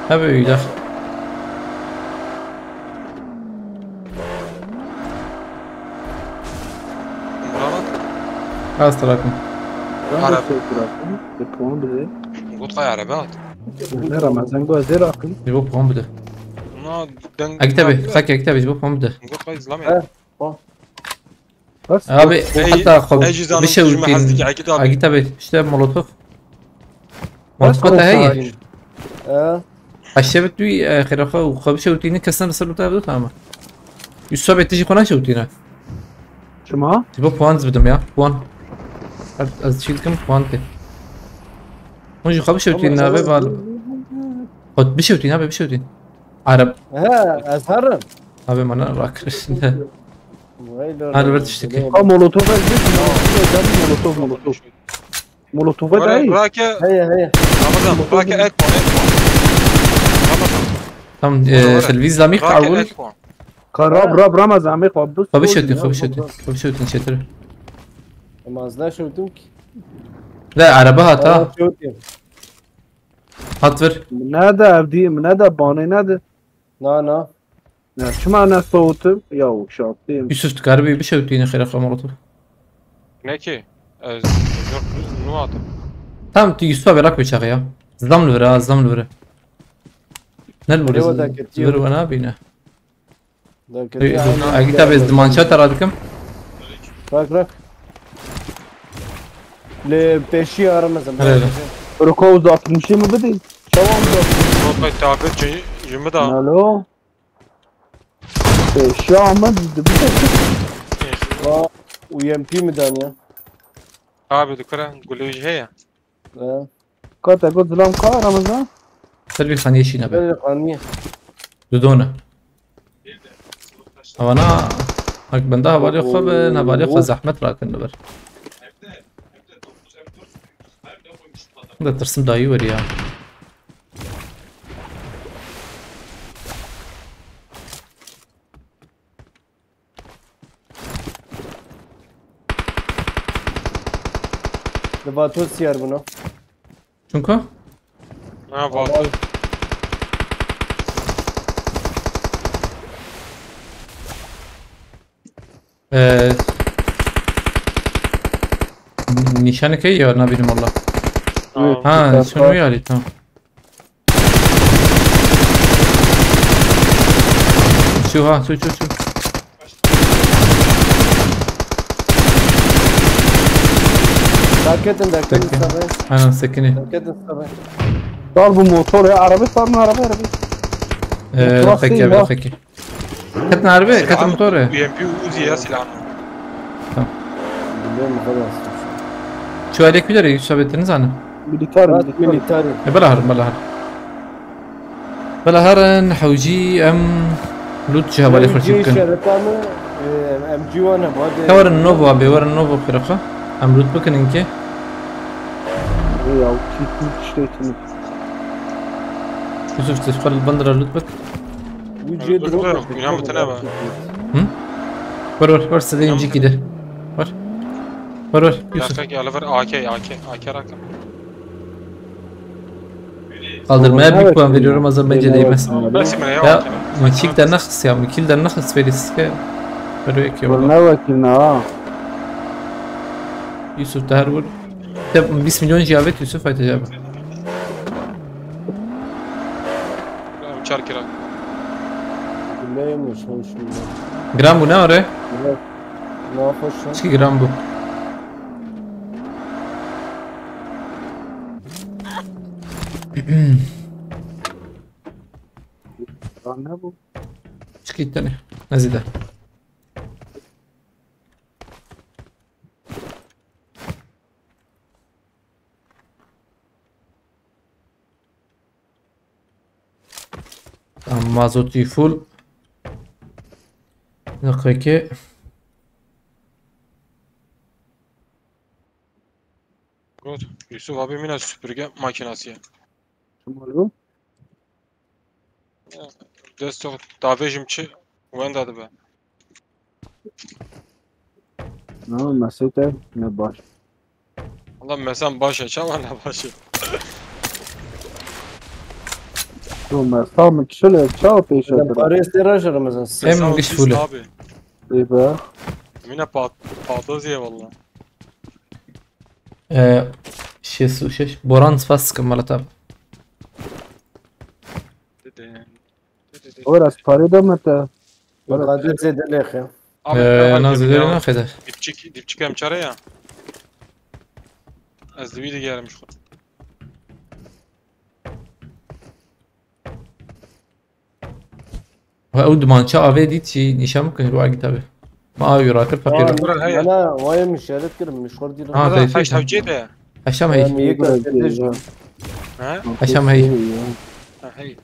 Ha be öyle. Murat. Az tarakim. Ben de Arap. Şey bıraktım. Bir puan bile. Got qay erebe hat. Ne Ramazan bu hazır akıl. Ji bo puan bide. Na deng. Agi tabi, xaki agi tabi ji bo puan bide. Got qay izlame. He. Bas. Abi Ey, heta xwe ey, cüzdanım bişewitîn. Agi tabi işte molotof. Molotof da heye. He. Eşebet wî, e, xêra xwe û xwe bişewitîne, kes ne li ser lûta ev dota ama. Yusuf abi tijî xwe naşewitîne. Çima? Ji bo puan bidim ya, puan. Ez, ez çî dikim, puan te. Hûn jî xwe bişewitîne, Ama abi, bal. Xwe bişewitîne, abi, bişewitîne. Arab. He, ez herim. Abi, mana rakir şimdi. Vay be, Her vay bir be. tişteki. Ha, molotof ez bir molotof, molotof, molotof. Molotofa Ora, dayı. Rake. Heye, heye. Ramazan, Molotof rake dayı. Ek puan, ek puan. Ramazan. Tamam, Ora, e, ora. Telviz zamik Rake awul. Ek puan. Ka rab, Ha. rab, Ramazan, amê xwe bus. Xwe bişewtin, xwe bişewtin. Xwe bişewtin çetir. Ama az naşewtim ki. De araba hat ha. Ama şewtim. Hat vir. Ne de evdî, ne de banê ne de. Na, na. Ya, çima ne soğutum? Ya, şartıyım. Yusuf, tu karibî bişewtî yine xêra xwe molotof. Ne ki? Ez yok, nu atıp. Tamam, tu Yusuf'a bırak bıçağı ya. Zam li vire ha, zam li vire. Ne li vire? Eyvallah, zam- ketiye. Zam li vire ne yapayım ne? Da ketiye, Ey, aynen. Agi tabi ez dimança tara dikim. Bırak, bırak. Li peşî aramızda. Hele, hele. Roko uzatılmışı mı bidin? Tamam da. Roko tabi cü-, cümü da. Alo. Peşî ama dibide. Va, U M P mi dan ya? Abi dikora gulej heye. He. Kate got zilam ka aramızda? Ser bir xaniyê şîne be. Böyle xaniye. Dudona. Avana, hak benda hevalê xwe bi, hevalê xwe zehmet rakin li vir. Da tirsim dayî werî ya. Li Vato siyar bûno. Çunka? Ha, Vato. Ee, nîşaneke ya nabînim valla. Ha, şunu yarî, tamam. Şu ha, şu, şu, şu. Raketin, raketin. Peki. Aynen, sekini. Raketin sabah. Dal bu motor ya, araba sarın, araba, araba. Ee, Motor peki, değil abi, ya. Peki. Ketin araba, ketin motor ya. U M P Uzi ya silahını. Tamam. Biliyorum, bu kadar. Şu aile küleri, Yusuf abi, deniz hanı. Militer, militer. Militer. E, bela har, bela har. Bela herin hewcî em loot ji hevalê xwe çî bikin. Şereta mi, e, M G wan e, bade. Te werin Novo abi, werin Novo xirafa. Em loot bikin inke. Ey ya, çî tiştê tune. Yusuf, te xwe li bandira loot bik. Wî cê drop. Dur, dur, inan bitine be. Hı? Ver, ver, ver, sedê incî kî de. Ver. Ver, ver, Yusuf. Dakika ki, ala ver A K, A K, A K rakam. Kaldırmaya bir puan veriyorum, az önce değmez. Nasıl mı ne? Ya, mekil de naxis ya, mekil de naxis veris ke. Böyle ki Vur ne vakil ne ha? Yusuf Tahir vur. Ya, bîst milyon cihavet Yusuf, hadi cevap. Uçar kira. Neymiş hoş mu? Gram bu ne oraya? Evet. Ne yapıyorsun? Çi gram bu? Lan ne bu? Çık git tane. Nazide. Mazotî full. Nexwekê. Got, Yusuf abi mine süpürge makinası ya. Çima lo? Dest çok davêjim çi wenda dibe. Na, mesete ne baş. Allah mesen baş e, çawa ne baş e. Tu mesa mi çile çaw pêşe Adam kira. Parêz tê raşe Ramazan. Sê. Em giş fûle. Abi. Ê be. Mine pat, patladı ya valla. Ee, şêst û şeş. Boran spas dikim mala te. Dede. Ora sparê de me te. Kadir zêde lêxe. Abi, Ee, ben na halbuki zêde ya, naxede. Dipçik, dipçik em çare ya. Ez dibi de gelmiş. Ve ew dimançe avê dît jî nîşan bikin ji bo kitabê. Ma avê rakir feqîr. Bura heye. Bana vay min şerit kirim, min xor dîrim. Ha, Burada değişik. Heşt hevcê de. Heşam hey. Yani yek Burası arkadaş. ya. He? Heşam hey. Ha, hey.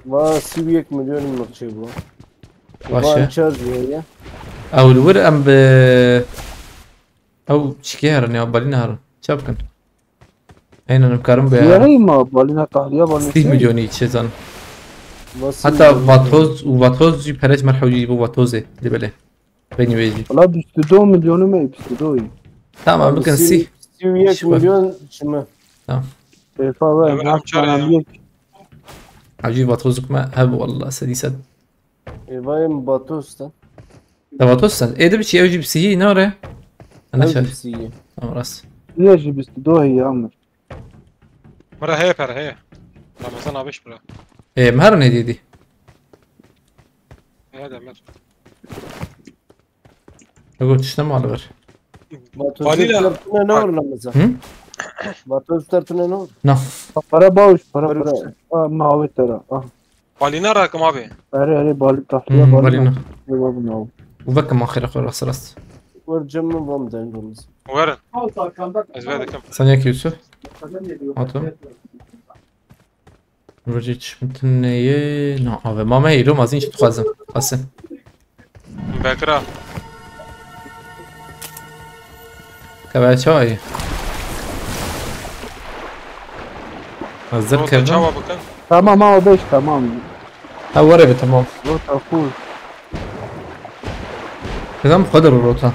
Va sî û yek milyon nirçê bu. Baş Van e. çar diye ya. Ew li wir em bi ew çikê herin ya, balî neherin. Çap bikin. Eynen em karin bi. Yarayı mı? Balina tahliye balina. Sî milyonî çi zan. Va sî Heta milyon. vatoz û vatoz jî perec mer hewcî bû vatozê. Dibele. Beni vêjî. Valla bîst û du milyonum e, bîst û du. Tamam, bikin sî. Sî û yek Şifa. Milyon çi mi? Efa ve Emre amca ya. Yek. Hewcî vatoz dikme hev walla sedî sed. Ê vayê min batos te. Te vatoz sen. Ê de biçî ew jî bi sihî nare. Ana Ew şer. jî sî ye. Tamam rast. Yek jî bîst û du heye amir. Mira heye per heye. Ramazan abi iş bira. Ê, em herin êdî dî. Heye de mer. Ego tişte mal ver. Batos Vanilla. Ter tune ne olur Ramazan? Hı? Batos Ter tune ne olur? Na. Para bağış, para Para para. bağış. Ha, mavi tera. Ah. Balina rakım abi. Ere ere bali tahliye Hmm, bali. balina. Cevabını al. Û vekim axire xwe rast rast. Ver cem min vam den Ramazan. Verin. Ez ver dikim. Sen yek Yusuf. Ato. Rojê çişmitineyê. Na, ave mame heylo mazin çi dixwazim. Xasin. Bekra. Keve çayı. Hazır Rota kevin. çawa bikin. Tamam ha, o beş tamam. Ha, were be, tamam. Rota full. Nizam xwe de rota.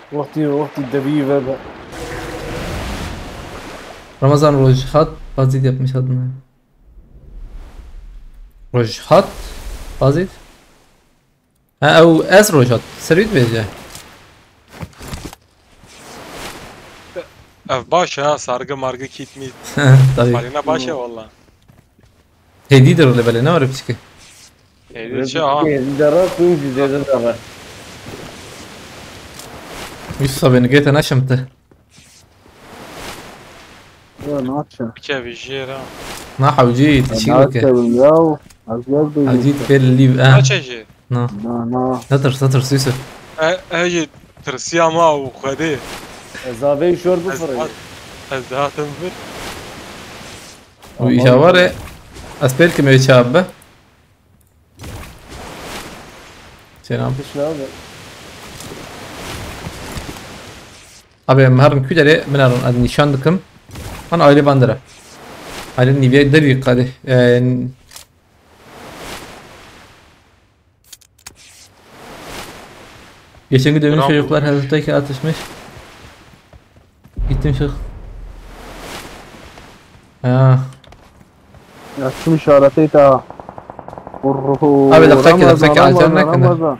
Wextî wextî devî ve be. Ramazan Rojhat Bazîd yapmış adını. Rojhat Bazîd? Ha, ew ez Rojhat. Serî dibêje. Ev baş ha, sargı margı kit mit. Tabii. Balina baş ya valla. Hêdî de role belê, ne were piçkî. Hêdî çi ha? Dara kuyum zêde dara. Yusuf abi, nigê te neşimti. Ya naçe. Bike vijêr ha. Na hewcî, tu çî weke. Naçe ya. Aziyet de. Hewcî pêl lîv, eh. Naçe jî. Na. Na na. Netir, netir, Yusuf. E, e jî tirsiya ma û xwedê. Ez avê şor Ez bifirê. hat, ez hatim vir. Bu îja were. Ez pêl kim ê çav be. Selam. Kişna be. Abi, em herin ku derê min herin, ez nîşan dikim. Han aile bandere. Aile niviye derî qadê. Ee, geçen gün dönmüş Bravo. Çocuklar hedefteki atışmış. Gittim şu. Ha. Ya şu işareti ta. Abi, dakika, dakika, acele ne kadar?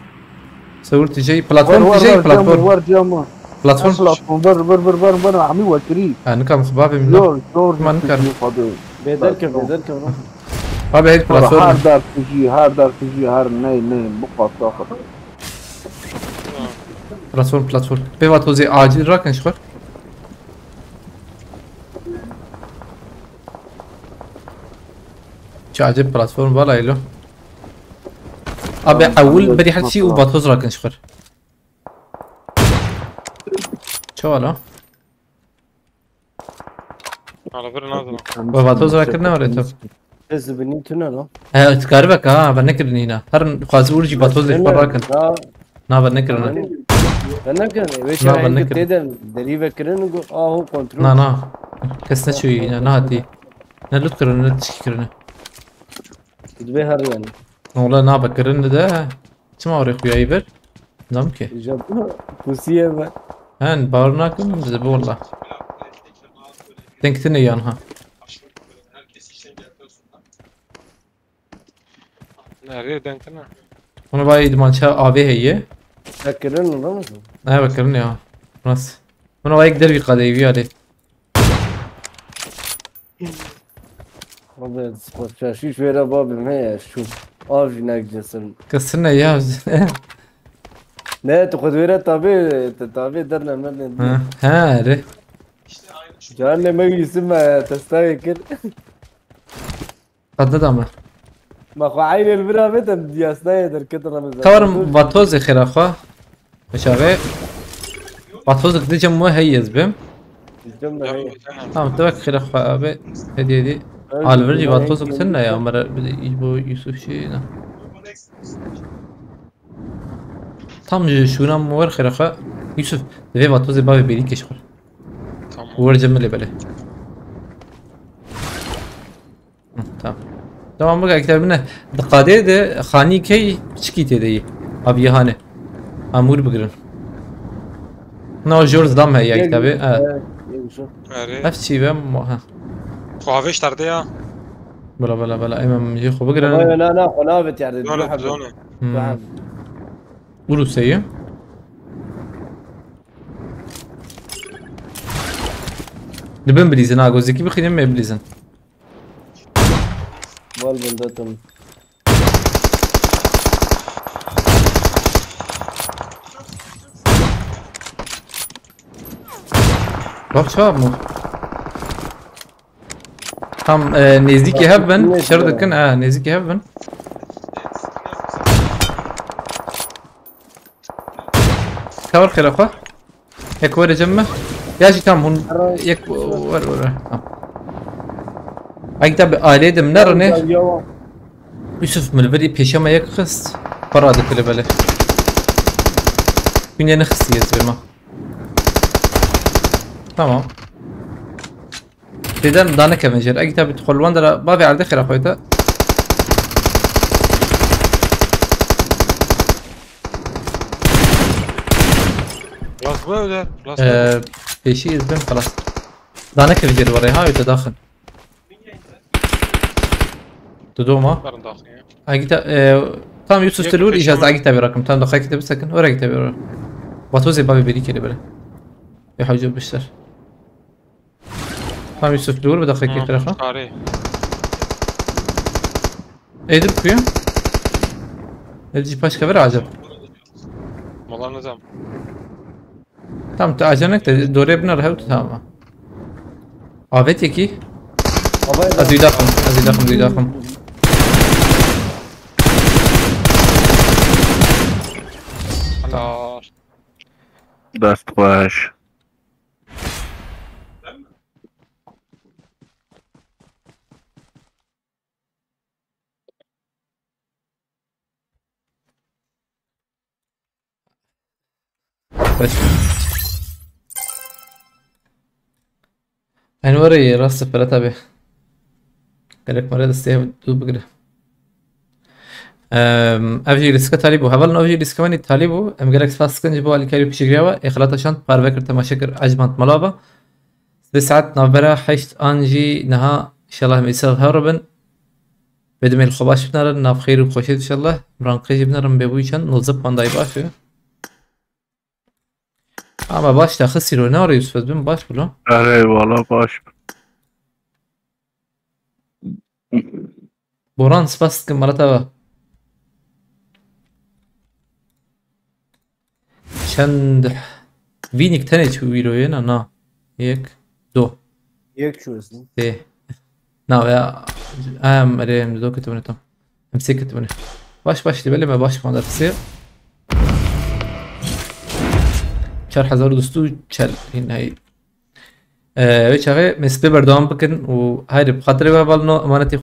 Sewir tijey, platform tijey, platform. Var camı. Platform. Platform var var var var var. Hami vakiri. Ha, nikam xwe bavê min. Zor zor. Man kar. Bêder ke, bêder ke. Abi, her platform. Her dar tijî, her dar tijî, her ney ney bu patla. Platform, platform. Pê vatozê acil rakin ji xwe. Çi acib platform vala êlo. Abi, ewil berî her çî û vatoz rakin ji xwe. Çawa la? Ala bir nazım. Ve vatoz rakir ne var eto? Ez binî tune lan. He, tikari bak ha, ben nekirin yine. Her xwazi urji vatoz de xwe rakin. Na, Na, ben nekirin. Ben ne kirin? Ve Na, ben şerayın nekirin. Têden derî ve kirin go aho kontrol. Na, na. Kes ne çuyi, ne, ne hati. Ne lut kirin, ne tişki kirin. Dibê her yani. Ola na be kirin de. Çima oraya xuyayı bir? Zam ki. Jab pusiye be. Hen, bar nakin, bize bu valla. Denkti ne yan ha. Nerede denkine? Ona bay idmança A V heye. Te kirin ola mısın? Ne be kirin ya. Nasıl? Ona bay gider bir kadeh evi hadi. Abi, şaşiş vere babim he ya şu. Av jinek cesin. Kısın ne ya? Ne, tu xud vere tabi, tu tabi derne merne. Ha, ha, re. Canle me yüzüm me testayı kir. Kadda da mı? Ma xwe eynê li vir avêtin diyasnayê derketin Remezan. Tawarim vatoz e xêra xwe. Meşave. Vatoz e gideceğim mu hey ez bim. Diyeceğim de hey. Tamam, tevek xêra xwe abi. Hediye di. Alveri vatoz e gitsin ne ya? Mara bir de bu Yusuf şey ne? Tam ji şuna mu ver xêra xwe. Yusuf, divê vatoz e bavê bêrî keş xwe. Tamam. Wer cemilê belê. Hı, tamam. Tamam, bak, ekler bine. Diqadê de xanî key çikî tê de yî. Abi yehane. Amûr bigirin. Na jor zidam he ya kitabê. Evet. Yusuf. Nerede? Ev çî be mo-, ha. Xwe avêş terde ya. Bela, bela, bela. Em em jê xwe Ama bigirin. na na xwe navet yerde. Zone, zone. Hmm. Uruseyê. Dibin bilîzin ha, gozekî bixînin me bilîzin. Mal bunda tam. Bak çawa mı? Tam e, nêzîkî hev bin, şer dikin, ha, nêzîkî hev bin. Tawar xêra xwe. Yek were cem me. Ya jî tam hûn yek were were. Tamam. Ay tabi aileydim ne rene? Yusuf Milveri peşeme yek xist. Para da kule bele. Günye ne xist yez bema. Tamam. Dedim daha ne kevin jer. Agi tabi tu xolwan dara bavê erde xêra xwe te. Last bu evde. Last Ee, Peşî izbin xelas. Daha ne kevin jer var ya ha öte daxın. Tu doma. Barın daxın ya. Agi ta, e, tam Yusuf Yek Telur peşin icaz var. Agi tabi rakım. Tam da Agi tabi sakın. Ora Agi tabi ora. Vatoze babi beri kere böyle. E hacı bir şeyler. Tam Yusuf Telur bir dakika Hı, kere ha. Tarih. Edip kuyu. Edip başka bir acaba. Mola nizam. Tam tu ajanek de dore biner hewt tamam. Avet yeki. Ama Ez daxim, ez daxim, ez daxim. Helal. Dest xweş. Baş. Enwarê rast e, Ferhat abi. Gerek mare destê hev dû bigire. Em, ev jî lîstika talî bû. Hevalin ev jî lîstika wenî talî bû. Em gerek spas dikin ji bo alîkarî û piştgiriya we. Ê xelata şand, parve kir, temaşe kir, ecmand mala ve. Sibê saet navbera heşt an jî niha, înşallah, em îsal hev re bin. Bê demê li xwe baş binarin, nav xêr û xweşê înşallah. Miran qê jî binarin bê bûyî çend, nozdeh puan dayî baş e. Ama baş te xisîro ne arê Yusuf, ez bim baş bilo. Erê, wala baş. Boran, spas dikim mala te ve. Çend vînik tenê çû wîroyê ne, na. Yek, do. Yek çû ez. Sê. Na ya, em, erê, em do ketibine tam. Em sê ketibine. Baş baş, dibelê me baş puan dersi. Çar hezar dustû çel, hinay. Ee, wê çaxê me spê berdewam bikin û haydi bi xatirê we hevalino, emanetî